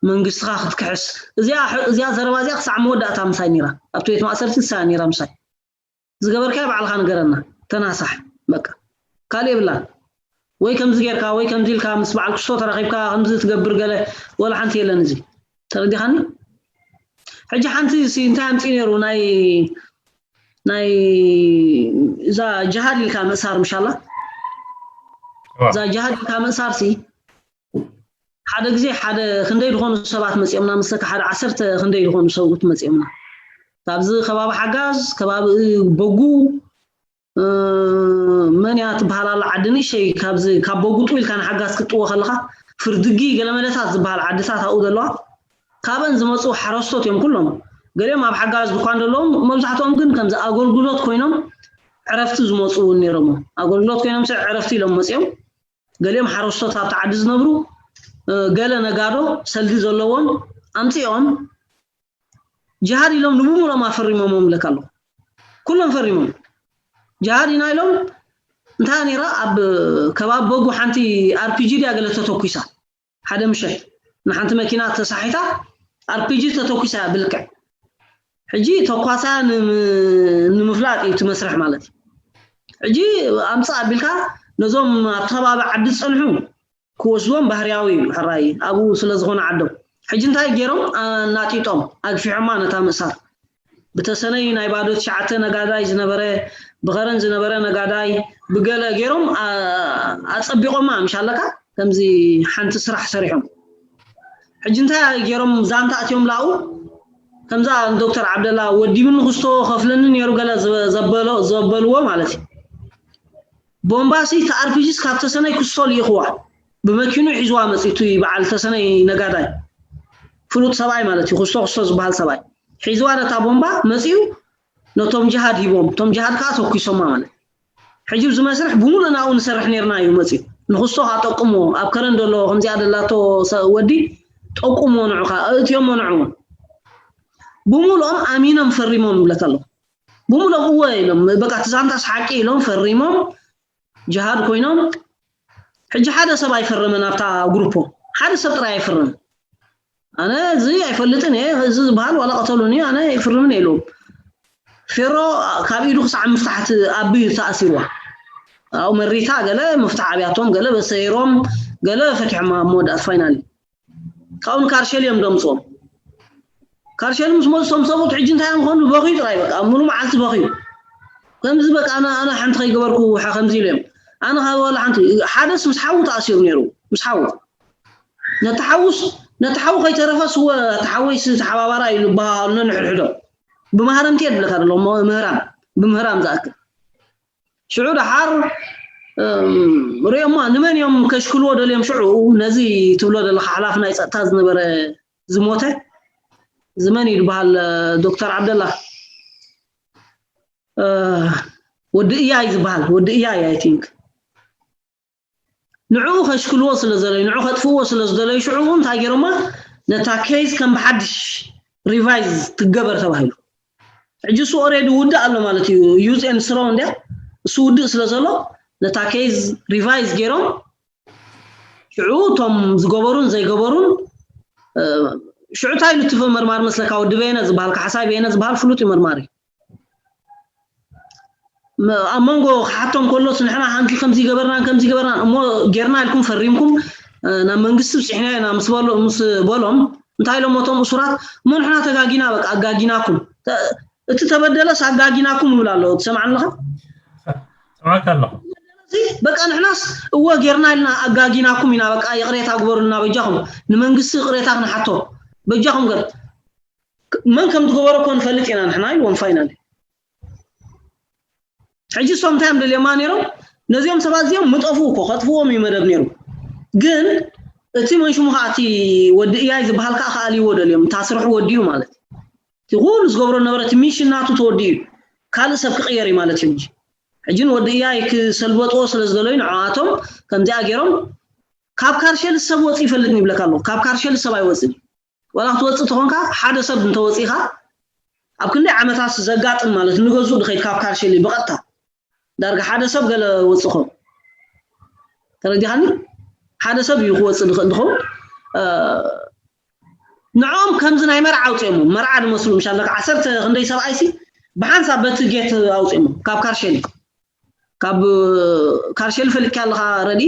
መንግስትኻ ክትክሕስ እዚኣ እዚኣ ዘረባ እዚኣ ክሳዕ መወዳእታ ምሳይ ነራ ኣብቲ ቤት ማእሰርቲ እሳ ነራ ምሳይ ዝገበርካዮ ባዕልኻ ንገረና ተናሳሕ በቃ ካልእ የብላን ወይ ከምዚ ጌርካ ወይ ከምዚ ኢልካ ምስ በዓል ክስቶ ተራኺብካ ከምዚ ትገብር ገለ ወላ ሓንቲ የለን እዚ ተረዲኻኒ ሕጂ ሓንቲ ሲ እንታይ ኣምፂ ነይሩ ናይ ናይ እዛ ጅሃድ ኢልካ ምእሳር ምሻላ እዛ ጅሃድ ኢልካ ምእሳር ሲ ሓደ ግዜ ሓደ ክንደይ ዝኾኑ ሰባት መፂኦምና መሰካ ሓደ ዓሰርተ ክንደይ ዝኾኑ ሰብኡት መፂኦምና ካብዚ ከባቢ ሓጋዝ ከባቢ በጉ መን እያ ትበሃል ኣላ ዓዲ ንእሸይ ካብዚ ካብ በጉጡ ኢልካ ንሓጋዝ ክትጥዎ ከለካ ፍርድጊ ገለመለታት ዝበሃል ዓድታት ኣብኡ ዘለዋ ካብን ዝመፁ ሓረስቶት እዮም ኩሎም ገሊኦም ኣብ ሓጋዝ ድኳን ዘለዎም መብዛሕትኦም ግን ከምዚ ኣገልግሎት ኮይኖም ዕረፍቲ ዝመፁ እውን ነይሮም ኣገልግሎት ኮይኖም ሰብ ዕረፍቲ ኢሎም መፅኦም ገሊኦም ሓረስቶት ኣብቲ ዓዲ ዝነብሩ ገለ ነጋዶ ሰልዲ ዘለዎም ኣምፅኦም ጅሃድ ኢሎም ንብሙሎም ኣፈሪሞሞም ለካ ኣለኹ ኩሎም ፈሪሞም ጅሃድ ኢና ኢሎም እንታይ ነራ ኣብ ከባቢ በጉ ሓንቲ ኣርፒጂ ድያ ገለ ተተኩሳ ሓደ ምሸት ንሓንቲ መኪና ተሳሒታ ኣርፒጂ ተተኩሳ ብልክዕ ሕጂ ተኳሳ ንምፍላጥ እዩ ትመስርሕ ማለት እዩ ሕጂ ኣምፃእ ኣቢልካ ነዞም ኣብቲ ከባቢ ዓዲ ዝፀንሑ ክወስድዎም ባህርያዊ እዩ ሕራይ ኣብኡ ስለዝኾነ ዓዶም ሕጂ እንታይ ገይሮም ኣናጢጦም ኣግፊሖማ ነታ ምእሳር ብተሰነይ ናይ ባዶ ትሽዓተ ነጋዳይ ዝነበረ ብኸረን ዝነበረ ነጋዳይ ብገለ ገይሮም ኣፀቢቖማ ምሽ ኣለካ ከምዚ ሓንቲ ስራሕ ሰሪሖም ሕጂ እንታይ ገይሮም ዛንታ ኣትዮም ላኡ ከምዛ ዶክተር ዓብደላ ወዲብኒ ክስቶ ከፍለኒ ነይሩ ገለ ዘበልዎ ማለት እዩ ቦምባሲ ተኣርፒጂስ ካብ ተሰነይ ክስቶ ልኢኽዋ ብመኪኑ ሒዝዋ መፂቱ በዓል ተሰነይ ነጋዳይ ፍሉጥ ሰብኣይ ማለት እዩ ክስቶ ክስቶ ዝበሃል ሰብኣይ ሒዝዋ ነታ ቦምባ መፂኡ ነቶም ጅሃድ ሂቦም እቶም ጅሃድ ከዓ ተኩሶማ ማለት ሕጂ እዚ መስርሕ ብሙሉእ ናብኡ ንሰርሕ ነርና እዩ መፅኡ ንክስቶ ከዓ ጠቁምዎ ኣብ ከረን ዘሎ ከምዚኣ ደላቶ ወዲ ጠቁምዎ ንዑ ከዓ እእትዮሞ ንዑ እውን ብሙሉኦም ኣሚኖም ፈሪሞም ይብለካ ኣለኹ ብሙሉእ እወ ኢሎም፣ በቃ እቲ ዛንታስ ሓቂ ኢሎም ፈሪሞም፣ ጅሃድ ኮይኖም። ሕጂ ሓደ ሰብ ኣይፈረመን ኣብታ ግሩፖ፣ ሓደ ሰብ ጥራይ ኣይፈረመን። ኣነ እዚ ኣይፈልጥን እየ፣ እዚ ዝበሃል ዋላ ቀተሉኒ ኣነ ኣይፍርምን እየ ኢሎም። ፌሮ ካብ ኢዱ ክሳዕ ምፍታሕ እቲ ኣቢ ተኣሲርዋ። ኣብኡ መሪታ ገለ ምፍታሕ ኣብያቶም፣ ገለ በሰይሮም፣ ገለ ፈቲሖማ ኣብ መወዳእታ ፋይናሊ። ካብኡ ንካርሸል እዮም ደምፅዎም። ካርሸል ምስ መፁ እቶም ሰብኡት ሕጂ እንታይ እዮም ዝኾኑ? በኽዩ ጥራይ በቃ፣ ሙሉ መዓልቲ በኽዩ። ከምዚ በቃ ኣነ፣ ኣነ ሓንቲ ከይገበርኩ ውሓ ከምዚ ኢሉ እዮም። ኣነ ካብ ዋላ ሓንቲ፣ ሓደስ ምስ ሓዉ ተኣሲሩ ነይሩ፣ ምስ ሓዉ። ነቲ ሓዉስ፣ ነቲ ሓዉ ከይተረፈስ እወ፣ እቲ ሓወይስ ተሓባባራ እዩ ዝበሃሃሉ ነንሕድሕዶም። ብማህረምቲ እየ ዝብለካ ዘሎ፣ እሞ ምህራም፣ ብምህራም ዝኣክል። ሽዑ ደሓር፣ እም፣ ርእዮማ ንመን እዮም ከሽክልዎ ደልዮም? ሽዑ ነዚ ትብሎ ዘለኻ ሓላፊ ናይ ጸጥታ ዝነበረ ዝሞተ፣ እዚ መን እዩ ዝበሃል? ዶክተር ዓብደላ፣ እ፣ ወዲ እያይ ዝበሃል፣ ወዲ እያይ፣ I think። ንዕኡ ከሽክልዎ ስለ ዝደለዩ፣ ንዕኡ ከጥፍእዎ ስለ ዝደለዩ፣ ሽዑ እንታይ ገይሮማ? ነታ ኬዝ ከም ብሓድሽ ሪቫይዝ ትገበር ተባሂሉ። ሕጂ እሱ ኦሬዲ ውድእ ኣሎ ማለት እዩ። ዩዝ ኤንድ ስሮ እንድያ፣ እሱ ውድእ ስለ ዘሎ፣ ነታ ኬዝ ሪቫይዝ ገይሮም፣ ሽዑ እቶም ዝገበሩን ዘይገበሩን፣ እ፣ ሽዑ እንታይ ኢሉ እቲ መርማሪ መስለካ? ወዲ በየነ ዝበሃል፣ ካሕሳይ በየነ ዝበሃል ፍሉጥ እዩ መርማሪ። መ-፣ ኣብ መንጎ ክሓቶም ከሎስ ንሕና ሓንቲ ከምዚ ገበርናን ከምዚ ገበርናን እሞ ጌርና ኢልኩም ፈሪምኩም፣ እ፣ ናብ መንግስቲ ብፂሕና ኢና ምስ በሎ-፣ ምስ በሎም፣ እንታይ ኢሎም እቶም እሱራት? እሞ ንሕና ተጋጊና፣ በቃ ኣጋጊናኩም። ተ-፣ እቲ ተበደለስ ኣጋጊናኩም ይብል ኣሎ። ትሰምዓኒ ኣለኻ? ሰማዕካ ኣለኹ። በቃ ንሕናስ እወ ጌርና ኢልና ኣጋጊናኩም ኢና፣ በቃ ይቕሬታ ግበሩልና በጃኹም፣ ንመንግስቲ ይቕሬታ ክንሓቶ በጃኹም። ገር መን ከም ዝገበሮ እኮ ንፈልጥ ኢና ንሕና ኢልዎም ፋይናሊ። ሕጂ እሶም እንታይ እዮም ደልዮማ ነይሮም? ነዚኦም ሰባት እዚኦም ምጠፍኡ እኮ ከጥፍዎም እዩ መደብ ነይሩ። ግን እቲ መንሽሙ ከዓ እቲ ወዲ እያይ ዝበሃል ከዓ ክኣልይዎ ደልዮም፣ እታ ስርሑ ወዲኡ ማለት እዩ። እቲ ኩሉ ዝገብሮ ነበረ እቲ ሚሽን ናቱ ተወዲኡ እዩ። ካልእ ሰብ ክቕየር እዩ ማለት እዩ። ሕጂ ሕጂ ንወዲ እያይ ክሰልበጥዎ ስለ ዝደለዩ ንዕኣቶም ከምዚኣ ገይሮም ካብ ካርሸል ሰብ ወፂ ይፈልጥኒ ይብለካ ኣለኹ። ካብ ካርሸል ሰብ ኣይወፅን። ዋላ ክትወፅእ ተኾንካ ሓደ ሰብ እንተወፂኻ ኣብ ክንደይ ዓመታት ዘጋጥም ማለት ንገዝኡ ድኸይድ ካብ ካርሸል ብቐጥታ ዳርጋ ሓደ ሰብ ገለ ወፅእ ኾን ተረዲኻኒ? ሓደ ሰብ እዩ ክወፅእ ድኽእል ድኸውን። እ፣ ንዕኦም ከምዚ ናይ መርዓ ኣውፅኦሞ፣ መርዓ ድመስሉ ምሻለካ ዓሰርተ ክንደይ ሰብኣይሲ ብሓንሳብ በቲ ጌት ኣውፅኦሞ ካብ ካርሸሊ። ካብ ካርሸሊ ፈሊጥካ ኣለኻ ረዲ?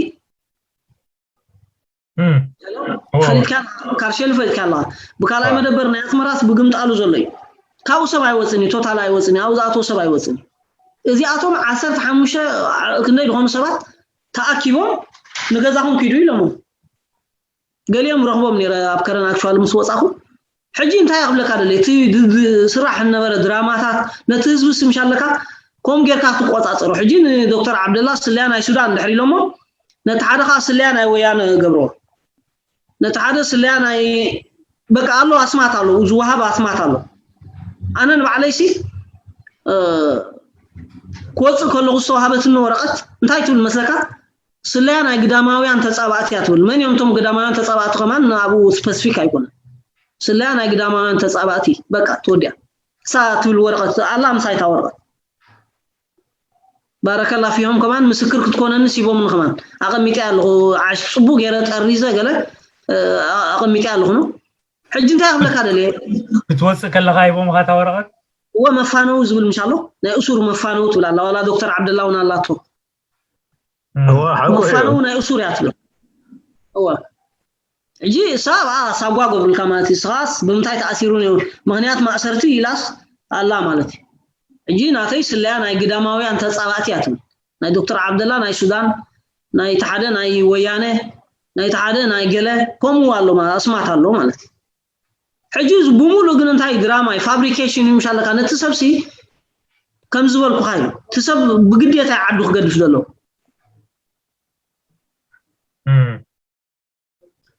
እም። እዎ፣ እዎ። ፈሊጥካ ኣለኻ፣ ካርሸሊ ፈሊጥካ ኣለኻ። ብካልኣይ እዎ። መደበር ናይ ኣስመራስ ብግምጣሉ ዘሎ እዩ። ካብኡ ሰብ ኣይወፅን እዩ፣ ቶታል ኣይወፅን እዩ፣ ኣብኡ ዝኣተወ ሰብ ኣይወፅን እዩ። እዚኣቶም ዓሰርተ ሓሙሽተ ክንደይ ዝኾኑ ሰባት ተኣኪቦም ንገዛኹም ኪዱ ኢሎሞ። ገሊኦም ረኽቦም ነይረ ኣብ ከረን ኣክቹዋሊ ምስ ወፃኹ። ሕጂ እንታይ ክብለካ ደለ፣ እቲ ድ-፣ ድ-፣ ስራሕ ዝነበረ ድራማታት ነቲ ህዝቢ ስምሻ ኣለካ፣ ከምኡ ጌርካ ክትቆፃፀሮ። ሕጂ ንዶክተር ዓብደላ ስለያ ናይ ሱዳን ድሕሪ ኢሎሞ፣ ነቲ ሓደ ከዓ ስለያ ናይ ወያነ ገብሮ። ነቲ ሓደ ስለያ ናይ፣ በቃ ኣሎ፣ ኣስማት ኣሎ፣ ዝወሃብ ኣስማት ኣሎ። ኣነ ንባዕለይሲ፣ እ፣ ክወፅእ ከለኹ ዝተዋሃበትኒ ወረቐት እንታይ ትብል መስለካ? ስለያ ናይ ግዳማውያን ተጻባእቲ እያ ትብል። መን እዮም እቶም ግዳማውያን ተጻባእቲ ከማን ንኣብኡ ስፐሲፊክ ኣይኮነን። ስለያ ናይ ግዳማውያን ተጻባእቲ፣ በቃ፣ ተወዲኣ። እሳ ትብል ወረቐት ኣላ፣ ምሳይ እታ ወረቐት። ባረከላ ፊሆም ከማን ምስክር ክትኮነኒ ሲቦምኒ ከማን። ኣቐሚጠያ ኣለኹ፣ ዓሽ-፣ ጽቡቕ ገይረ ጠሪዘ ገለ፣ እ፣ ኣቐሚጠያ ኣለኹ ነው። ሕጂ እንታይ ክብለካ ደልየ? ክትወጽእ ከለኻ ሂቦምኻ እታ ወረቐት? እወ፣ መፋነዊ ዝብል ምሽ ኣሎ፣ ናይ እሱር መፋነዊ ትብል ኣላ፣ ዋላ ዶክተር ዓብደላ እውን ኣላቶ። እም። እወ፣ ሓቁ እዩ። መፋነዊ ናይ እሱር እያ ትብል። እወ። ሕጂ እሳ ኣብኣ ሳጓ ገብርልካ ማለት እዩ። ስኻስ ብምንታይ ተኣሲሩ ነይሩ? ምኽንያት ማእሰርቲ ኢላስ ኣላ ማለት እዩ። ሕጂ ናተይ ስለያ ናይ ግዳማውያን ተጻባእቲ እያ ትብል። ናይ ዶክተር ዓብደላ ናይ ሱዳን፣ ናይ እቲ ሓደ ናይ ወያነ፣ ናይ እቲ ሓደ ናይ ገለ፣ ከምኡ ኣሎ ማለት፣ ኣስማት ኣሎ ማለት እዩ። ሕጂ እዚ ብምሉእ ግን እንታይ ድራማ እዩ፣ ፋብሪኬሽን እዩ ምሻለካ። ነቲ ሰብሲ ከም ዝበልኩኻ እዩ። እቲ ሰብ ብግዴታ እዩ ዓዱ ክገድፍ ዘሎ። እም።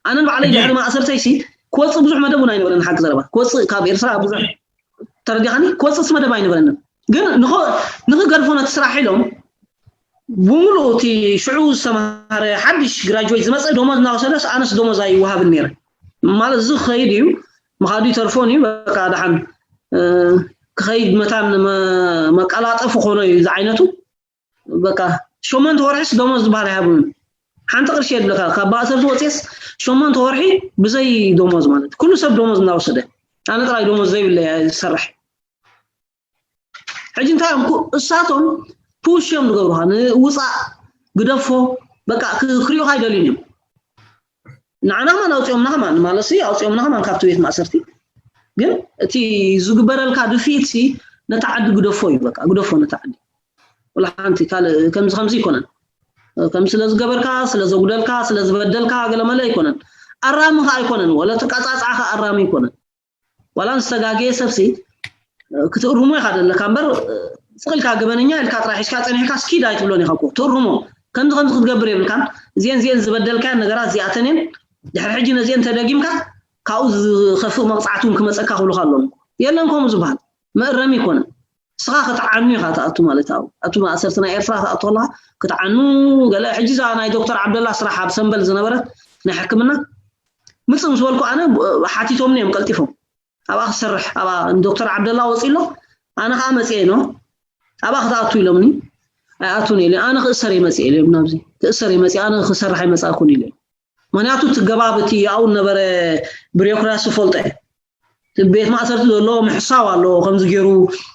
ኣነ ንባዕለይ ሕጂ ድሕሪ ማእሰርተይሲ ክወፅእ ብዙሕ መደብ እውን ኣይነበረን። ሓቂ ዘረባ ክወፅእ ካብ ኤርትራ ብዙሕ ተረዲኻኒ፣ ክወፅእስ መደብ ኣይነበረንን። ግን ንኸ-፣ ንኽገድፎ ነቲ ስራሕ ኢሎም ብምሉእ እቲ ሽዑ ዝተምሃረ ሓድሽ ግራጁዌት ዝመፀ ደሞዝ እናወሰደስ ኣነስ ደሞዝ ኣይወሃብን ነይረ። ማለት እዚ ክኸይድ እዩ፣ ምኻዱ ይተርፎን እዩ፣ በቃ ደሓን፣ እ፣ ክኸይድ መታን መ- መቀላጠፉ ኮኖ እዩ ዝዓይነቱ። በቃ ሸሞንተ ወርሒስ ደሞዝ ዝበሃል ኣይሃቡን። ሓንቲ ቅርሺ የድልካ ካብ ማእሰርቲ ወፅየስ ሸሞንተ ወርሒ ብዘይ ደሞዝ ማለት ኩሉ ሰብ ደሞዝ እናወሰደ ኣነ ጥራይ ደሞዝ ዘይብለ ዝሰርሕ። ሕጂ እንታይ እዮም እሳቶም ፑሽ እዮም ዝገብሩካ ንውፃእ ግደፎ በቃ ክሪኡካ ኣይደልዩን እዮም። ንዓና ከማን ኣውፅኦምና ከማን ማለት ኣውፅኦምና ከማን ካብቲ ቤት ማእሰርቲ ግን እቲ ዝግበረልካ ድፍኢት ሲ ነታ ዓዲ ግደፎ እዩ በቃ ግደፎ ነታ ዓዲ። ወላ ሓንቲ ካልእ ከምዚ ከምዚ ኣይኮነን። ከም ስለ ዝገበርካ ስለ ዘጉደልካ ስለ ዝበደልካ ገለመለ ኣይኮነን። ኣራሚ ከ ኣይኮነን ወለ ተቃፃፅዓ ከ ኣራሚ ኣይኮነን። ዋላ ዝተጋገየ ሰብሲ ክትእርሞ ኢካ ዘለካ እምበር ስቕ ኢልካ ገበነኛ ኢልካ ጥራይ ሒዝካ ፀኒሕካ ስኪድ ኣይትብሎን ኢካ እኮ ትእርሞ። ከምዚ ከምዚ ክትገብር የብልካን። እዚአን እዚአን ዝበደልካያን ነገራት እዚኣተን እየን። ድሕሪ ሕጂ ነዚአን ተደጊምካ ካብኡ ዝኸፍእ መቕፃዕቲ እውን ክመፀካ ክብሉካ ኣለዎም። የለን ከምኡ ዝበሃል መእረሚ ኣይኮነን። ንስኻ ክትዓኑ ኢኻ ትኣቱ ማለት እዩ። ኣብቲ ማእሰርቲ ናይ ኤርትራ ትኣቱ ከለኻ ክትዓኑ ገለ ሕጂ እዛ ናይ ዶክተር ዓብደላ ስራሕ ኣብ ሰንበል ዝነበረት ናይ ሕክምና ምፅእ ምስ በልኩ ኣነ ሓቲቶምኒ እዮም ቀልጢፎም ኣብኣ ክሰርሕ ኣብኣ ዶክተር ዓብደላ ወፂ ኣሎ ኣነ ከዓ መፅአ ኖ ኣብኣ ክትኣቱ ኢሎምኒ ኣይኣቱን ኢለ ኣነ ክእሰር እየ መፅአ ኢለ ናብዚ ክእሰር እየ መፅአ ኣነ ክሰርሕ ኣይመፃእኩን ኢለ ምክንያቱ እቲ ገባብ እቲ ኣብኡ ነበረ ቢሮክራሲ ፈልጦ እየ እቲ ቤት ማእሰርቲ ዘሎ ምሕሳው ኣሎ ከምዚ ገይሩ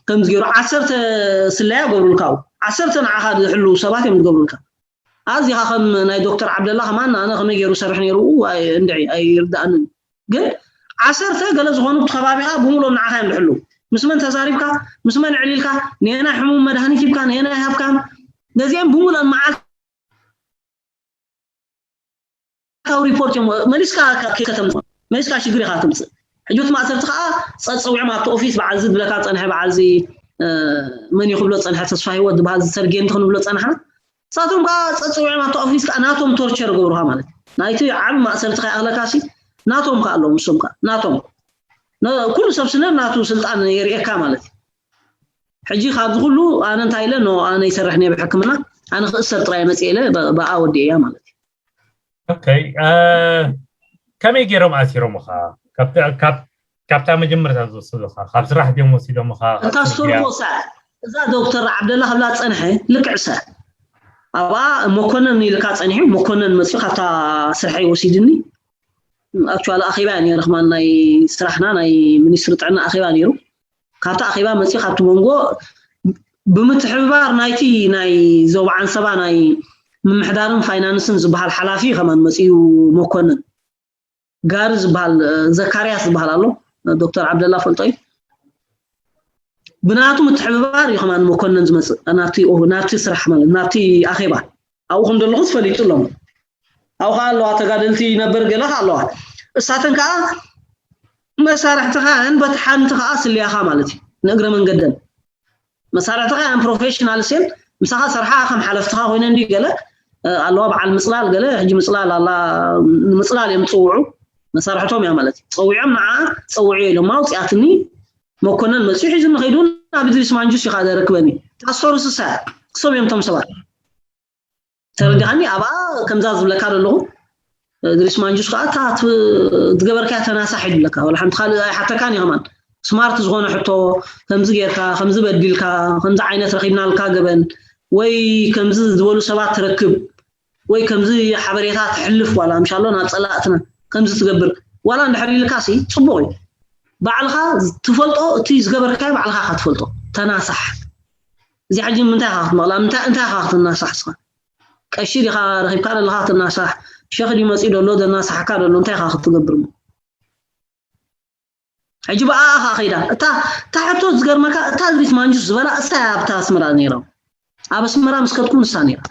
ከምዚ ገይሩ ዓሰርተ ስለያ ገብሩልካ ኣብኡ ዓሰርተ ንዓኻ ዝሕልው ሰባት እዮም ዝገብሩልካ ኣዚኻ ከም ናይ ዶክተር ዓብደላ ከማን ኣነ ከመይ ገይሩ ሰርሕ ነይሩ እንድዒ ኣይርዳእንን ግን ዓሰርተ ገለ ዝኾኑ እቲ ከባቢኻ ብምሉኦም ንዓኻ እዮም ዝሕልው ምስ መን ተዛሪብካ ምስ መን ዕሊልካ ንየናይ ሕሙም መድሃኒት ሂብካ ንየናይ ሃብካ ነዚኦም ብምሉኦም መዓልታዊ ሪፖርት እዮም መሊስካ ከተምፅእ መሊስካ ሽግር ኢኻ ትምፅእ ሕጂ እቲ ማእሰርቲ ከዓ ፀፀዊዖም ኣብቲ ኦፊስ በዓል እዚ ዝብለካ ፀንሐ በዓል እዚ መን እዩ ክብሎ ፀንሐ ተስፋ ህይወት ዝበሃል ዝተርጌንቲ ክንብሎ ፀናሕና ንሳቶም ከዓ ፀፀዊዖም ኣብቲ ኦፊስ ከዓ ናቶም ቶርቸር ገብሩካ ማለት እዩ ናይቲ ዓብ ማእሰርቲ ከይኣክለካ ሲ ናቶም ከዓ ኣለዎም እሶም ከዓ ናቶም ኩሉ ሰብ ስነ ናቱ ስልጣን የርእየካ ማለት እዩ ሕጂ ካብዚ ኩሉ ኣነ እንታይ ኢለ ኖ ኣነ ይሰርሕ ነየ ብሕክምና ኣነ ክእሰር ጥራይ መፅእ ኢለ ብኣ ወዲእያ ማለት እዩ ኦኬ ከመይ ገይሮም ኣሲሮምኻ ካብታ መጀመርታ ዝወሰዱኻ ካብ ስራሕ ድዮም ወሲዶምኻ እታ ስቶርኮሳ እዛ ዶክተር ዓብደላ ክብላ ፀንሐ ልክዕሰ ኣብኣ መኮነን ኢልካ ፀኒሑ መኮነን መፅኡ ካብታ ስርሐይ ወሲድኒ ኣክቹዋሊ ኣኼባ ነይሩ ከማን ናይ ስራሕና ናይ ሚኒስትሪ ጥዕና ኣኼባ ነይሩ ካብቲ ኣኼባ መፂኡ ካብቲ መንጎ ብምትሕብባር ናይቲ ናይ ዞባ ዓንሰባ ናይ ምምሕዳርን ፋይናንስን ዝበሃል ሓላፊ ከማን መፂኡ መኮንን ጋሪ ዝበሃል ዘካርያስ ዝበሃል ኣሎ ዶክተር ዓብደላ ፈልጦ እዩ ብናቱ ምትሕብባር እዩ ከማን መኮንን ዝመፅእ ናብቲ ናብቲ ስራሕ ማለት ናብቲ ኣኼባ ኣብኡ ከም ዘለኹ ዝፈሊጡ ኣለዉ ኣብኡ ከዓ ኣለዋ ተጋደልቲ ነበር ገለ ከዓ ኣለዋ እሳተን ከዓ መሳርሕትኻን በቲ ሓንቲ ከዓ ስልያኻ ማለት እዩ ንእግረ መንገደን መሳርሕትኻ ያን ፕሮፌሽናልስ እየን ምሳኻ ሰርሓ ከም ሓለፍትኻ ኮይነን ድዩ ገለ ኣለዋ በዓል ምፅላል ገለ ሕጂ ምፅላል ኣላ ንምፅላል እዮም ዝፅውዑ መሳርሕቶም እያ ማለት እዩ ፀዊዖም ንዓ ፀውዑ ኢሎም ኣውፅኣትኒ መኮነን መፅኡ ሒዙ ንኸይዱ ናብ ድሪስ ማንጁስ ኢኻ ዘረክበኒ ታስፈሩ ስሳ ክሶም እዮም ቶም ሰባት ተረዲኻኒ ኣብኣ ከምዛ ዝብለካ ዘለኹ ድሪስ ማንጁስ ከዓ እታ ዝገበርካያ ተናሳሕ ይብለካ ወላ ሓንቲ ካልእ ኣይሓተካን እዩ ከማን ስማርት ዝኾነ ሕቶ ከምዚ ጌርካ ከምዚ በዲልካ ከምዚ ዓይነት ረኺብናልካ ገበን ወይ ከምዚ ዝበሉ ሰባት ትረክብ ወይ ከምዚ ሓበሬታ ትሕልፍ ዋላ ምሻሎ ናብ ፀላእትና ከምዚ ትገብር ዋላ እንድሕር ኢልካ ሲ ፅቡቅ እዩ ባዕልኻ ትፈልጦ እቲ ዝገበርካዮ ባዕልኻ ኢኻ ትፈልጦ ተናሳሕ እዚኣ ሕጂ ንምንታይ ኢኻ ክትመቕላ እንታይ እንታይ ኢኻ ክትናሳሕ ስኻ ቀሺ ዲኻ ረኺብካ ዘለኻ ክትናሳሕ ሸኽ ድዩ መፂኡ ደሎ ዘናሳሕካ ደሎ እንታይ ኢኻ ክትገብር ሕጂ ብኣኣ ከዓ ከይዳ እታ እታ ሕቶ ዝገርመካ እታ ዝሪት ማንጁስ ዝበላ እሳ ኣብታ ኣስመራ ነይሮም ኣብ ኣስመራ ምስ ከድኩ ንሳ ነይራ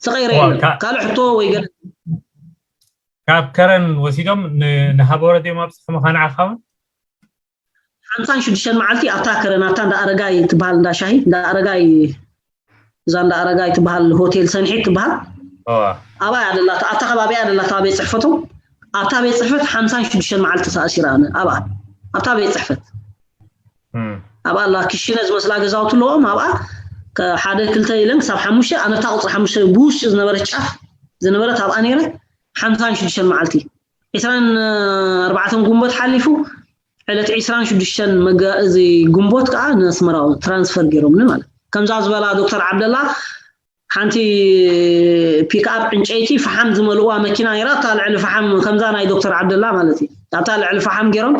ተቐይረ የለን ካልእ ሕቶ ወይ ገለ ካብ ከረን ወሲዶም ንሃበረ ድዮም ኣብፅሑ ምዃን ዓኻውን ሓምሳን ሽዱሽተን መዓልቲ ኣብታ ከረን ኣብታ እንዳ ኣረጋይ ትበሃል እንዳ ሻሂ እንዳ ኣረጋይ እዛ እንዳ ኣረጋይ ትበሃል ሆቴል ሰንሒት ትበሃል ኣብኣ እያ ደላታ ኣብታ ከባቢ እያ ደላታ ቤት ፅሕፈቶም ኣብታ ቤት ፅሕፈት ሓምሳን ሽዱሽተን መዓልቲ ተኣሲራ ኣብኣ ኣብታ ቤት ፅሕፈት ኣብኣ ኣላ ክሽነ ዝመስላ ገዛውቲ ኣለዎም ኣብኣ ሓደ ክልተ ኢለን ክሳብ ሓሙሽተ ኣነታ ቁፅሪ ሓሙሽተ ብውሽጢ ዝነበረት ጫፍ ዝነበረት ኣብኣ ነይረ ሓምሳን ሽዱሽተን መዓልቲ ዕስራን ኣርባዕተን ጉንበት ሓሊፉ ዕለት ዕስራን ሽዱሽተን መጋ እዚ ግንቦት ከዓ ንኣስመራ ትራንስፈር ገይሮምኒ ማለት። ከምዛ ዝበላ ዶክተር ዓብደላ ሓንቲ ፒክኣፕ ዕንጨይቲ ፈሓም ዝመልእዋ መኪና ነይራ። ኣብታ ልዕሊ ፈሓም ከምዛ ናይ ዶክተር ዓብደላ ማለት እዩ። ኣብታ ልዕሊ ፈሓም ገይሮም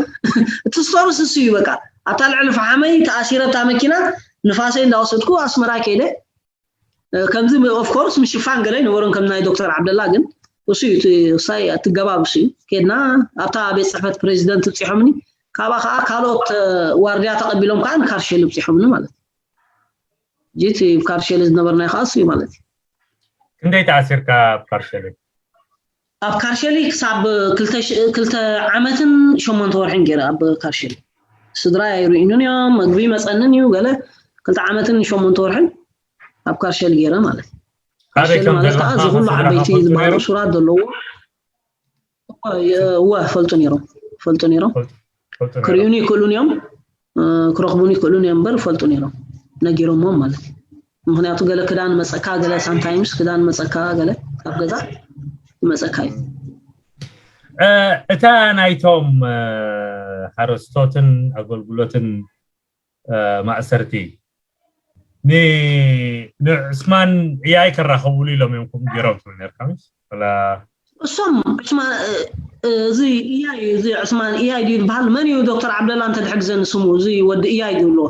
እቲ ስቶርስ እሱ እዩ በቃ። ኣብታ ልዕሊ ፈሓመይ ተኣሲረ እታ መኪና ንፋሰይ እንዳወሰድኩ ኣስመራ ከይደ ከምዚ ኦፍኮርስ ምሽፋን ገለ ይነበሮም ከም ናይ ዶክተር ዓብደላ ግን እሱ እዩ እቲ ውሳይ እቲ ገባብ እሱ እዩ። ከድና ኣብታ ቤት ፅሕፈት ፕሬዚደንት ብፂሖምኒ ካብኣ ከዓ ካልኦት ዋርድያ ተቐቢሎም ከዓ ንካርሸሊ ብፂሖምኒ ማለት እዩ። ጂቲ ካርሸሊ ዝነበርናይ ከዓ እሱ እዩ ማለት እዩ። ክንደይ ተኣሲርካ ኣብ ካርሸሊ? ኣብ ካርሸሊ ክሳብ ክልተ ዓመትን ሸሞንተ ወርሕን ገይረ ኣብ ካርሸሊ። ስድራይ ኣይርእዩንን እዮም፣ መግቢ ይመፀንን እዩ ገለ ክልተ ዓመትን ሸሞንተ ወርሕን ኣብ ካርሸሊ ገይረ ማለት እዩ። ካበይ ካርሸሊ ከም ማለት ዘለኻ ከዓ እዚ ኩሉ ስድራኻ ዓበይቲ ፈልጡ ዝበሃሉ ነይሮም? እሱራት ዘለዎ እወ የ- እወ ፈልጡ ነይሮም ፈልጡ ነይሮም። ፈልጡ ነይሮም። ክርእዩኒ ይክእሉን እዮም እ፣ ክረኽቡኒ ይክእሉን እዮም እምበር ፈልጡ ነይሮም ነጊሮሞም ማለት እዩ። ምክንያቱ ገለ ክዳን መፀካ ገለ ሳምታይምስ ክዳን መፀካ ገለ ካብ ገዛ ይመፀካ እዩ። እ፣ እታ ናይቶም እ፣ ሓረስቶትን ኣገልግሎትን እ፣ ማእሰርቲ ን- ንዕስማን እያይ ከራኸብሉ ኢሎም እዮም ከምኡ ገይሮም ትብል ነርካ ምስ ወላ እሶም ዕስማን እ፣ እ፣ እዚ እያይ እዚ ዕስማን እያይ ድዩ ዝበሃል መን እዩ? ዶክተር ዓብደላ እንተ ድሕግዘኒ ስሙ እዚ ወዲ እያይ ድዩ ኣለዎ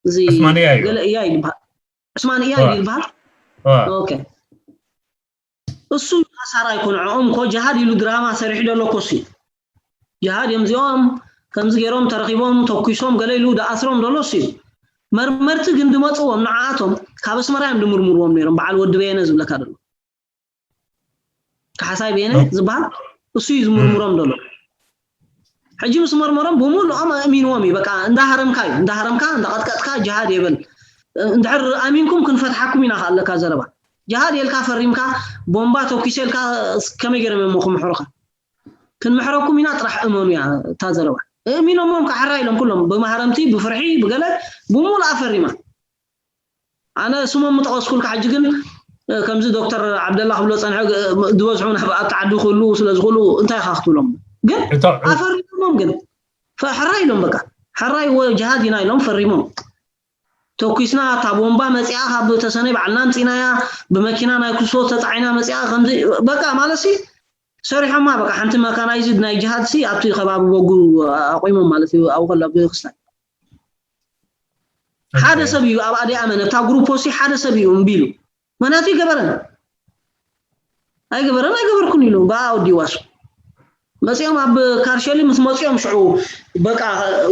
እዚ ዕስማን እያይ እዩ። ገለ እያይ ዝበሃል ዕስማን እያይ ድዩ ዝበሃል? ዋ፣ ኦኬ እሱ ኣሳራ ኣይኮነ ዕኦም እኮ ጅሃድ ኢሉ ድራማ ሰሪሑ ዘሎ እኮ እሱ እዩ። ጅሃድ እዮም እዚኦም ከምዚ ገይሮም ተረኺቦም ተኩሶም ገለ ኢሉ ድኣስሮም ዘሎ እሱ እዩ። መርመርቲ ግን ድመፅዎም ንዓኣቶም ካብ ኣስመራ እዮም ድምርምርዎም ነይሮም። በዓል ወዲ በየነ ዝብለካ ዘሎ ካሕሳይ በየነ ዝበሃል እሱ እዩ ዝምርምሮም ዘሎ። ሕጂ ምስ መርመሮም ብምሉኦም ኣእሚንዎም እዩ። በቃ እንዳሃረምካ እዩ እንዳሃረምካ እንዳቐጥቀጥካ ጅሃድ የበል እንድሕር ኣሚንኩም ክንፈትሓኩም ኢና ከኣለካ ዘረባ ጅሃድ የልካ ፈሪምካ ቦምባ ተኩሰ የልካ ከመይ ገይሮም እዮም ክምሕሩካ ክንምሕረኩም ኢና ጥራሕ እመኑ እያ እታ ዘረባ። እእሚኖሞም ካሕራ ኢሎም ኩሎም ብማህረምቲ ብፍርሒ ብገለ ብምሉኣ ፈሪማ ኣነ ስሞም ምጠቐስኩልካ ሕጂ ግን ከምዚ ዶክተር ዓብደላ ክብሎ ፀንሐ ዝበዝሑ ናብ ኣብቲ ዓዲ ክህሉ ስለ ዝኽእሉ እንታይ ኢኻ ክትብሎም ግን ኣፈሪሞም ግን ሕራይ ኢሎም በቃ ሕራይ ወ ጅሃድ ኢና ኢሎም ፈሪሞም ተኩስና እታ ቦምባ መፂኣ ካብ ተሰነይ ባዕልና ኣምፂናያ ብመኪና ናይ ኩሶ ተፃዒና መፂኣ ከምዚ በቃ ማለት ሲ ሰሪሖማ በቃ ሓንቲ መካናይዝድ ናይ ጅሃድ ሲ ኣብቲ ከባቢ በጉ ኣቑሞም ማለት እዩ ኣብኡ ከሎ ኣብ ቤተክርስትያን ሓደ ሰብ እዩ ኣብ ኣዲ ኣመነ እታ ግሩፖ ሲ ሓደ ሰብ እዩ እምቢ ኢሉ ምክንያቱ ይገበረን ኣይገበረን ኣይገበርኩን ኢሉ ብኣ ወዲ ዋሱ መፂኦም ኣብ ካርሸሊ ምስ መፂኦም ሽዑ በቃ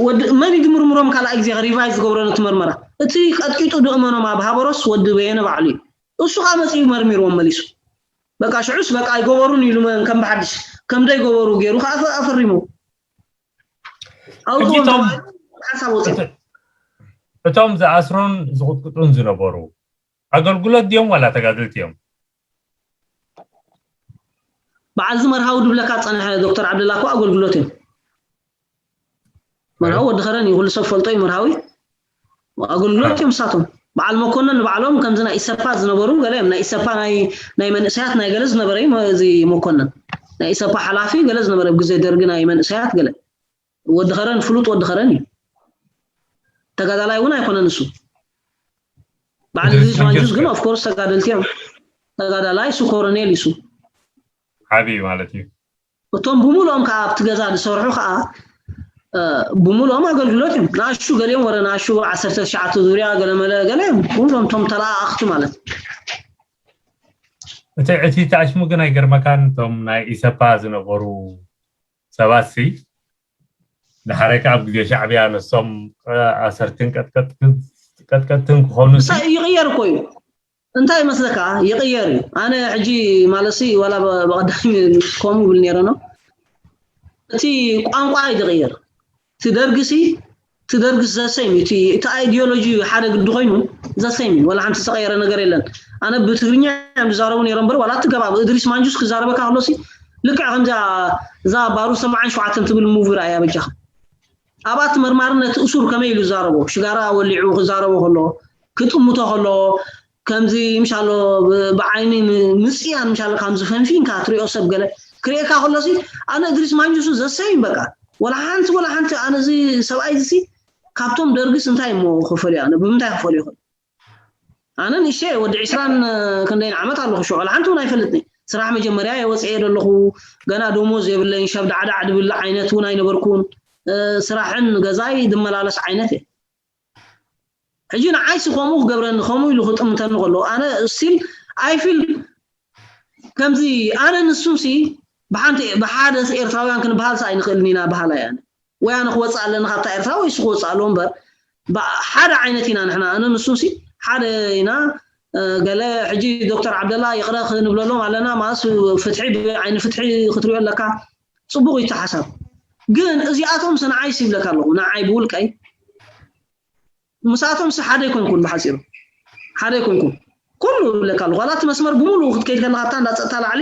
ወዲ መን እዩ ድምርምሮም ካልኣይ ግዜ ሪቫይዝ ዝገብሮ ነቲ መርመራ እቲ ቀጥቂጡ ድእመኖም ኣብ ሃበሮስ ወዲ በየነ ባዕሉ እዩ እሱ ከዓ መፂኡ መርሚርዎም መሊሱ በቃ ሽዑስ በቃ ኣይገበሩን ኢሉ ከም ብሓድሽ ከም ደይገበሩ ገይሩ ከዓ ኣፈሪሙ ኣውፅዎም ሕጂቶም ሓሳብ ወፂኦም እቶም ዝኣስሩን ዝቕጥቅጡን ዝነበሩ ኣገልግሎት ድዮም ዋላ ተጋደልቲ እዮም? በዓል እዚ መርሃዊ ድብለካ ዝፀንሐ ዶክተር ዓብደላ እኮ ኣገልግሎት እዮም መርሃዊ ወዲ ከረን እዩ ኩሉ ሰብ ፈልጦ እዩ መርሃዊ ኣገልግሎት እዮም ንሳቶም በዓል መኮነን ንባዕሎም ከምዚ ናይ ኢሰፓ ዝነበሩ ገለ እዮም ናይ ኢሰፓ ናይ ናይ መንእሰያት ናይ ገለ ዝነበረ እዩ እዚ መኮነን ናይ ኢሰፓ ሓላፊ ገለ ዝነበረ ግዜ ደርጊ ናይ መንእሰያት ገለ ወዲ ከረን ፍሉጥ ወዲ ከረን እዩ ተጋዳላይ እውን ኣይኮነን እሱ በዓል እድሪስ ማንጁስ ግን ኦፍኮርስ ተጋደልቲ እዮም ተጋዳላይ እሱ ኮረኔል እሱ ዓብዪ ማለት እዩ እቶም ብምሉኦም ከዓ ኣብቲ ገዛ ዝሰርሑ ከዓ ብምሉኦም ኣገልግሎት እዮም ንኣሹ ገሊኦም ወረ ንኣሹ ዓሰርተ ትሽዓተ ዙርያ ገለመለ ገለ እዮም ብምሉኦም እቶም ተለኣኣኽቲ ማለት እቲ እቲ ተኣሽሙ ግን ኣይገርመካን እቶም ናይ ኢሰፓ ዝነበሩ ሰባት ሲ ንሓደ ከዓ ኣብ ግዜ ሻዕብያ ነሶም ኣሰርትን ቀጥቀጥትን ክኾኑ ምሳ ይቕየር እኮ እዩ እንታይ ይመስለካ ይቕየር እዩ ኣነ ሕጂ ማለሲ ዋላ ብቐዳሚ ከምኡ ይብል ነይረ ነው እቲ ቋንቋ እዩ ዝቕየር እቲ ደርግሲ እቲ ደርግስ ዘሰይም እዩ እቲ ኣይዲዮሎጂ ሓደ ግዲ ኮይኑ ዘሰይም እዩ ዋላ ሓንቲ ዝተቐየረ ነገር የለን ኣነ ብትግርኛ እዮም ዝዛረቡ ነይሮም በር ዋላ እቲ ገባብ እድሪስ ማንጁስ ክዛረበካ ከሎሲ ልክዕ ከምዚኣ እዛ ባሩ ሰማዓን ሸውዓተን ትብል ሙቪ ርኣያ በጃኻ ኣብኣ እቲ መርማሪ ነቲ እሱር ከመይ ኢሉ ዝዛረቦ ሽጋራ ወሊዑ ክዛረቦ ከሎ ክጥምቶ ከሎ ከምዚ ምሻሎ ብዓይኒ ምፅያን ምሻሎ ከምዚ ፈንፊንካ ትሪኦ ሰብ ገለ ክርእየካ ከሎሲ ኣነ እድሪስ ማንጁሱ ዘሰይም በቃ ወላ ሓንቲ ወላ ሓንቲ ኣነ እዚ ሰብኣይ እዚ ካብቶም ደርግስ እንታይ እሞ ክፈልዮ ኣነ ብምንታይ ክፈልዮ ይኽእል? ኣነ ንእሽተይ ወዲ ዕስራን ክንደይን ዓመት ኣለኹ ሽዑ ወላ ሓንቲ እውን ኣይፈልጥን። ስራሕ መጀመርያ የወፅኤ ዘለኹ ገና ደሞዝ የብለይን ሸብዳዕዳዕ ድብል ዓይነት እውን ኣይነበርኩን። ስራሕን ገዛይ ድመላለስ ዓይነት እየ። ሕጂ ንዓይሲ ከምኡ ክገብረኒ ከምኡ ኢሉ ክጥምተኒ ከሎ ኣነ ስቲል ኣይፊል ከምዚ ኣነ ንሱን ሲ ብሓንቲ ብሓደ ኤርትራውያን ክንበሃል ሲ ኣይንኽእልን ኢና በሃላይ ኣነ። ወይ ኣነ ክወፅእ ኣለኒ ካብታ ኤርትራ ወይ እሱ ክወፅእ ኣለዎ እምበር ሓደ ዓይነት ኢና ንሕና ኣነ ንሱን ሲ ሓደ ኢና። ገለ ሕጂ ዶክተር ዓብደላ ይቕረ ክንብለሎም ኣለና ማለት ፍትሒ ብዓይኒ ፍትሒ ክትሪኦ ኣለካ። ፅቡቕ እዩ እቲ ሓሳብ። ግን እዚኣቶም ሲ ንዓይ ሲ ይብለካ ኣለኹ ንዓይ ብውልቀይ ምሳቶም ሲ ሓደ ኣይኮንኩን ብሓፂሩ ሓደ ኣይኮንኩን። ኩሉ ይብለካ ኣለኹ ዋላ እቲ መስመር ብምሉኡ ክትከይድ ከለካ እታ እንዳ ፀጥታ ላዕሊ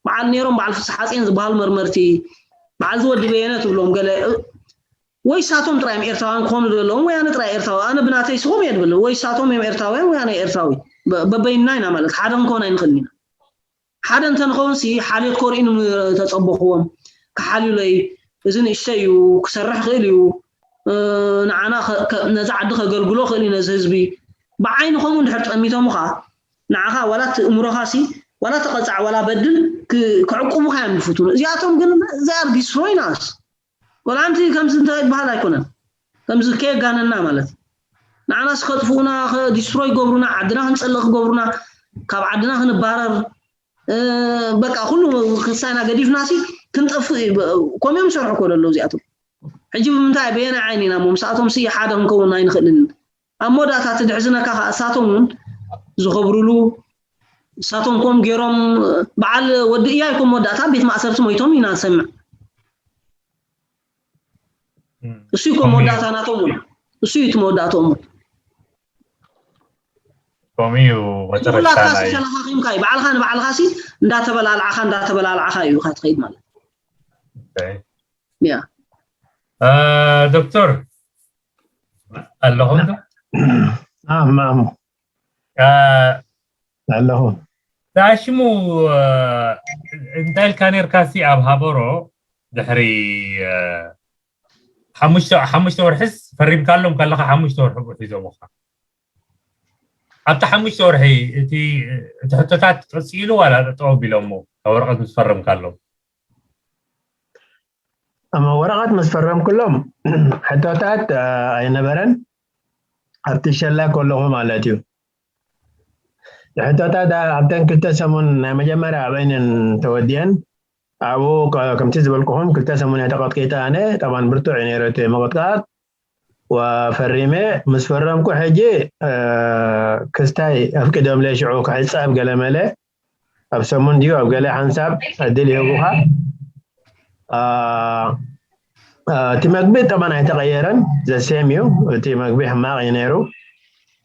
በዓል ነይሮም በዓል ፍስሓፅዮን ዝበሃሉ መርመርቲ በዓል ዝወዲ በየነ ትብሎም ገለ ወይ ሳቶም ጥራይ እዮም ኤርትራውያን ክኾኑ ዘለዎም ወይ ኣነ ጥራይ ኤርትራዊ ኣነ ብናተይ ስኹም እየ ድብል ወይ ሳቶም እዮም ኤርትራውያን ወይ ኣነ ኤርትራዊ በበይንና ኢና ማለት ሓደ ክንከውን ኣይንኽእልን ኢና። ሓደ እንተንኸውን ሲ ሓልዮት ኮርኢኑ ተጸበኽዎም ክሓልዩለይ እዚ ንእሽተይ እዩ ክሰርሕ ክእል እዩ ንዓና ነዚ ዓዲ ከገልግሎ ክእል እዩ ነዚ ህዝቢ ብዓይኒ ከምኡ እንድሕር ጠሚቶምኻ ንዓኻ ዋላ እቲ እምሮኻ ሲ ዋላ ተቐጻዕ ዋላ በድል ክዕቁቡኻ እዮም ዝፍትኑ እዚኣቶም ግን they are destroying us ወላ ሓንቲ ከምዚ እንታይ ዝበሃል ኣይኮነን ከምዚ ከየጋነና ማለት ንዓናስ ከጥፍኡና ዲስትሮይ ይገብሩና ዓድና ክንጸልእ ክገብሩና ካብ ዓድና ክንባረር በቃ ኩሉ ክሳና ገዲፍና ሲ ክንጠፍእ ከምኦም ሰርሑ ኮ ደሎ እዚኣቶም ሕጂ ብምንታይ በየና ዓይኒ ኢና ሞ ምስኣቶም ሲ ሓደ ክንከውን ኣይንኽእልን ኣብ መወዳእታ እቲ ድሕዝነካ ከዓ እሳቶም እውን ዝኸብሩሉ እሳቶም ከም ገይሮም በዓል ወዲ እያይ ከም መወዳእታ ቤት ማእሰርቲ ሞይቶም ኢና ንሰምዕ እሱ ከም መወዳእታ ናቶም እውን እሱ እዩ እቲ መወዳእቶም እውን ከምኡ እዩ መጨረሻ ኩላትካ ናይ ተለኻኺምካ እዩ ባዕልኻ ንባዕልኻ ሲ እንዳተበላልዓኻ እንዳተበላልዓኻ እዩ ኢኻ ትኸይድ ማለት ኦኬ። ያ እ፣ ዶክተር ኣለኹም ዶ? ናም ናም እ፣ ኣለኹ ዳሽሙ እ፣ እንታይ ኢልካ ነርካ ሲ ኣብ ሃበሮ ድሕሪ እ፣ ሓሙሽተ ሓሙሽተ ወርሕስ ፈሪምካሎም ከለካ ሓሙሽተ ወርሒ ሒዞምካ ኣብቲ ሓሙሽተ ወርሒ እቲ እቲ ሕቶታት ቀፂሉ ዋላ ጠጠው ኣቢሎሞ ካብ ወረቀት ምስ ፈረምካሎም እሞ ወረቐት ምስ ፈረምኩሎም ሕቶታት እ፣ ኣይነበረን ኣብቲ ሸላ ከለኹ ማለት እዩ ሕቶታት ኣብተን ክልተ ሰሙን ናይ መጀመርያ ኣበይነን ተወዲአን ኣብኡ ከ- ከምቲ ዝበልኩኹም ክልተ ሰሙን እየ ተቐጥቂጠ ኣነ ጠባን ብርቱዕ እዩ ነይሩ እቲ ምቕጥቃጥ ወፈሪመ ምስ ፈረምኩ ሕጂ እ፣ ክስታይ ኣፍቂዶምለይ ሽዑ ክሕፀብ ገለመለ ኣብ ሰሙን ድዩ ኣብ ገለ ሓንሳብ ዕድል ይህቡኻ እ፣ እ፣ እቲ መግቢ ጠባን ኣይተቐየረን ዘሴም እዩ እቲ መግቢ ሕማቕ እዩ ነይሩ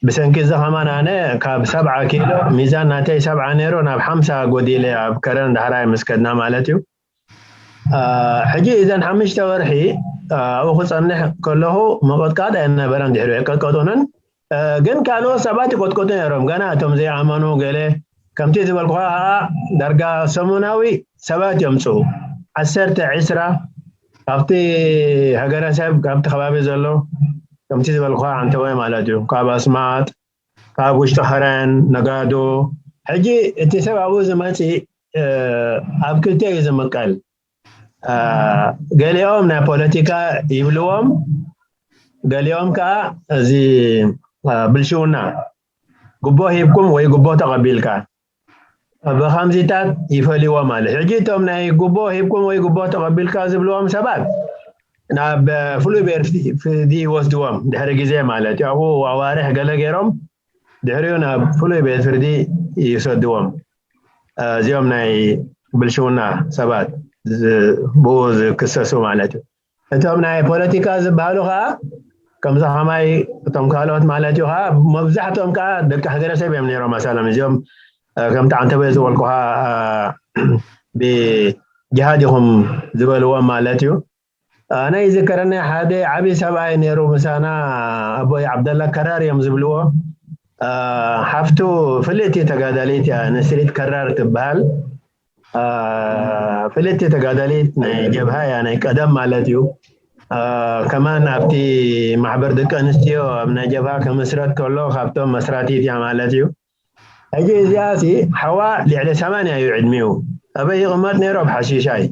ብሰንኪ እዚ ከማን ኣነ ካብ ሰብዓ ኪሎ ሚዛን ናተይ ሰብዓ ነይሩ ናብ ሓምሳ ጎዲለ ኣብ ከረን ዳሕራይ ምስ ከድና ማለት እዩ እ፣ ሕጂ እዘን ሓሙሽተ ወርሒ እ፣ ኣብኡ ክፀንሕ ከለኹ ምቕጥቃጥ ኣይነበረን ድሕሪ ኣይቀጥቀጡንን እ፣ ግን ካልኦት ሰባት ይቆጥቆጡ ነይሮም ገና እቶም ዘይኣመኑ ገለ ከምቲ ዝበልኩኻ ከዓ ዳርጋ ሰሙናዊ ሰባት የምፅኡ ዓሰርተ ዕስራ ካብቲ ሃገረሰብ ካብቲ ከባቢ ዘሎ ከምቲ ዝበልኩኻ ዓንተወ ማለት እዩ ካብ ኣስማጥ ካብ ውሽጢ ኸረን ነጋዶ ሕጂ እቲ ሰብ ኣብኡ ዝመፅእ እ፣ ኣብ ክልተ እዩ ዝምቀል እ፣ ገሊኦም ናይ ፖለቲካ ይብልዎም ገሊኦም ከዓ እዚ እ፣ ብልሽውና ጉቦ ሂብኩም ወይ ጉቦ ተቐቢልካ ብኸምዚታት ይፈልይዎ ማለት ሕጂ እቶም ናይ ጉቦ ሂብኩም ወይ ጉቦ ተቐቢልካ ዝብልዎም ሰባት ናብ ፍሉይ ቤት ፍርዲ ይወስድዎም ድሕሪ ግዜ ማለት እዩ ኣብኡ ኣዋርሕ ገለ ገይሮም ድሕሪኡ ናብ ፍሉይ ቤት ፍርዲ ይሰድዎም እዚኦም ናይ ብልሽውና ሰባት ዝ- ብኡ ዝክሰሱ ማለት እዩ እቶም ናይ ፖለቲካ ዝበሃሉ ከዓ ከምዚ ከማይ እቶም ካልኦት ማለት እዩ ከዓ መብዛሕትኦም ከዓ ደቂ ሃገረሰብ እዮም ነይሮም ኣሳሎም እዚኦም እ፣ ከምቲ ዓንተበ ዝበልኩኻ እ፣ ብጅሃድ ኢኹም ዝበልዎም ማለት እዩ ኣነ ይዝከረኒ ሓደ ዓብዪ ሰብኣይ ነይሩ ምሳና ኣቦይ ዓብደላ ከራር እዮም ዝብልዎ እ፣ ሓፍቱ ፍልጥቲ ተጋዳሊት እያ ንስሪት ከራር ትበሃል እ፣ ፍልጥቲ ተጋዳሊት ናይ ጀብሃ እያ ናይ ቀደም ማለት እዩ ከማን ኣብቲ ማሕበር ደቂ ኣንስትዮ ኣብ ናይ ጀብሃ ከመስረት ከሎ ካብቶም መስራቲት እያ ማለት እዩ። ሕጂ እዚኣ ሲ ሓዋ ልዕሊ ሰማንያ እዩ ዕድሚኡ። ኣበይ ይቕመጥ ነይሩ? ኣብ ሓሺሻይ።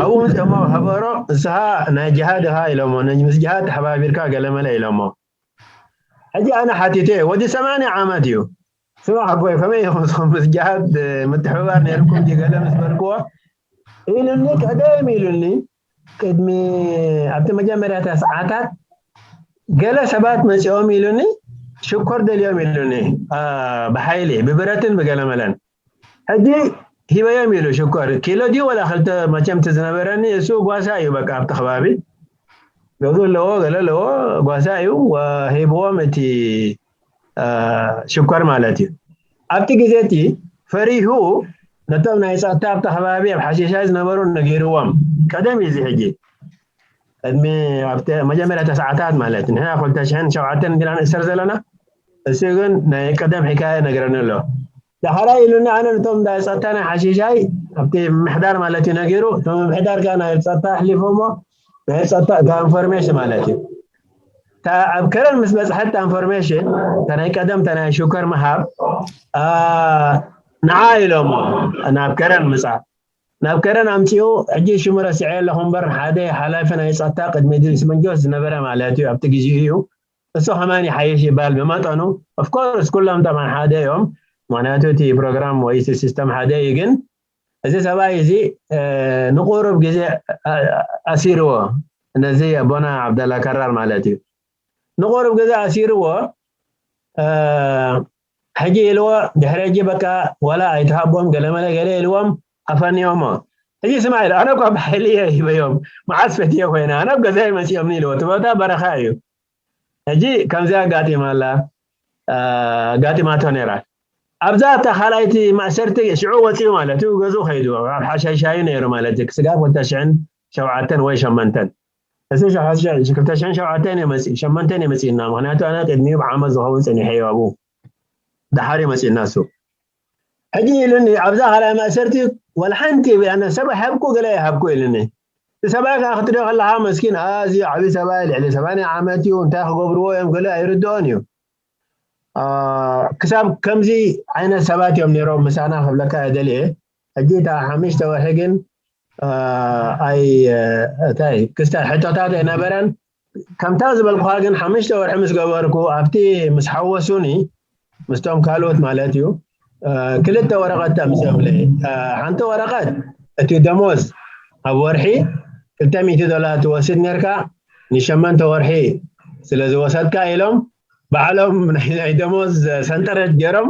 ኣብኡ ምስ ደሞ ከበሮ ንስኻ ናይ ጅሃድ ኢኻ ኢሎሞ፣ ነዚ ምስ ጅሃድ ተሓባቢርካ ገለመለ ኢሎሞ። ሕጂ ኣነ ሓቲተ ወዲ ሰማንያ ዓመት እዩ። ስማ ሓቦይ ከመይ ኢኹም ንስኹም ምስ ጅሃድ ምትሕብባር ነይርኩም ድዩ ገለ ምስ በልክዎ ኢሉኒ፣ ቀደም ኢሉኒ። ቅድሚ ኣብቲ መጀመርያታ ሰዓታት ገለ ሰባት መፂኦም ኢሉኒ፣ ሽኮር ደልዮም ኢሉኒ። ብሓይሊ ብብረትን ብገለመለን ሕጂ ሂበዮም ኢሉ ሽኮር ኪሎ ድዩ ወላ ክልተ? መቸም እቲ ዝነበረኒ እሱ ጓሳ እዩ። በቃ ኣብቲ ከባቢ ገዙ ኣለዎ ገለ ኣለዎ ጓሳ እዩ። ሂብዎም እቲ ሽኮር ማለት እዩ። ኣብቲ ግዜ እቲ ፈሪሁ ነቶም ናይ ፀጥታ ኣብቲ ከባቢ ኣብ ሓሽሻይ ዝነበሩ ነጊርዎም። ቀደም እዩ እዚ ሕጂ ቅድሚ ኣብቲ መጀመርያ ተሰዓታት ማለት ንሕና ክልተ ሽሕን ሸውዓተን እንዲና ንእሰር ዘለና። እሱ ግን ናይ ቀደም ሕካየ ነግረኒ ኣሎ። ዳሕራይ ኢሉኒ ኣነ ነቶም እንዳ ፀጥታ ናይ ሓሽሻይ ኣብቲ ምምሕዳር ማለት እዩ ነጊሩ። እቶም ምምሕዳር ከኣ ናይ ፀጥታ ኣሕሊፎሞ ናይ ፀጥታ እታ ኢንፎርሜሽን ማለት እዩ። እታ ኣብ ከረን ምስ በፅሐት እታ ኢንፎርሜሽን እታ ናይ ቀደም እታ ናይ ሹከር ምሃብ ንዓ ኢሎሞ ናብ ከረን ምፃእ ናብ ከረን ኣምፂኡ ሕጂ ሽሙ ረሲዐ ኣለኹ እምበር ሓደ ሓላፊ ናይ ፀጥታ ቅድሚ ድሪስ መንጆስ ዝነበረ ማለት እዩ ኣብቲ ግዜኡ እዩ። እሱ ከማን ይሓይሽ ይባል ብመጠኑ። ኦፍኮርስ ኩሎም ጠማን ሓደ እዮም። ምክንያቱ እቲ ፕሮግራም ወይ እቲ ሲስተም ሓደ እዩ። ግን እዚ ሰብኣይ እዚ ንቁሩብ ግዜ ኣሲርዎ ነዚ ኣቦና ዓብደላ ከራር ማለት እዩ። ንቁሩብ ግዜ ኣሲርዎ ሕጂ ኢልዎ ድሕሪ ሕጂ በቃ ዋላ ኣይትሃቦም ገለመለ ገለ ኢልዎም ኣፈንዮሞ። ሕጂ ስማ ኢለ ኣነ እኳ ብሓይሊ እየ ሂበዮም መዓስ ፈትየ ኮይነ ኣነ ኣብ ገዛይ መፂኦምኒ ኢልዎ። እቲ ቦታ በረኻ እዩ። ሕጂ ከምዚ ኣጋጢማ ኣላ ኣጋጢማቶ ነይራ። ኣብዛ እታ ካልኣይቲ ማእሰርቲ ሽዑ ወፂኡ ማለት እዩ። ገዝኡ ከይዱ ኣብ ሓሻይሻዩ ነይሩ ማለት እዩ። ክስጋብ ክልተ ሽሕን ሸውዓተን ወይ ሸመንተን እዚ ክልተ ሽሕን ሸውዓተን እየ መፂ ሸመንተን እየ መፂእና። ምክንያቱ ኣነ ቅድሚኡ ብዓመት ዝኸውን ፀኒሐ እዩ ኣብኡ። ደሓር እዩ መፂእና እሱ። ሕጂ ኢሉኒ ኣብዛ ካልኣይ ማእሰርቲ ወላ ሓንቲ ኣነ ሰብ ይሃብኩ ገለ ይሃብኩ ኢሉኒ። እቲ ሰብኣይ ከዓ ክትሪኦ ከለካ መስኪን ኣዝዩ ዓብዪ ሰብኣይ ልዕሊ ሰማንያ ዓመት እዩ። እንታይ ክገብርዎ እዮም ገለ ኣይርድኦን እዩ። ክሳብ ከምዚ ዓይነት ሰባት እዮም ነይሮም ምሳና ክብለካ እየ ደልየ። ሕጂ እታ ሓሙሽተ ወርሒ ግን ኣይ እንታይ ክስተ ሕቶታት ኣይነበረን። ከምታ ዝበልኩኻ ግን ሓሙሽተ ወርሒ ምስ ገበርኩ ኣብቲ ምስ ሓወሱኒ ምስቶም ካልኦት ማለት እዩ ክልተ ወረቐት ኣምፅኦምለይ። ሓንቲ ወረቐት እቲ ደሞዝ ኣብ ወርሒ ክልተ ሚእቲ ዶላር ትወስድ ነርካ ንሸመንተ ወርሒ ስለ ዝወሰድካ ኢሎም ባዕሎም ናይ ደሞዝ ሰንጠረጅ ገይሮም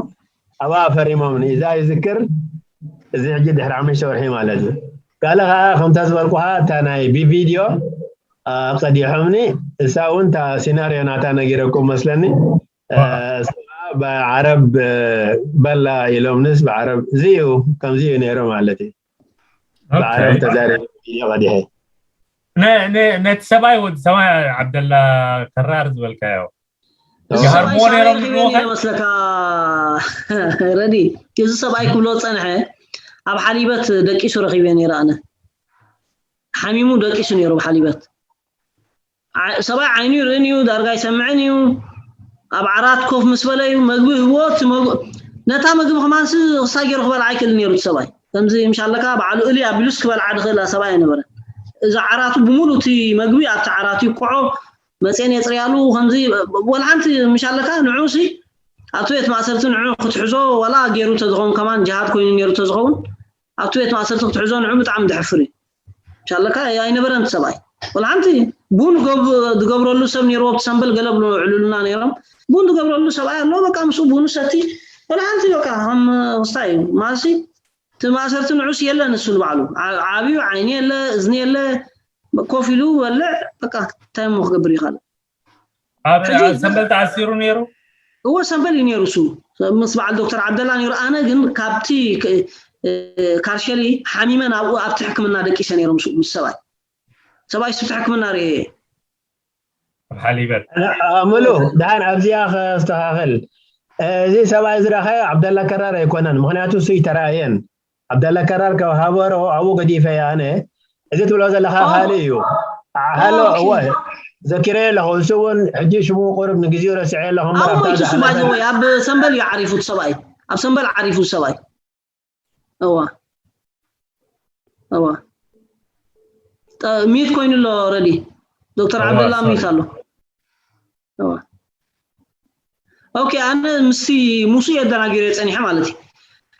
ኣብኣ ፈሪሞምኒ። እዛ ይዝክር እዚ ሕጂ ድሕሪ ሓሙሽተ ወርሒ ማለት እዩ። ካልእ ከዓ ከምታ ዝበልኩኻ እታ ናይ ብቪድዮ ቀዲሖምኒ እሳ እውን እታ ሲናርዮ ናታ ነጊረኩም መስለኒ። ዓረብ በላ ኢሎምንስ ብዓረብ እዚ እዩ ከምዚ እዩ ነይሩ ማለት እዩ። ብዓረብ ተዛሪበ ቪድዮ ቀዲሐ። ነቲ ሰብኣይ ወዲ ሰማይ ዓብደላ ከራር ዝበልካዮ ይሃርሞ ነይሮም ይመስለካ። ረዲ እዚ ሰብኣይ ክብሎ ፀንሐ ኣብ ሓሊበት ደቂሱ ረኪበ ነይረ ኣነ። ሓሚሙ ደቂሱ ነይሩ ኣብ ሓሊበት። ሰብኣይ ዓይኑ ይርእን እዩ፣ ዳርጋ ይሰምዕን እዩ። ኣብ ዓራት ኮፍ ምስ በለ እዩ መግቢ ህቦ። ነታ መግቢ ከማንስ ክሳይ ገይሩ ክበልዓ ኣይክእል ነይሩ እቲ ሰብኣይ። ከምዚ ምሻለካ በዓሉ እሊ ኣቢሉስ ክበልዓ ድኽእል ሰብኣይ ኣይነበረ። እዚ ዓራቱ ብምሉ እቲ መግቢ ኣብቲ ዓራቱ ይኩዖ መፅኤን የፅርያሉ ከምዚ ወላ ሓንቲ ምሽ ኣለካ ንዑ ሲ ኣብቲ ቤት ማእሰርቲ ንዑ ክትሕዞ ዋላ ገይሩ ተዝኸውን ከማን ጅሃድ ኮይኑ ነይሩ ተዝኸውን ኣብቲ ቤት ማእሰርቲ ክትሕዞ ንዑ ብጣዕሚ ድሕፍር እዩ። ምሽ ኣለካ ኣይነበረን እቲ ሰብኣይ ወላ ሓንቲ ቡን ዝገብረሉ ሰብ ነይርዎ ብቲ ሰንበል ገለ ብሎ ዕሉልና ነይሮም ቡን ዝገብረሉ ሰብኣይ ኣሎ በቃ ምስኡ ቡኑ ሰቲ ወላ ሓንቲ በቃ ከም ክስታይ እዩ ማሲ እቲ ማእሰርቲ ንዑስ የለን እሱ ንባዕሉ ዓብዩ ዓይኒ የለ እዝኒ የለ ኮፍ ኢሉ በልዕ በቃ እንታይ እሞ ክገብር ይኽእል ኣብ ሰንበል ተኣሲሩ ነይሩ እዎ ሰንበል እዩ ነይሩ እሱ ምስ በዓል ዶክተር ዓብደላ ነይሩ ኣነ ግን ካብቲ ካርሸሊ ሓሚመ ናብኡ ኣብቲ ሕክምና ደቂሰ ነይሮም ምስ ሰብኣይ ሰብኣይ ስብቲ ሕክምና ርኤ ኣብ ሓሊበት ምሉ ድሓን ኣብዚኣ ከስተኻኸል እዚ ሰብኣይ ዝረኸ ዓብደላ ከራር ኣይኮነን ምክንያቱ እሱ ይተረኣየን ዓብደላ ከራር ካብ ሃበሮ ኣብኡ ገዲፈ ኣነ እዚ ትብሎ ዘለካ ካልእ እዩ ሃሎ እወ፣ ዘኪረ ኣለኹ። እሱ እውን ሕጂ ሽሙ ቁርብ ንግዜኡ ረሲዐ ኣለኹ እምበር ኣብኡ ኣብታ ኢትሱ ዝሓለፈ ባይዘወይ ኣብ ሰንበል እዩ ዓሪፉ እቲ ሰብኣይ። ኣብ ሰንበል ዓሪፉ ሰብኣይ። እዋ እዋ ሚት ኮይኑ ኣሎ ረዲ። ዶክተር ዓብደላ ሚት ኣሎ። ኦኬ፣ ኣነ ምስቲ ሙሱ የደናጊረ ጸኒሐ ማለት እዩ።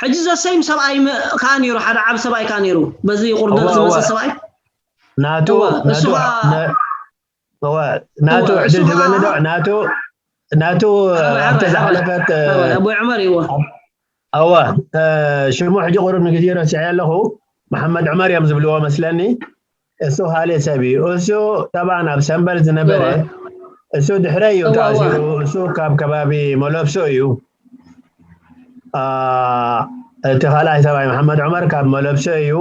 ሕጂ ዘሰይም ሰብኣይ ከዓ ነይሩ፣ ሓደ ዓብ ሰብኣይ ከዓ ነይሩ፣ በዚ ቁርደት ዝመፀ ሰብኣይ። ናቱ ናቱ ዕድል ዝበኒ ዶ ናቱ ናቱ ኣብተ ዝሓለፈት ኣቦይ ዑመር ይዎ ኣዋ ሽሙ ሕጂ ቁሩብ ንግዜ ረሲዐ ኣለኹ። መሓመድ ዑመር እዮም ዝብልዎ መስለኒ። እሱ ካልእ ሰብ እዩ። እሱ ጠብዓን ኣብ ሰንበል ዝነበረ እሱ ድሕረ እዩ ተኣሲሩ። እሱ ካብ ከባቢ መለብሶ እዩ። እቲ ካልኣይ ሰብኣይ መሓመድ ዑመር ካብ መለብሶ እዩ።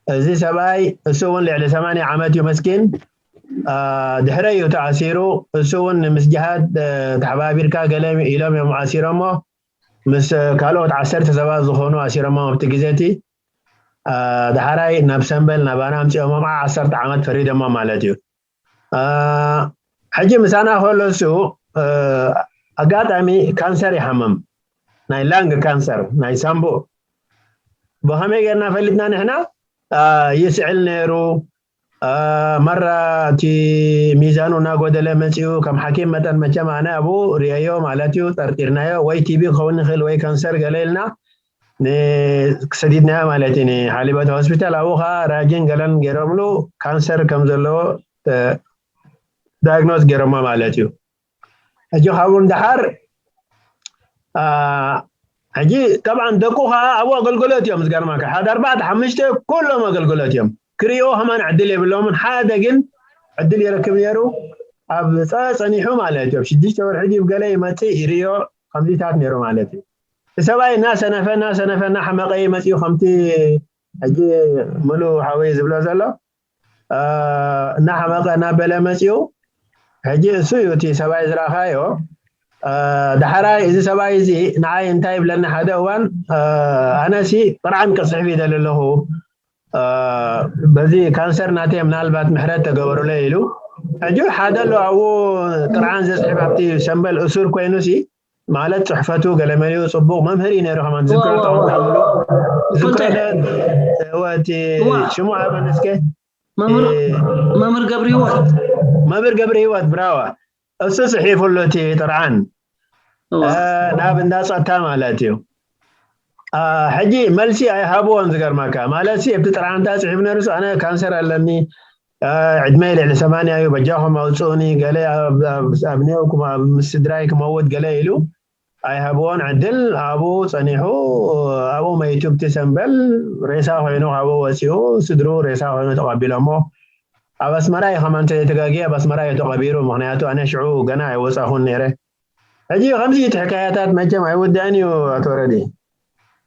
እዚ ሰብኣይ እሱ እውን ልዕሊ ሰማንያ ዓመት እዩ መስኪን። ድሕረ እዩ ተኣሲሩ። እሱ እውን ምስ ጅሃድ ተሓባቢርካ ገለ ኢሎም እዮም ኣሲሮሞ። ምስ ካልኦት ዓሰርተ ሰባት ዝኾኑ ኣሲሮሞ ኣብቲ ግዜ እቲ። ዳሕራይ ናብ ሰንበል ናባና ኣምፂኦሞም ዓሰርተ ዓመት ፈሪዶሞ ማለት እዩ። ሕጂ ምሳና ከሎ እሱ ኣጋጣሚ ካንሰር ይሓምም፣ ናይ ላንግ ካንሰር ናይ ሳምቡእ። ብኸመይ ጌርና ፈሊጥና ንሕና? ይስዕል ነይሩ። መራ እቲ ሚዛኑ እናጎደለ መፂኡ። ከም ሓኪም መጠን መቸም ኣነ ኣብኡ ርእየዮ ማለት እዩ፣ ጠርጢርናዮ። ወይ ቲቢ ክኸውን ይኽእል ወይ ካንሰር ገለ ኢልና ሰዲድናዮ ማለት እዩ ንሓሊበት ሆስፒታል። ኣብኡ ከዓ ራጅን ገለን ገይሮምሉ ካንሰር ከም ዘለዎ ዳያግኖዝ ገይሮሞ ማለት እዩ። ሕጂ ካብኡ ንደሓር ሕጂ ጠብዓን ደቁ ከዓ ኣብኡ ኣገልግሎት እዮም። ዝገርመካ ሓደ ኣርባዕተ ሓሙሽተ ኩሎም ኣገልግሎት እዮም። ክርእይዎ ከማን ዕድል የብሎምን። ሓደ ግን ዕድል ይረክብ ነይሩ። ኣብ ፀ ፀኒሑ ማለት እዩ። ኣብ ሽዱሽተ ወርሒ ድዩ ገለ ይመፅእ ይርእዮ። ከምዚታት ነይሩ ማለት እዩ። እቲ ሰብኣይ እናሰነፈ እናሰነፈ እናሓመቐ እዩ መፂኡ። ከምቲ ሕጂ ሙሉ ሓወይ ዝብሎ ዘሎ እናሓመቐ እናበለ መፂኡ። ሕጂ እሱ እዩ እቲ ሰብኣይ ዝረኣኻዮ። ዳሕራይ እዚ ሰብኣይ እዚ ንዓይ እንታይ ይብለኒ ሓደ እዋን ኣነሲ ጥርዓን ክፅሕፍ ይደሊ ኣለኹ። በዚ ካንሰር ናተይ ምናልባት ምሕረት ተገበሩለይ ኢሉ። ሕጂ ሓደ ኣሎ ኣብኡ ጥርዓን ዘፅሕፍ ኣብቲ ሰንበል እሱር ኮይኑ ሲ ማለት ፅሕፈቱ ገለመሊኡ ፅቡቕ መምህር እዩ ነይሩ። ከማን ዝክሮ ጠቐምካሉ ዝክሮ እቲ ሽሙ ኣበን እስከ መምህር ገብሪ ህይወት መምህር ገብሪ ህይወት ብራዋ እሱ ፅሒፉሉ እቲ ጥርዓን ናብ እንዳ ፀጥታ ማለት እዩ። ሕጂ መልሲ ኣይሃብዎን። ዝገርመካ ማለት ኣብቲ ጥርዓን እንታይ ፅሒፉ ነይሩ? ኣነ ካንሰር ኣለኒ፣ ዕድመይ ልዕሊ ሰማንያ እዩ፣ በጃኹም ኣውፅኡኒ፣ ገለ ኣብ ኔውኩም ምስ ስድራይ ክመውት ገለ ኢሉ ኣይሃብዎን ዕድል። ኣብኡ ፀኒሑ ኣብኡ መይቱ ብቲ ሰንበል ሬሳ ኮይኑ ካብኡ ወፂኡ ስድርኡ ሬሳ ኮይኑ ተቐቢሎሞ። ኣብ ኣስመራ እዩ ከማን እንተዘይተጋግየ ኣብ ኣስመራ እዩ ተቐቢሩ። ምኽንያቱ ኣነ ሽዑ ገና ኣይወፃኹን ነይረ። ሕጂ ከምዚ እቲ ሕካያታት መቸም ኣይውዳእን እዩ ኣቶ ረዲ።